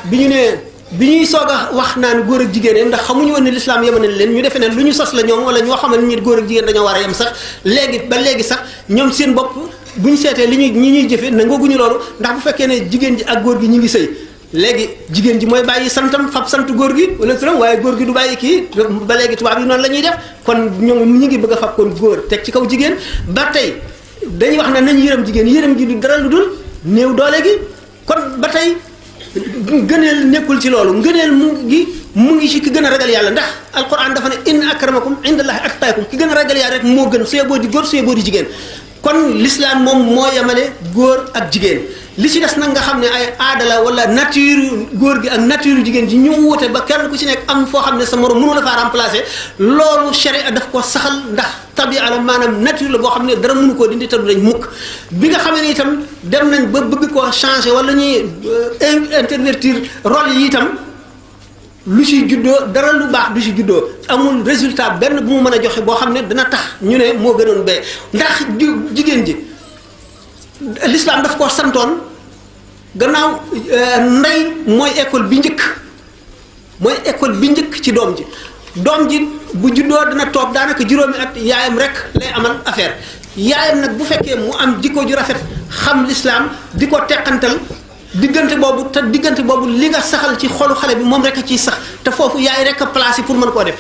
bi ñuy soog a wax naan góor ak jigéen ndax xamuñu woon ne l'islam yemane leen ñu defee ne lu ñu sos la ñoom wala ñoo xamal ni góor ak jigéen dañoo war a yem sax léegi sax ñoom seen bopp bu ñu seetee ñi ñuy jëfe nangooguñu loolu ndax bu fekkee ne jigéen ji ak góor gi ñu ngi sëy léegi jigéen ji mooy bàyyi santam fab sant góor gi wala turam waaye góor gi du bàyyi kii ba léegi tubaab yi noonu la ñuy def kon ñoom ñu ngi bëgg a fab kon góor teg ci kaw jigéen ba tey dañuy wax ne nañu yërëm jigéen yërëm ji du dara lu dul néew doole gi kon ba tey ngëneel nekkul ci loolu ngëneel mu ngi ci ki gën a ragal yàlla ndax alquran dafa ne inna akramakum indallahi atqakum ki gën a ragal yàlla rek moo gën suyee boo di góor suyee boo di jigéen kon l'islam moom moo yemale góor ak jigéen li ci des nag nga xam ne ay aada la wala nature góor gi ak nature jigéen ji ñu wuute ba kenn ku ci nekk am foo xam ne sa morom mënu la faa remplacer loolu sharia daf ko saxal ndax tabia la maanaam nature la boo xam ne dara mënu koo dindi te du dañ mukk bi nga xamee ne itam dem nañ ba bëgg koo changer wala ñuy intervertir rôle yi itam lu ci juddoo dara lu baax du ci juddoo amul résultat benn bu mu mën a joxe boo xam ne dana tax ñu ne moo gënoon bee ndax jigéen ji l'islam daf koo santoon gannaaw ndey mooy école bi njëkk ci doom ji bu juddoo dana toog daanaka juróomi at yaayam rek lay amal affaire yaayam nag bu fekkee mu am jikko ju rafet xam l'islam di ko teqantal diggante boobu li nga saxal ci xolu xale bi moom rek a ciy sax te foofu yaay rek a placé pour mën koo def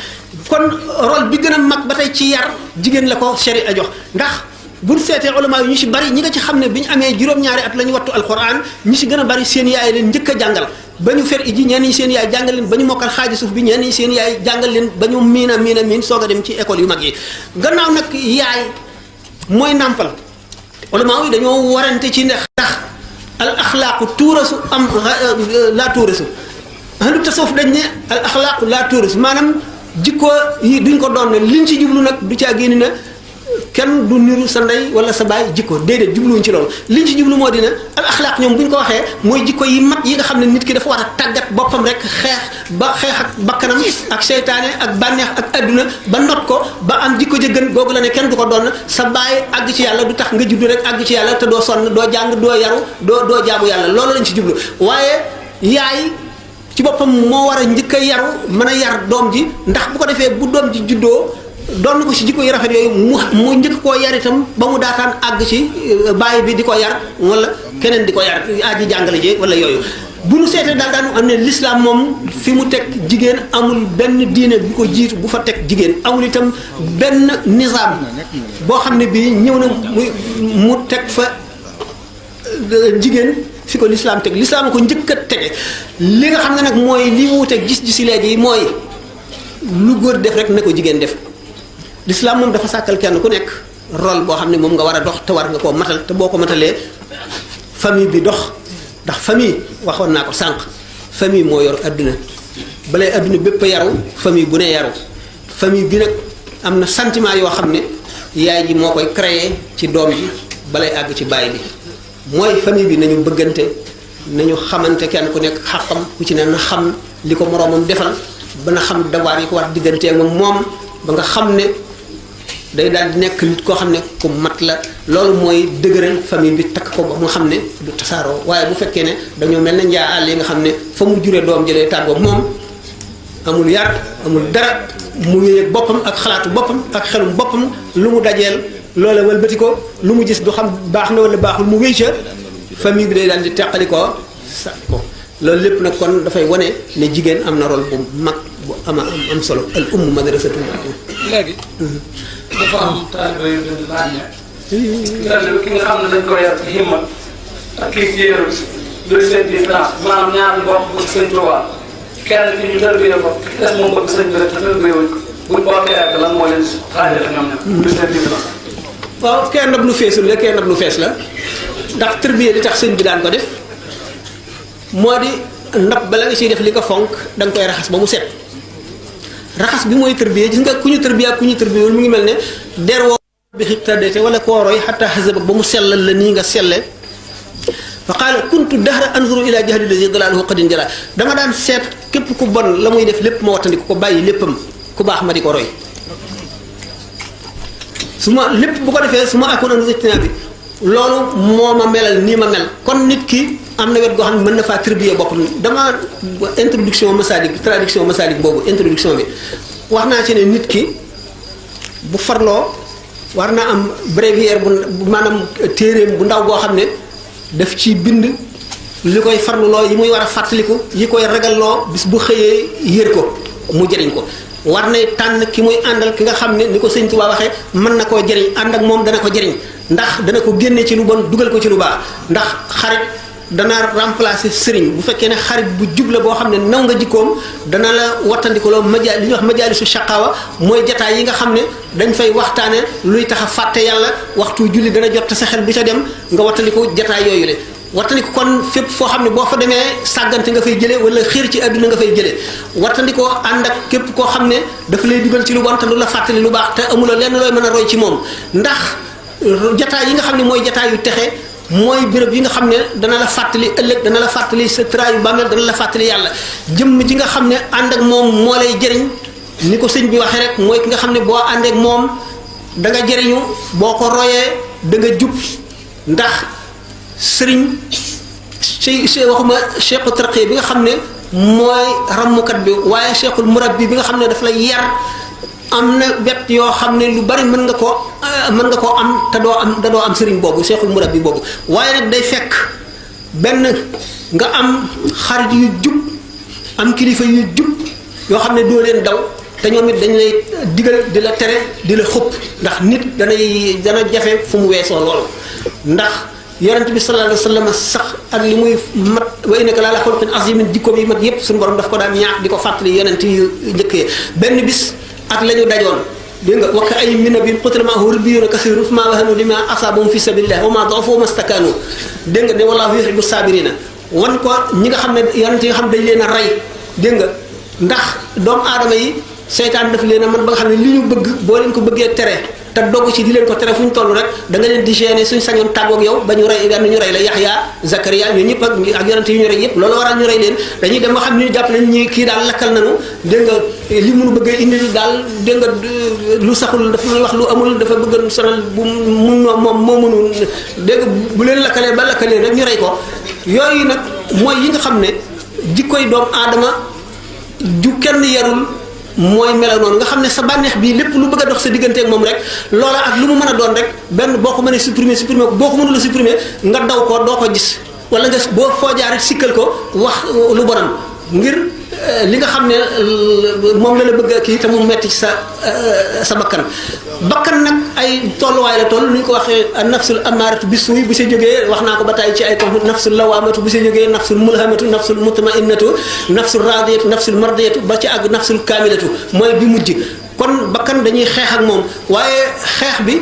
kon rôle bi gën a mag ba tey ci yar jigéen la ko sharia jox ndax bu ñu seetee ulama yi ñu ci bari ñi nga ci xam ne bi ñu amee juróom-ñaari at la ñu wattu alquran ñi ci gën a bari seen yaay leen njëkk a jàngal ba ñu fer iji ñenn ñi seen yaay jàngal leen ba ñu mokkal xaaji suuf bi ñenn ñi seen yaay jàngal leen ba ñu miin soog a dem ci école yu mag yi gannaaw nag yaay mooy nàmpal ulama yi dañoo warante ci ndax al axlaaqu tuurasu am laa tuurasu ahlu tasawuf dañ ne al axlaaqu laa tuurasu maanaam jikko yi duñ ko doon ne liñ ci jublu nag du caa génn na kenn du niru sa ndey wala sa baay jikko déedéet jubluwuñ ci loolu liñ ci jublu moo dina al axlaaq ñoom bu ñu ko waxee mooy jikko yi mat yi nga xam ne nit ki dafa war a tàggat boppam rek xeex ak bakkanam ak seytaane ak bànneex ak adduna ba not ko ba am jikko jëgën googu la ne kenn du ko doon sa baay àgg ci yàlla du tax nga juddu rek àgg ci yàlla te doo sonn doo jàng doo yaru doo jaamu yàlla loolu lañ ci jublu waaye yaay ci boppam moo war a njëkk a yaru mën a yar doom ji ndax bu ko defee bu doom ji juddoo doon ko ci jikko yu rafet yooyu mu njëkk koo yar itam ba mu daataan àgg ci bàyyi bi di ko yar wala keneen di ko yar aji jàngale ji wala yooyu bu nu seetee daal daanu am ne l'islam moom fi mu teg jigéen amul benn diine bu ko jiitu bu fa teg jigéen amul itam benn nizaam boo xam ne bii ñëw na mu teg fa jigéen fi ko l'islam teg l'islam ko njëkk a tege li nga xam ne nag mooy li mu teg gis-gisi léegi mooy lu góor def rek na ko jigéen def l'islam moom dafa sàkkal kenn ku nekk rôle boo xam ne moom nga war a dox te war nga koo matal te boo ko matalee famille bi dox ndax famille waxoon naa ko sànq famille moo yor adduna balay adduna bépp yaru famille bu ne yaru famille bi nag am na sentiment yoo xam ne yaay ji moo koy créer ci doom ji balay àgg ci baay bi mooy famille bi nañu bëggante nañu xamante kenn ku nekk xàqam ku ci ne na xam li ko moroomam defal ba na xam dawaar yi ko war diggantee moom ba nga xam ne day daal di nekk nit koo xam ne ku mat la loolu mooy dëgëral famille bi takk ko ba mu xam ne du tasaaroo waaye bu fekkee ne dañoo mel ne njaa àll yi nga xam ne fa mu juree doom jëlee tàggoo moom amul yar amul dara mu yëg boppam ak xalaatu boppam ak xelum boppam lu mu dajeel loola wëlbati ko lu mu gis du xam baax na wala baaxul mu wéy ca famille bi day daal di teqali ko sa ko loolu lépp nag kon dafay wane ne jigéen am na rôle bu mag bu am solo al umm madrasatul léegi dafa am taalibe yu gën laaj ne ki nga xam ne dañ ko yar ci himma ak kii ci yéeru luy seen différence maanaam ñaari bokk bëgg sëñ Tuubaa kenn ki ñu tarbiyee ko des moom bëgg sëñ bi rek te tarbiyee wuñ ko buñ bokkee ak lan moo leen xaajale ñoom ñoom luy seen différence. waaw kenn nag lu feesul la kenn nag lu fees la ndax tarbiyee li tax sëñ bi daan ko def moo di ndab bala nga ciy def li ko fonk da nga koy raxas ba mu set raxas bi mooy tarbiyee gis nga ku ñu tarbiyee ak ku ñu tarbiyewul mu ngi mel ne der woo bi xibtadete wala koo roy xataa xasabak ba mu sellal la nii nga selle fa qaala kuntu dahra anzuru ila jahli lazi dalaaluhu qadin jala dama daan seet képp ku bon la muy def lépp ma wattandiku ko bàyyi léppam ku baax ma di ko roy su ma lépp bu ko defee su ma akoon antina bi loolu moo ma melal nii ma mel kon nit ki am na wet goo xam ne mën na faa tarbiyee boppam dama introduction masalik traduction masalik boobu introduction bi wax naa ci ne nit ki bu farloo war naa am bréviaire bu maanaam téeréem bu ndaw boo xam ne daf ci bind li koy farluloo yi muy war a fàttaliku yi koy ragalloo bis bu xëyee yër ko mu jëriñ ko war nay tànn ki muy àndal ki nga xam ne ni ko sëñ Tuubaa waxee mën na koo jëriñ ànd ak moom dana ko jëriñ ndax dana ko génne ci lu bon dugal ko ci lu baax ndax xarit dana remplacer sëriñ bu fekkee ne xarit bu jub la boo xam ne naw nga jikkoom dana la wattandikuloo li ñuy wax majaalisu shaqaawa mooy jataay yi nga xam ne dañ fay waxtaane luy tax a fàtte yàlla waxtu julli dana jot te sa xel bu ca dem nga wattandiku jataay yooyu le wattandiku kon fépp foo xam ne boo fa demee sàggante nga fay jëlee wala xiir ci àdduna nga fay jëlee wattandikoo ànd ak képp koo xam ne dafa lay dugal ci lu bon te lu la fàttali lu baax te amuloo lenn looy mën a roy ci moom ndax jataay yi nga xam ne mooy jataay yu texe mooy béréb yi nga xam ne dana la fàttali ëllëg dana la fàttali sa traayu bàmmeel dana la fàttali yàlla jëmm ji nga xam ne ànd ak moom moo lay jëriñ ni ko sëñ bi waxee rek mooy ki nga xam ne boo àndeek moom da nga jëriñu boo ko royee da nga jub ndax sëriñ waxuma cheikhu tarqiya bi nga xam ne mooy rammukat bi waaye cheikhul murabbi bi nga xam ne daf lay yar am na wet yoo xam ne lu bari mën nga koo am te doo am sëriñ boobu cheikhul murabbi boobu waaye nag day fekk benn nga am xarit yu jub am kilifa yu jub yoo xam ne doo leen daw te ñoom it dañ lay digal di la tere di la xupp ndax nit dana jafe fu mu weesoo loolu ndax yonent bi sallallahu alayhi wa sallam sax ak li muy mat wa innaka la ala xuluqin azimin jikkoom yi mat yépp suñu borom daf ko daan ñaax di ko fàttali yonent yu njëkkee benn bis ak la ñu dajoon dégg nga wakka ay mina bi qutila maahu ribbiyuuna kasiirun famaa wahanu limaa asaabahum fi sabilillah wa maa da'ufu wa mastakaanu dégg nga ne wallaahu yuhibbu saabiriina wan ko ñi nga xam ne yonent yi nga xam dañ leen a rey dégg nga ndax doomu aadama yi seytaan daf leen a man ba nga xam ne li ñu bëgg boo leen ko bëggee tere te dogg ci di leen ko tere fu ñu toll rek da nga leen di gêner suñ sañoon tàggoog yow ba ñu rey benn ñu rey la Yaxya Zakariya ñoo ñëpp ak yonent yi ñu rey yëpp loolu waral ñu rey leen dañuy dem ba xam ne ñu jàpp nañ ñi kii daal lakkal nañu dégg nga li mënu bëgg indi daal dégg nga lu saxul dafa muy wax lu amul dafa bëgg sonal bu mun moom moo mënul dégg bu leen lakkalee ba lakkalee rek ñu rey ko yooyu nag mooy yi nga xam ne jikkoy doomu aadama ju kenn yarul mooy melo noonu nga xam ne sa bànneex bii lépp lu bëgg a dox sa digganteeg moom rek loola ak lu mu mën a doon rek benn boo ko mënee supprimer ko boo ko mënul a supprimer nga daw ko doo ko gis wala nga boo foo jaar sikkal ko wax lu bonam ngir li nga xam ne moom la bëgg kii te mu metti ci sa bakkan nag ay tolluwaay la toll ni ñu ko waxee nafsul amaaratu bisuuy bu sa jógee wax naa ko ba tey ci ay comme nafsul lawaamatu bu sa jógee nafsul mulhamatu nafsul mutmainnatu nafsul radiyatu nafsul mardiyatu ba ci àgg nafsul kaamilatu mooy bi mujj kon bakkan dañuy xeex ak moom waaye xeex bi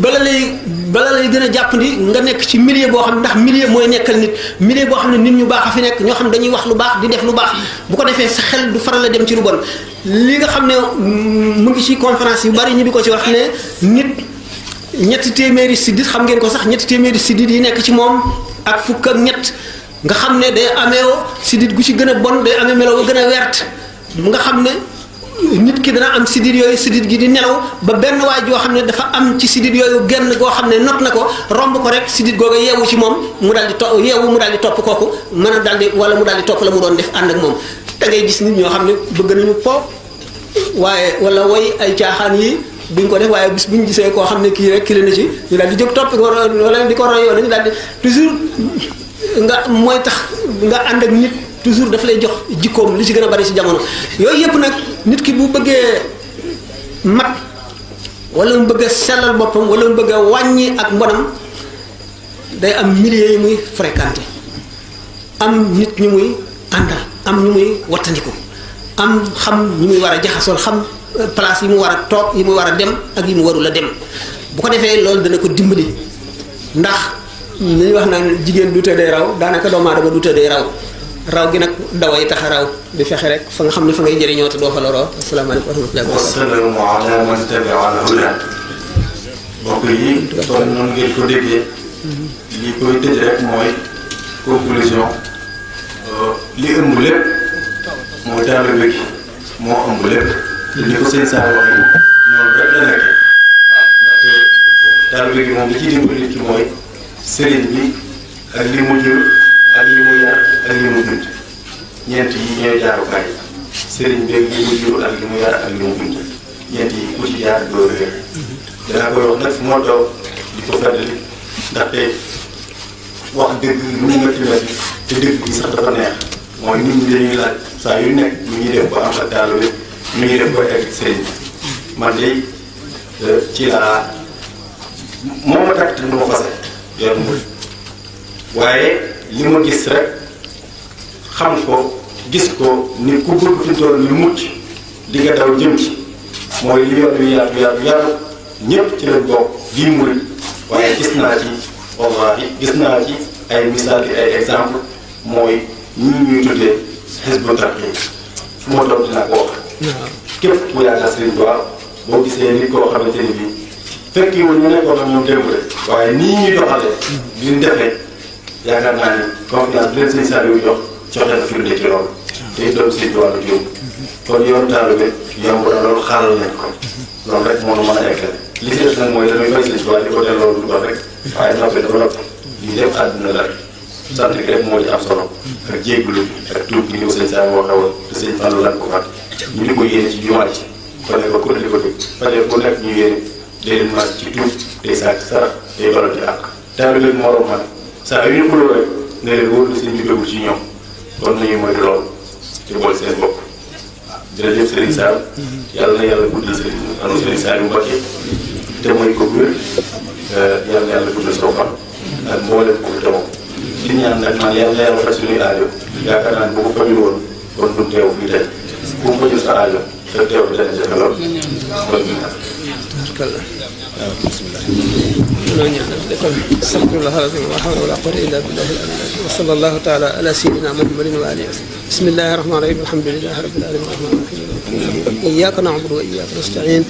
bala lay gën a jàppandi nga nekk ci milieu boo xam ne ndax milieu mooy nekkal nit milieu boo xam ne nit ñu baax a fi nekk ñoo xam ne dañuy wax lu baax di def lu baax bu ko defee sa xel du faral a dem ci lu bon li nga xam ne mu ngi ci conférence yu bari ñu di ko ci wax ne nit ñetti téeméeri siddit xam ngeen ko sax ñetti téeméeri siddit yi nekk ci moom ak fukk ak ñett nga xam ne day ameewoo sidit gu ci gën a bon day amee melo ba gën a wert nga xam ne nit ki dana am sidit yooyu sidit gi di nelaw ba benn waay joo xam ne dafa am ci sidit yooyu genn goo xam ne not na ko romb ko rek sidit googa yeewu ci moom mu daal di yeewu mu daal di topp kooku mën a daal di wala mu daal di topp la mu doon def ànd ak moom da ngay gis nit ñoo xam ne bëgg nañu po waaye wala woy ay caaxaan yi duñ ko def waaye bis buñ gisee koo xam ne kii rek kii na ci ñu daal di jóg topp ko wala di ko roy yoon ñu daal di toujours nga mooy tax nga ànd ak nit toujours daf lay jox jikkoom li ci gën a bari ci jamono yooyu yëpp nag nit ki bu bëggee mat wala mu bëgg a sellal boppam wala mu bëgg a wàññi ak mbonam day am milieu yi muy fréquenté am nit ñu muy àndal am ñu muy wattandiku am xam ñu muy war a jaxasool xam place yi mu war a toog yi mu war a dem ak yi mu warul a dem bu ko defee loolu dana ko dimbali ndax li ñuy wax naan jigéen du tëddee raw daanaka doomu aadama du tëddee raw gi nag daway tax a raw di fexe rek fa nga xam ne fa ngay jëriñoo te doo fa loroo asalaamaaleykum wa rahmatulah. wasalaamu ala man tabia al huda. mbokk yi kon noonu ngeen ko déggee. li koy tëj rek mooy conclusion. li ëmb lépp mooy taalibe gi moo ëmb lépp. te ni ko sëñ Saal waxee noonu rek la nekkee. ndaxte taalibe gi moom li ciy dimbali nit ki mooy sëriñ bi ak li mu jur. ak li mu yar ak li mu dund ñeent yi ñooy jaarukaay sëriñ bi li mu jur ak li mu yar ak li mu dund ñeent yi ku ci jaar doo réer danaa koy wax nag fu moo toog di ko feddali ndaxte wax dëgg lu mu métti métti te dëgg bi sax dafa neex mooy nit ñi dañuy laaj saa yu nekk ñu ñuy def ba am ak taalibe ñu ñuy def ba egg sëriñ bi man de ci laa moo ma takk te du ma fase yor mu waaye li ma gis rek xam ko gis ko ni ku bëgg fi toll ni mucc di nga daw jëm ci mooy li yoon wi yaatu ñëpp ci lañ bokk di murit waaye gis naa ci wallahi gis naa ci ay misaal yi ay exemple mooy ñi ñuy tuddee Hizbut Tarqiyyah fu ma toog dinaa ko wax képp ku yaakaar Sëriñ Tuubaa boo gisee nit koo xamante ni bii fekk yi woon ñu nekkoon ak ñoom démb rek waaye nii ñuy doxalee di defee yaakaar naa ni confiance bi leen sëñ Saliou joxe na firnde ci loolu te it doon sëñ bi wàllu jiw kon yoonu taalibe yomb na loolu xaaral nañ ko loolu rek moo nu mën a eggale li ci des nag mooy dañuy fay sëñ bi waaye di ko delloo lu doon rek waaye noppi dafa noppi lii lépp àdduna la rek sant rek moo ci am solo ak jéggulu ak tuub gi ni ko sëñ Saliou waxee woon te sëñ Fallou lan ko fàtte ñu di ko yéene ci jumaa ci kon ne ko ko di ko dégg fajar bu nekk ñu yéene déedéet ma ci tuub day sàcc sarax day balal ci àq taalibe morom man saa yu ñu xuloo rek ne leen wóor na seen jógewul ci ñoom kon nañu moytu lool ci boole seen bopp jërëjëf Serigne Sall yàlla na yàlla guddal Serigne Sall yu Mbacké te mooy ko wér yàlla na yàlla guddal soo fan ak mboolem ko teewoo di ñaan nag man yàlla na yàlla faj suñuy aajo yaakaar naa ne bu ko fajul woon kon du teew fii tey bu mu fajul sa aajo te teew bi dana jafe lool استغفر الله العظيم ولا حول ولا قوة إلا بالله العلي العظيم وصلى الله تعالى على سيدنا محمد وآله وسلم بسم الله الرحمن الرحيم الحمد لله رب العالمين الرحمن الرحيم إياك نعبد وإياك نستعين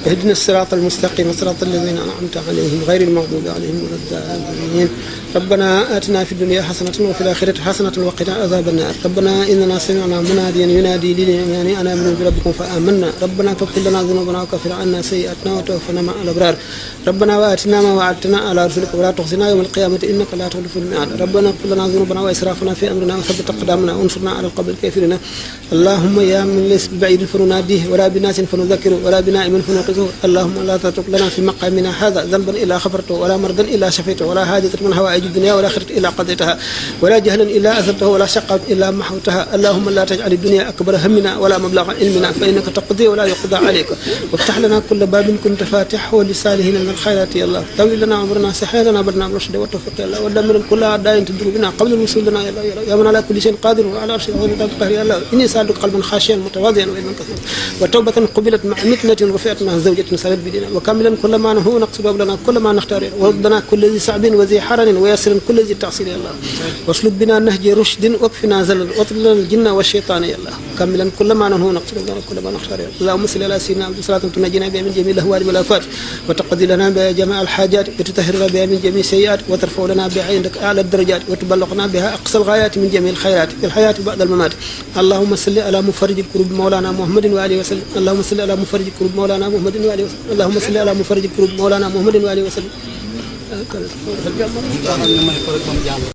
اهدنا الصراط المستقيم صراط الذين أنعمت عليهم غير المغضوب عليهم ولا الضالين ربنا آتنا في الدنيا حسنة وفي الآخرة حسنة وقنا عذاب النار ربنا إننا سمعنا مناديا ينادي للإيمان أن آمنوا بربكم فآمنا ربنا فاغفر لنا ذنوبنا وكفر عنا سيئاتنا وتوفنا مع الأبرار ربنا وآتنا ما وعدتنا على رسلك ولا تخزنا يوم القيامة إنك لا تخلف الميعاد ربنا اغفر لنا ذنوبنا وإسرافنا في أمرنا وثبت أقدامنا وانصرنا على القوم الكافرين اللهم يا من ليس ببعيد فنناديه ولا بناس فنذكره ولا بنائم فنوقظه اللهم لا تترك لنا في مقامنا هذا ذنبا إلا غفرته ولا مرضا إلا شفيته ولا حاجة من هوائج الدنيا والآخرة إلا قضيتها ولا جهلا إلا أذبته ولا شقا إلا محوتها اللهم لا تجعل الدنيا أكبر همنا ولا مبلغ علمنا فإنك تقضي ولا يقضى عليك وافتح لنا كل باب كنت فاتحه للصالحين من الخيرات يا الله طول لنا عمرنا سهل لنا بدنا برشد والتوفيق يا الله ودمر كل أعداء تدر بنا قبل الوصول لنا يا من على كل شيء قادر وعلى عرش القهر يا الله إني سألك قلبا خاشعا متواضعا وإذن كثيرا وتوبة قبلت مع متنة رفعت مع زوجة سالت بدنا وكاملا كل ما نهو نقصد لنا كل ما نختار وردنا كل ذي صعب وذي حرن ويسر كل ذي تعصير يا الله واسلك بنا نهج رشد واكفنا زلل واطل لنا الجن والشيطان يا الله كاملا كل ما نهو نقصد لنا كل ما نختار اللهم صل على سيدنا عبد الصلاة تنجينا بها من جميع الأهوال والآفات وتقضي لنا بها جميع الحاجات وتطهرنا بها من جميع السيئات وترفع لنا بها عندك أعلى الدرجات وتبلغنا بها أقصى الغايات من جميع الخيرات في الحياة بعد الممات. اللهم صل على مفرج كروب مولانا محمد وآله وسلم. اللهم صل على مفرج كروب مولانا محمد وآله وسلم. اللهم صل على مفرج كروب مولانا محمد وآله وسلم.